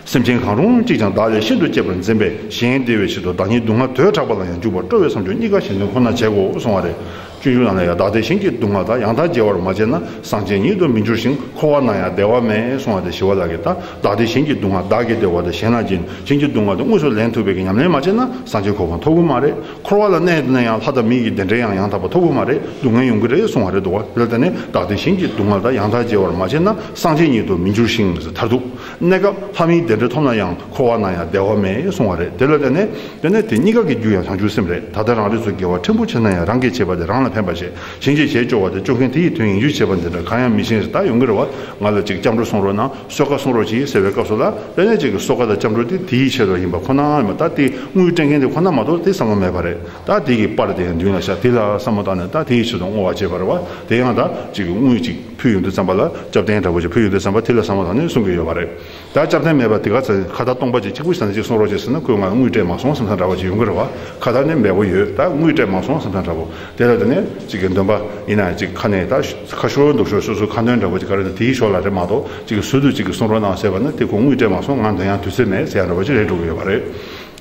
སེམས་ཅན་གང་རུང་གཅིག་ཀྱང་བདག་ལས་ཤིན་ཏུ་གཅེས་པར་འཛིན་པས། གཞན་བདེ་བའི་ཕྱིར་དུ་བདག་ཉིད་སྡུག་བསྔལ་དོས་དྲག་པ་ལ་ཡང་འཇུག་པར་སྤྲོ་བའི་བསམ་སྦྱོར་གཉིས་ཀ་གཞན་དོན་ཁོ་ནར་བྱེད་དགོས་གསུང་བ་རེད། སྤྱོད་འཇུག་ནང་ལ་ཡང་། བདག་བདེ་གཞན་གྱི་སྡུག་བསྔལ་དག་ཡང་དག་བརྗེ་བར་མ་བྱས་ན། སངས་རྒྱས་ཉིད་དུ་མི་འགྱུར་ཞིང་། འཁོར་བ་ན་ཡང་བདེ་བ་མེད་གསུང་བ་དེ་ཞི་བ་ལྷ་གིས། ད་བདག་བདེ་གཞན་གྱི་སྡུག་བསྔལ། བདག་གི་བདེ་བ་དེ་གཞན་ལ་སྦྱིན། གཞན་གྱི་སྡུག་བསྔལ་དེ་དངོས་སུ་ལེན་ཐུབ་པའི་གི་ཉམས་ལེན་མ་བྱས་ན་སངས་རྒྱས་གོ་འཕང་ཐོབ་ཀྱི་མ་རེད། འཁོར་བ་ལ་གནས་ན་ཡང་ལྷ་དང་མི་ཡི་བདེ་འབྲས་ཡང་ཡང་དག་པ་ཐོབ་ཀྱི་མ་རེད། སྡུག་བསྔལ་ཡོང་གི་རེད་གསུང་བ་རེད་འདུག་བ། དེ་ལ་བརྟེན་ནས་བདག་བདེ་གཞན་གྱི་སྡུག་བསྔལ་དག་ཡང་དག་བརྗེ་བར་མ་བྱས་ན། སངས་རྒྱས་ཉིད་དུ་མི་འགྱུར་ཞིང་། མཐར་ཐུག་གནས་སྐབས་ལྷ་མིའི་བདེ་འབྲས་ཐོབ་ན་ཡང་། འཁོར་བ་ན་ཡང་བདེ་བ་མེད་གསུང་བ་རེད། དེ་ལ་བརྟེན་ནས། དེ་ནས་དེ་གཉིས་ཀ་གི་རྒྱུ་ཡང་བྱང་ཆུབ་སེམས་རེད། ད་ལྟ་རང་རིགས་སུ་དགེ་བ་ཕྲན་བུ་ཆེ་ན་ཡང་རང་གིས་བྱས་པ་དེ་རང་ལ་ཕན་པར་བྱེད། གཞན་གྱིས་བྱས་བཅོལ་བ་དེ་བཅོལ་མཁན་དེ་ཡི་དོན་ཡིན་རྒྱུ་བྱེད་པ་འདི་འདྲ་གང་ཡང་མི་ཤེས་ཟེར། ད་ཡོང་གི་རེད་བ། ང་ལ་ཅིག་སྐྱབས་འགྲོ་གསུང་རོགས་གནང་། གསོལ་ཁ་གསུང་རོགས་གྱིས་ཟེར་བའི་སྐབས་སུ་ལ། དེ་ནས་ཅིག་གི་གསོལ་ཁ་དང་སྐྱབས་འགྲོ་དེ་དེ་ཡི་ཆེད་དུ་ཡིན་པ་ཁོ་ན་ཡིན་པ། ད་དེ་དངུལ་སྤྲད་མཁན་དེ་ཁོ་ན་མ་གཏོགས་དེ་བསམ་བློ་མེད་པ་རེད། ད་དེ་གི་པར་དེ་ཡང་མདུན་ལ་བཞག་དེ་ལ་བསམ་བློ་བཏང་ནས་ད་དེ་ཡི་ཆེད་དུ་བསྔོ་བ་བྱས་པ་རེད་བ། དེ་ཡང་ད་ཅིག་གི་དངུལ་ཅིག་ཕུལ་ཡོང་དུས་ཙམ་པ་ལ་སྐྱབས་རྟེན་འདྲ་པོ་ཅིག་ཕུལ་ཡོང་དུས་ཙམ་པ་དེ་ལ་བསམ་བློ་བཏང་ནས་གསུང་གི་ཡོད་པ་རེད། ད་སྐྱབས་རྟེན་མེད་པ་དེ་ག་ཚོད་ཁ་བརྡ་སྟོང་པ་ཅིག་གཅིག་པུ་ཞིག་ནས་ཅིག་གསུང་རོགས་བྱེད་ཟེར་ན་ཁོས་ང་ལ་དངུལ་སྤྲད་མ་སོང་བསམ་བསམ་འདྲ་བ་ཅིག་ཡོང་གི་རེད་བ། ཁ་བརྡ་ནི་མེད་པོ་ཡོད། ད་དངུལ་སྤྲད་མ་སོང་བསམ་བསམ་འདྲ་པོ། དེ་ལ་དེ་ནས་ཅིག་གི་འདོན་པ་ཡིན་ན་ཅིག་ཁ་ནས་ད་ཁ་ཤོར་འདུག་ཤོར་སོ་སོ་ཁ་འདོན་འདྲ་པོ་ཅིག་ག་རེ་ད་དེའི་ཞོར་ལ་རེད་མ་གཏོགས་ཅིག་གི་ཟུར་དུ་ཅིག་གི་གསུང་རོགས་གནང་ཟེར་བ་ན་དེ་ཁོ་དངུལ་སྤྲད་མ་སོང་། ང་འདོན་ཡང་དུས་ཚོད་མེད་ཟེར་ཡ་འདྲ་པོ་ཅིག་རེད་འགྲོ་གི་ཡོད་པ་རེད།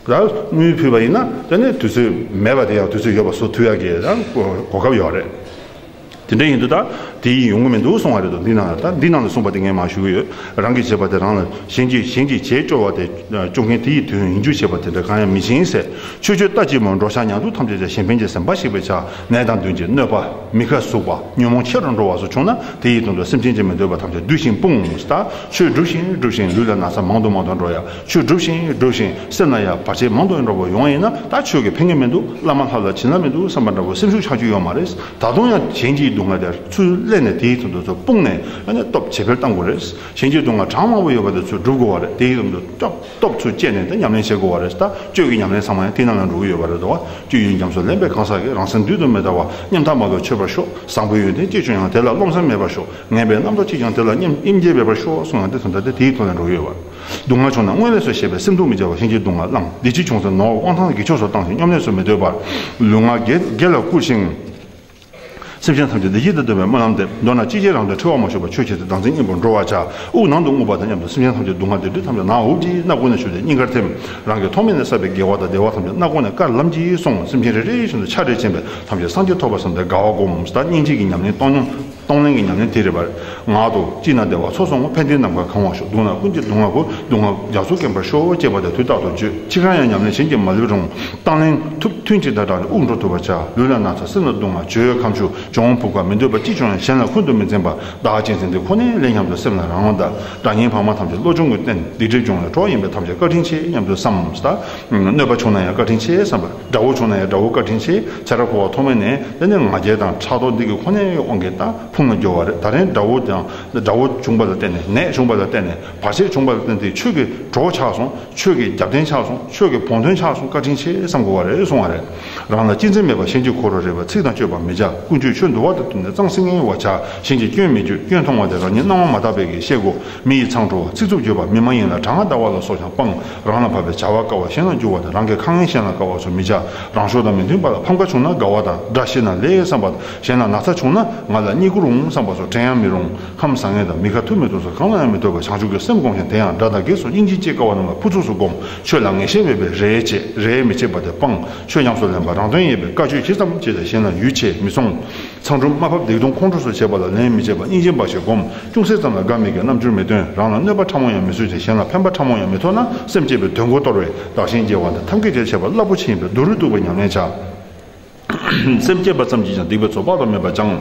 ད་དངུལ་ཕུལ་བ་ཡིན་ན་དེ་ནས་དུས་ཚོད་མེད་པ་དེ་ཡང་དུས་ཚོད་ཡོད་པ་བཟོ་ཐུབ་ཡ་གི་ད་གོ་སྐབས་ཡོད་རེད། དེ་འདྲ་ཡིན་དུས་ད་དེ་ཡིན་ཡོང་གི་མི་འདུག་གསུང་བ་རེད་དོ། འདི་ནང་ལ་ད་འདི་ནང་ལ་གསུངས་པ་དེ་ངས་མར་ཞུ་གི་ཡོད། རང་གིས་བྱས་པ་དེ་རང་ལ་གཞན་གྱིས་གཞན་གྱིས་བྱས་བཅོལ་བ་དེ་བཅོལ་མཁན་དེ་ཡི་དོན་ཡིན་རྒྱུ་བྱེད་པ་དེ་འདྲ་གང་ཡང་མི་ཤེས་ཟེར། ཆོས་སྤྱོད་ལྟ་ཅི་སྨོས། འགྲོ་འཆག་ཉལ་འདུག་ཐམས་ཅད་ཀྱང་། གཞན་ཕན་གྱི་སེམས་འབའ་ཞིག་པས་ཆགས། ནད་དང་གདོན་གྱིས་གནོད་པ། མི་ཁ་ཟུག་པ། ཉོན་མོངས་ཆེ་རུ་འགྲོ་བ་སོགས་བྱུང་ན། དེ་ཡི་དོན་དུ་སེམས་ཅན་གྱི་མི་འདོད་པ་ཐམས་ཅད་བསྡུས་ཤིང་སྤུངས། ད་ཆོས་སྒྲུབ་ཤིང་སྒྲུབ་ཤིང་ལུས་ལ་ན་ཚ་མང་དུ་མང་དུ་འགྲོ་ཡ། ཆོས་སྒྲུབ་ཤིང་སྒྲུབ་ཤིང་སེམས་ལ་ཡང་བར་ཆད་མང་དུ་འགྲོ་བ་ཡོང་བ་ཡིན་ན། ད་ཆོས་ཀྱི་ཕན་གྱི་མི་འདུག་བླ་མ་ལྷ་ལ་བྱིན་རླབས་མི་འདུག་བསམ་པ་འདྲ་བོ་སེམས་ཤུགས་ཆག་རྒྱུ་ཡོད་མ་རེད། ད་དུང་ཡང་གཞན་གྱི་སྡུག་བསྔལ་དེ་ཚུར་གླན་ནས་དེའི་དོན་དུ་ཚུར་སྤུངས་ནས་ཨ་ནི་སྟོབས་ཇེ་འཕེལ་གཏང་དགོས་རེད། གཞན་གྱི་སྡུག་བསྔལ་གྲངས་མང་པོ་ཡོད་པ་དེ་ཚུར་སྒྲུབ་དགོས་པ་རེད། དེའི་དོན་དུ་སྟོབས་སྟོབས་ཚུར་བསྐྱེད་ནས་དེ་ཉམས་ལེན་བྱེད་དགོས་པ་རེད། ད་སྤྱོད་ཀྱི་ཉམས་ལེན་ཚང་མ་ཡང་དེ་ནང་ལ་འགྲོ་གི་ཡོད་པ་རེད་དོ། སྤྱོད་ཡུལ་ཉམས་སུ་ལེན་པའི་གང་ཟག་གིས་རང་སེམས་བདུད་དུ་མི་ལྟ་བར། ཉམ་ཐག་མ་ལུས་མཆོད་པར་ཤོག་བཟང་པོའི་ཡོན་ཏན་ཅི་བྱུང་ཡང་། དེ་ལ་རློམ་སེམས་མེད་པར་ཤོག་ངན་པའི་རྣམ་རྟོག་ཅི་འཁྱམས་དེ་ལ་སྙེམས་སྙེམས་བརྗེད་མེད་པར་ཤོག་གསུངས་ཡང་དེ་དོན་དག་དེ་དེའི་ཐོག་ལ་འགྲོ་གི་ཡོད་པ། སྡུག་བསྔལ་བྱུང་ན་སྔོན་ལས་སུ་ཞེས་པས་སེམས་སྡུག་མི་བྱ་བར་གཞན་གྱི་སྡུག་བསྔལ་བླང་། བདེ་སྐྱིད་བྱུང་ཚེ་ནོར་དབང་ཐང་དགེ་ཕྱོགས་སུ་བཏང་ཞིང་སྙོམ་ལས་སུ་མི་སྡོད་པར། ལུས་ངག་དགེ་དགེ་ལ་བཀུར་ཞིང་། སེམས་ཅན་ཐམས་ཅད་བདེ་སྐྱིད་དང་ལྡན་པའི་སྨོན་ལམ་འདེབས། མདོར་ན་ཅི་བྱེད་རང་དོན་འཁྲི་བ་མ་ཞུགས་པར་ཆོས་བྱེད་དེ། བདག་འཛིན་གཉེན་པོར་འགྲོ་བར་བྱ། དབུགས་ནང་དུ་རྔུབ་པ་དང་མཉམ་དུ་སེམས་ཅན་ཐམས་ཅད་སྡུག་བསྔལ་བདེ་སྒྲིབ་ཐམས་ཅད་ནང་འུབ་ཀྱིས་སྣ་ཁུག་ནས་ཞུ་སྟེ་སྙིང་གར་ཐིམ། རང་གི་ཐོག་མེད་ནས་བསགས་པའི་དགེ་བ་དང་བདེ་བ་ཐམས་ཅད་སྣ་ཁུག་ནས་དཀར་ལམ་གྱིས་སོང་། སེམས་ཅན་རེ་རེ་བཞིན་དུ་ཆ་རེ་ཕྱིན་པས་ཐམས་ཅད་སངས་རྒྱས་ཐོབ་པར་བསམ་སྟེ་དགའ་བ་བསྒོམ། ད་སྙིང་རྗེ་གི་ཉམས་ལེན་གཏོང་སྙོམས། གཏོང་ལེན་གྱི་ཉམས་ལེན་དེ་རེད་པ། ངག་ཏུ་གཅིག་ན་བདེ་བ་ཚོགས་བསོད་ནམས། ཕན་བདེས་ནམ་མཁའ་གང་བར་ཤོག་སྡུག་ན་ཀུན་གྱི་སྡུག་བསྔལ་ཀུན། སྡུག་བསྔལ་རྒྱ་མཚོ་སྐེམ་པར་ཤོག་ཅེས་པ་དེ་དུས་རྟག་ཏུ་བརྗོད། འཆི་ཁར་ཡང་ཉམས་ལེན་བྱིན་གྱིས་མ་བརླབ་རུང་། བཏང་ལེན་ཐུབ་ཐུན་གཅིག་ཏུ་བསྒྲིལ་ནས་དབུགས་འགྲོ་ཐུབ་པར་བྱ། ལུས་ལ་ན་ཚ་སེམས་ལ་སྡུག་བསྔལ་བྱོལ་ཁམས་ཆུ་འབྱུང་བུ་ག་མི་འདོད་པ་ཅི་བྱུང་ཡང་གཞན་ལ་ཁུར་དུ་མི་འཛིན་པར་བདག་གཅེས་འཛིན་དེ་ཁོ་ནའི་ལས་སྙམ་དུ་སེམས་ལ་རང་དབང་གདའ། དགྲ་གཉེན་ཕ་མ་ཐམས་ཅད་བློ་སྦྱོང་གི་རྟེན། སྡིག་སྒྲིབ་སྦྱོང་བའི་གྲོགས་ཡིན་པས་ཐམས་ཅད་བཀའ་དྲིན་ཆེ་སྙམ་དུ་བསམ། གནོད་པ་བྱུང་ན་ཡང་བཀའ་དྲིན་ཆེ་བསམ་པ། དགྲ་བོ་བྱུང་ན་ཡང་དགྲ་བོ་བཀའ་དྲིན་ཆེ། ཚེ་རབས་འཁོར་བ་ཐོག་མེད་ནས་དེ་ནས་ང་རྒྱལ་དང་ཕྲག་དོག་འདི་གི་ཁོ་ནའི་དབང་གིས་ད་ཕུང་ལ་སྦྱོར་བ་རེད། ད་རིང་དགྲ་བོ་དང་དགྲ་བོ་བྱུང་པ་ལ་བརྟེན་ནས་ནད་བྱུང་པ་ལ་བརྟེན་ནས་བར་ཆད་བྱུང་པ་ལ་བརྟེན་ཏེ་ཆོས་ཀྱི་གྲོགས་ཆགས་སོང་། ཆོས་ཀྱི་རྒྱབ་རྟེན་ཆགས་སོང་། ཆོས་ཀྱི་བོགས་འདོན་ཆགས་སོང་། བཀའ་དྲིན་ཆེ་བསམ་དགོས་པ་རེད་གསུང་བ་རེད། རང་ལ་གཅེས་འཛིན་མེད་པར་གཞན་གྱི་འཁོར་རོ་རེ་བ། ཚིག་དང་སྤྱོད་པ་མི་བྱ་ཀུན་སྤྱོད་ ཆོས་འདུལ་བ་དང་བསྟུན་ནས་གཙང་སིང་ངེ་བ་བྱ། གཞན་གྱི་སྐྱོན་མི་བརྗོད། སྐྱོན་མཐོང་བ་དེ་རང་ཉིད་སྣང་བ་མ་དག་པའི་གི་ཤེས་དགོས། མི་ཡི་མཚང་འདྲུ་བ། ཚིག་རྩུབ་བརྗོད་པ། མི་མ་ཡིན་ལ་དྲང་ང་ལྟ་བ་ལ་སོགས་ཀྱང་སྤང་། རང་ལ་བབ་པའི་བྱ་བ་དཀའ་བ་གཞན་ལ་འཇུག་པ་དང་། རང་གི་ཁ་ངན་གཞན་ལ་དཀའ་བ་སོགས་མི་བྱ། རང་ཕྱོགས་དང་མི་མཐུན་པ་ལ་ཕམ་ཁ་བྱུང་ན་དགའ་བ་དང་། དགྲ་ཤེས་ན་ལེགས་བསམ་པ་དང་། གཞན་ལ་ན་ཚ་བྱུང་ན་ང་ལ་སྙི་གུ་རུང་བསམ་པ་སོགས་དྲན་ཡང་མི་རུང་། ཁམས་བཟང་ངན་དང་མི་ཁ་ཐུག་མི་ཐུག་སོགས་གང་ལ་ཡང་མི་ལྟོས་པར་བྱང་ཆུབ་ཀྱི་སེམས་བསྒོམ་ཞིང་། དེ་ཡང་དགྲ་དང་བགེགས་སོགས་སྙིང་རྗེ་སྐྱེ་དཀའ་བ་རྣམས་ལ་ཕུར་ཚུགས་སུ་བསྒོམ། ཆོས་ལ་ངེས་ཤེས་མེད་པས་རེ་བྱེད། རེ་མི་བྱེད་པ་དེ་སྤང་། ཆོས་ཉམས་སུ་ལེན་པ་རང་དོན་ཡིན་པས་བཀའ་ཆོས་ཇི་ཙམ་བྱས་ཀྱང་གཞན་ལ་ཡུས་ཆེ་མི་སོང་། མཚང་འབྲུམ་དམའ་ཕབ་སྡིག་ལྟུང་ཁོང་ཁྲོ་སོགས་བྱེད་པ་ལ་ལན་མི་བྱེད་པར་སྙིང་རྗེ་འབའ་ཞིག་བསྒོམ། ཅུང་ཟད་ཙམ་ལ་དགའ་མི་དགའི་རྣམ་འགྱུར་མི་སྟོན། རང་ལ་གནོད་པ་ཕྲ་མོ་ཡང་མི་བཟོད་ཅིང་། གཞན་ལ་ཕན་པ་ཕྲ་མོ་ཡང་མི་ཐོབ་ན། སེམས་བསྐྱེད་པའི་དོན་གོ་སྟོར་བས་བདག་གཞན་བརྗེ་བ་དང་ཐབས་མཁས་བྱེད་པར་རླབས་པོ་ཆེ་ཡིན་པས་མདོ་རུ་གཏུགས་པའི་ཉམས་ལེན་བྱ། སེམས་བསྐྱེད་པ་ཙམ་གྱིས་ཀྱང་སྡིག་པའི་ཚོགས་དཔག་ཏུ་མེད་པ་སྦྱང་།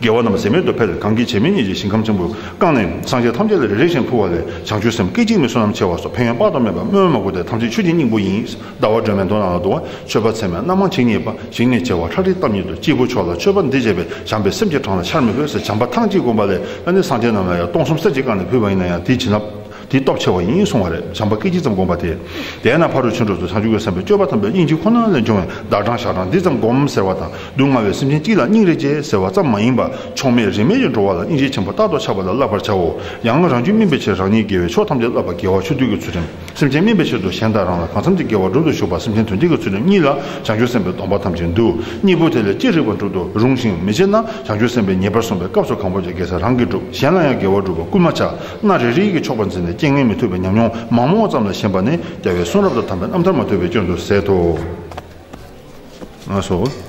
དགེ་བ་རྣམས་ཟད་མེད་དུ་འཕེལ། གང་གིས་བྱེ་མའི་སྙེད་ཀྱི་ཞིང་ཁམས་ཆེན་པོ་བཀང་ནས་སངས་རྒྱས་ཐམས་ཅད་ལ་རེ་རེ་བཞིན་ཕུལ་བ་ལས། བྱང་ཆུབ་སེམས་སྐད་ཅིག་མའི་བསོད་ནམས་ཆེ་བ་སོགས་ཕན་ཡོན་དཔག་ཏུ་མེད་པ་སྨོས་མ་དགོས་ཏེ། ཐམས་ཅད་ཆོས་ཀྱི་སྙིང་པོ་ཡིན། ཟླ་བ་སྒྲོན་མའི་མདོ་ནང་ལ་འདུག་པ། མཆོད་པ་ཚད་མེད་སྣ་མང་ཇི་སྙེད་པ། ཞིང་ནས་བྱེ་བ་ཁྲག་ཁྲིག་བཏབ་སྙེད་དུ། སྐྱེས་བུ་མཆོག་ལ་མཆོད་པ་འདི་བྱས་པས། བྱམས་པའི་སེམས་ཀྱི་གྲངས་ལ་ཆར་མི་ཕོད་ཟེར། བྱམས་པ་ཐང་ཅིག་བསྒོམས་པ་ལས་ཨ་ནི་སངས་རྒྱས་རྣམས་ལ་ཡང་སྟོང་གསུམ་གསེར་གྱི་བཀང་ནས་ཕུལ་བ་ཡིན་ན་ཡང་དེའི་བྱིན་རླབས་དེའི་སྟོབས་ཆེ་བ་ཡིན་གསུང་བ་རེད། བྱམས་པ་སྐད་ཅིག་ཙམ་བསྒོམས་པ་དེ། དེས་ན་ཕ་རོལ་ཕྱིན་དྲུག་ཏུ་བྱང་ཆུབ་ཀྱི་སེམས་དཔའི་སྤྱོད་པ་ཐམས་ཅད་སྙིང་རྗེ་ཁོ་ན་ལས་འབྱུང་བས། ཟླ་གྲངས་ཞག་གྲངས་འདི་ཙམ་བསྒོམ་ཟེར་བ་དང་། སྡུག་བསྔལ་བའི་སེམས་ཅན་གཅིག་ལ་སྙིང་རེ་རྗེ་ཟེར་བ་ཙམ་མ་ཡིན་པར། ཕྱོགས་མེད་རིས་མེད་ཀྱི་འགྲོ་བ་ལ་སྙིང་རྗེ་ཆེན་པོ་རྟག་ཏུ་ཆགས་པ་ལ་བསླབ་པར་བྱའོ། ཡང་རང་རྒྱུད་སྨིན་པའི་ཕྱིར་རང་ཉིད་དགེ་བའི་ཕྱོགས་ཐམས་ཅད་བསླབ་པ། དགེ་བ་ཆོས་སྡུད་ཀྱི་ཚུལ་ཁྲིམས། སེམས་ཅན་སྨིན་པའི་ཕྱིར་དུ་གཞན་དང་རང་ལ་གང་འཚམ་གྱི་དགེ་བ་སྒྲུབ་ཏུ་གཞུག་པ། སེམས་ཅན་དོན་བྱེད་ཀྱི་ཚུལ་ཁྲིམས་གཉིས་ལ་བྱང་ཆུབ་སེམས་དཔའི་སྡོམ་པ་ཐམས་ཅད་འདུ། གཉིས་པོ་དེ་ལས་ཅི་རིགས་པ་སྒྲུབ་ཏུ་རུང་ཞིང་། མི་བྱེད་ན་བྱང་ཆུབ་སེམས་དཔའི་ཉེས་པར་གསུངས་པའི་སྐབས་སུ་གང་བབ་ཀྱང་དགེ་རྩ་རང་གིས་སྒྲུབ། གཞན་ལ་ཡང་དགེ་བ་སྒྲུབ་པ་བསྐུལ་མ་བྱ། སྣ་རེ་རེ་གིས་ཆོག་པར་འཛིན་ནས་རྐྱེན་ངན་མི་ཐུབ་པའི་ཉམས་མྱོང་མང་མང་ཙམ་ལ་ཞེན་པ་ནི་རྒྱལ་བའི་གསུང་རབ་དང་དམ་པའི་རྣམ་ཐར་མ་ཐོས་པའི་སྐྱོན་དུ་ཟད་དོ། ལགས་སོ།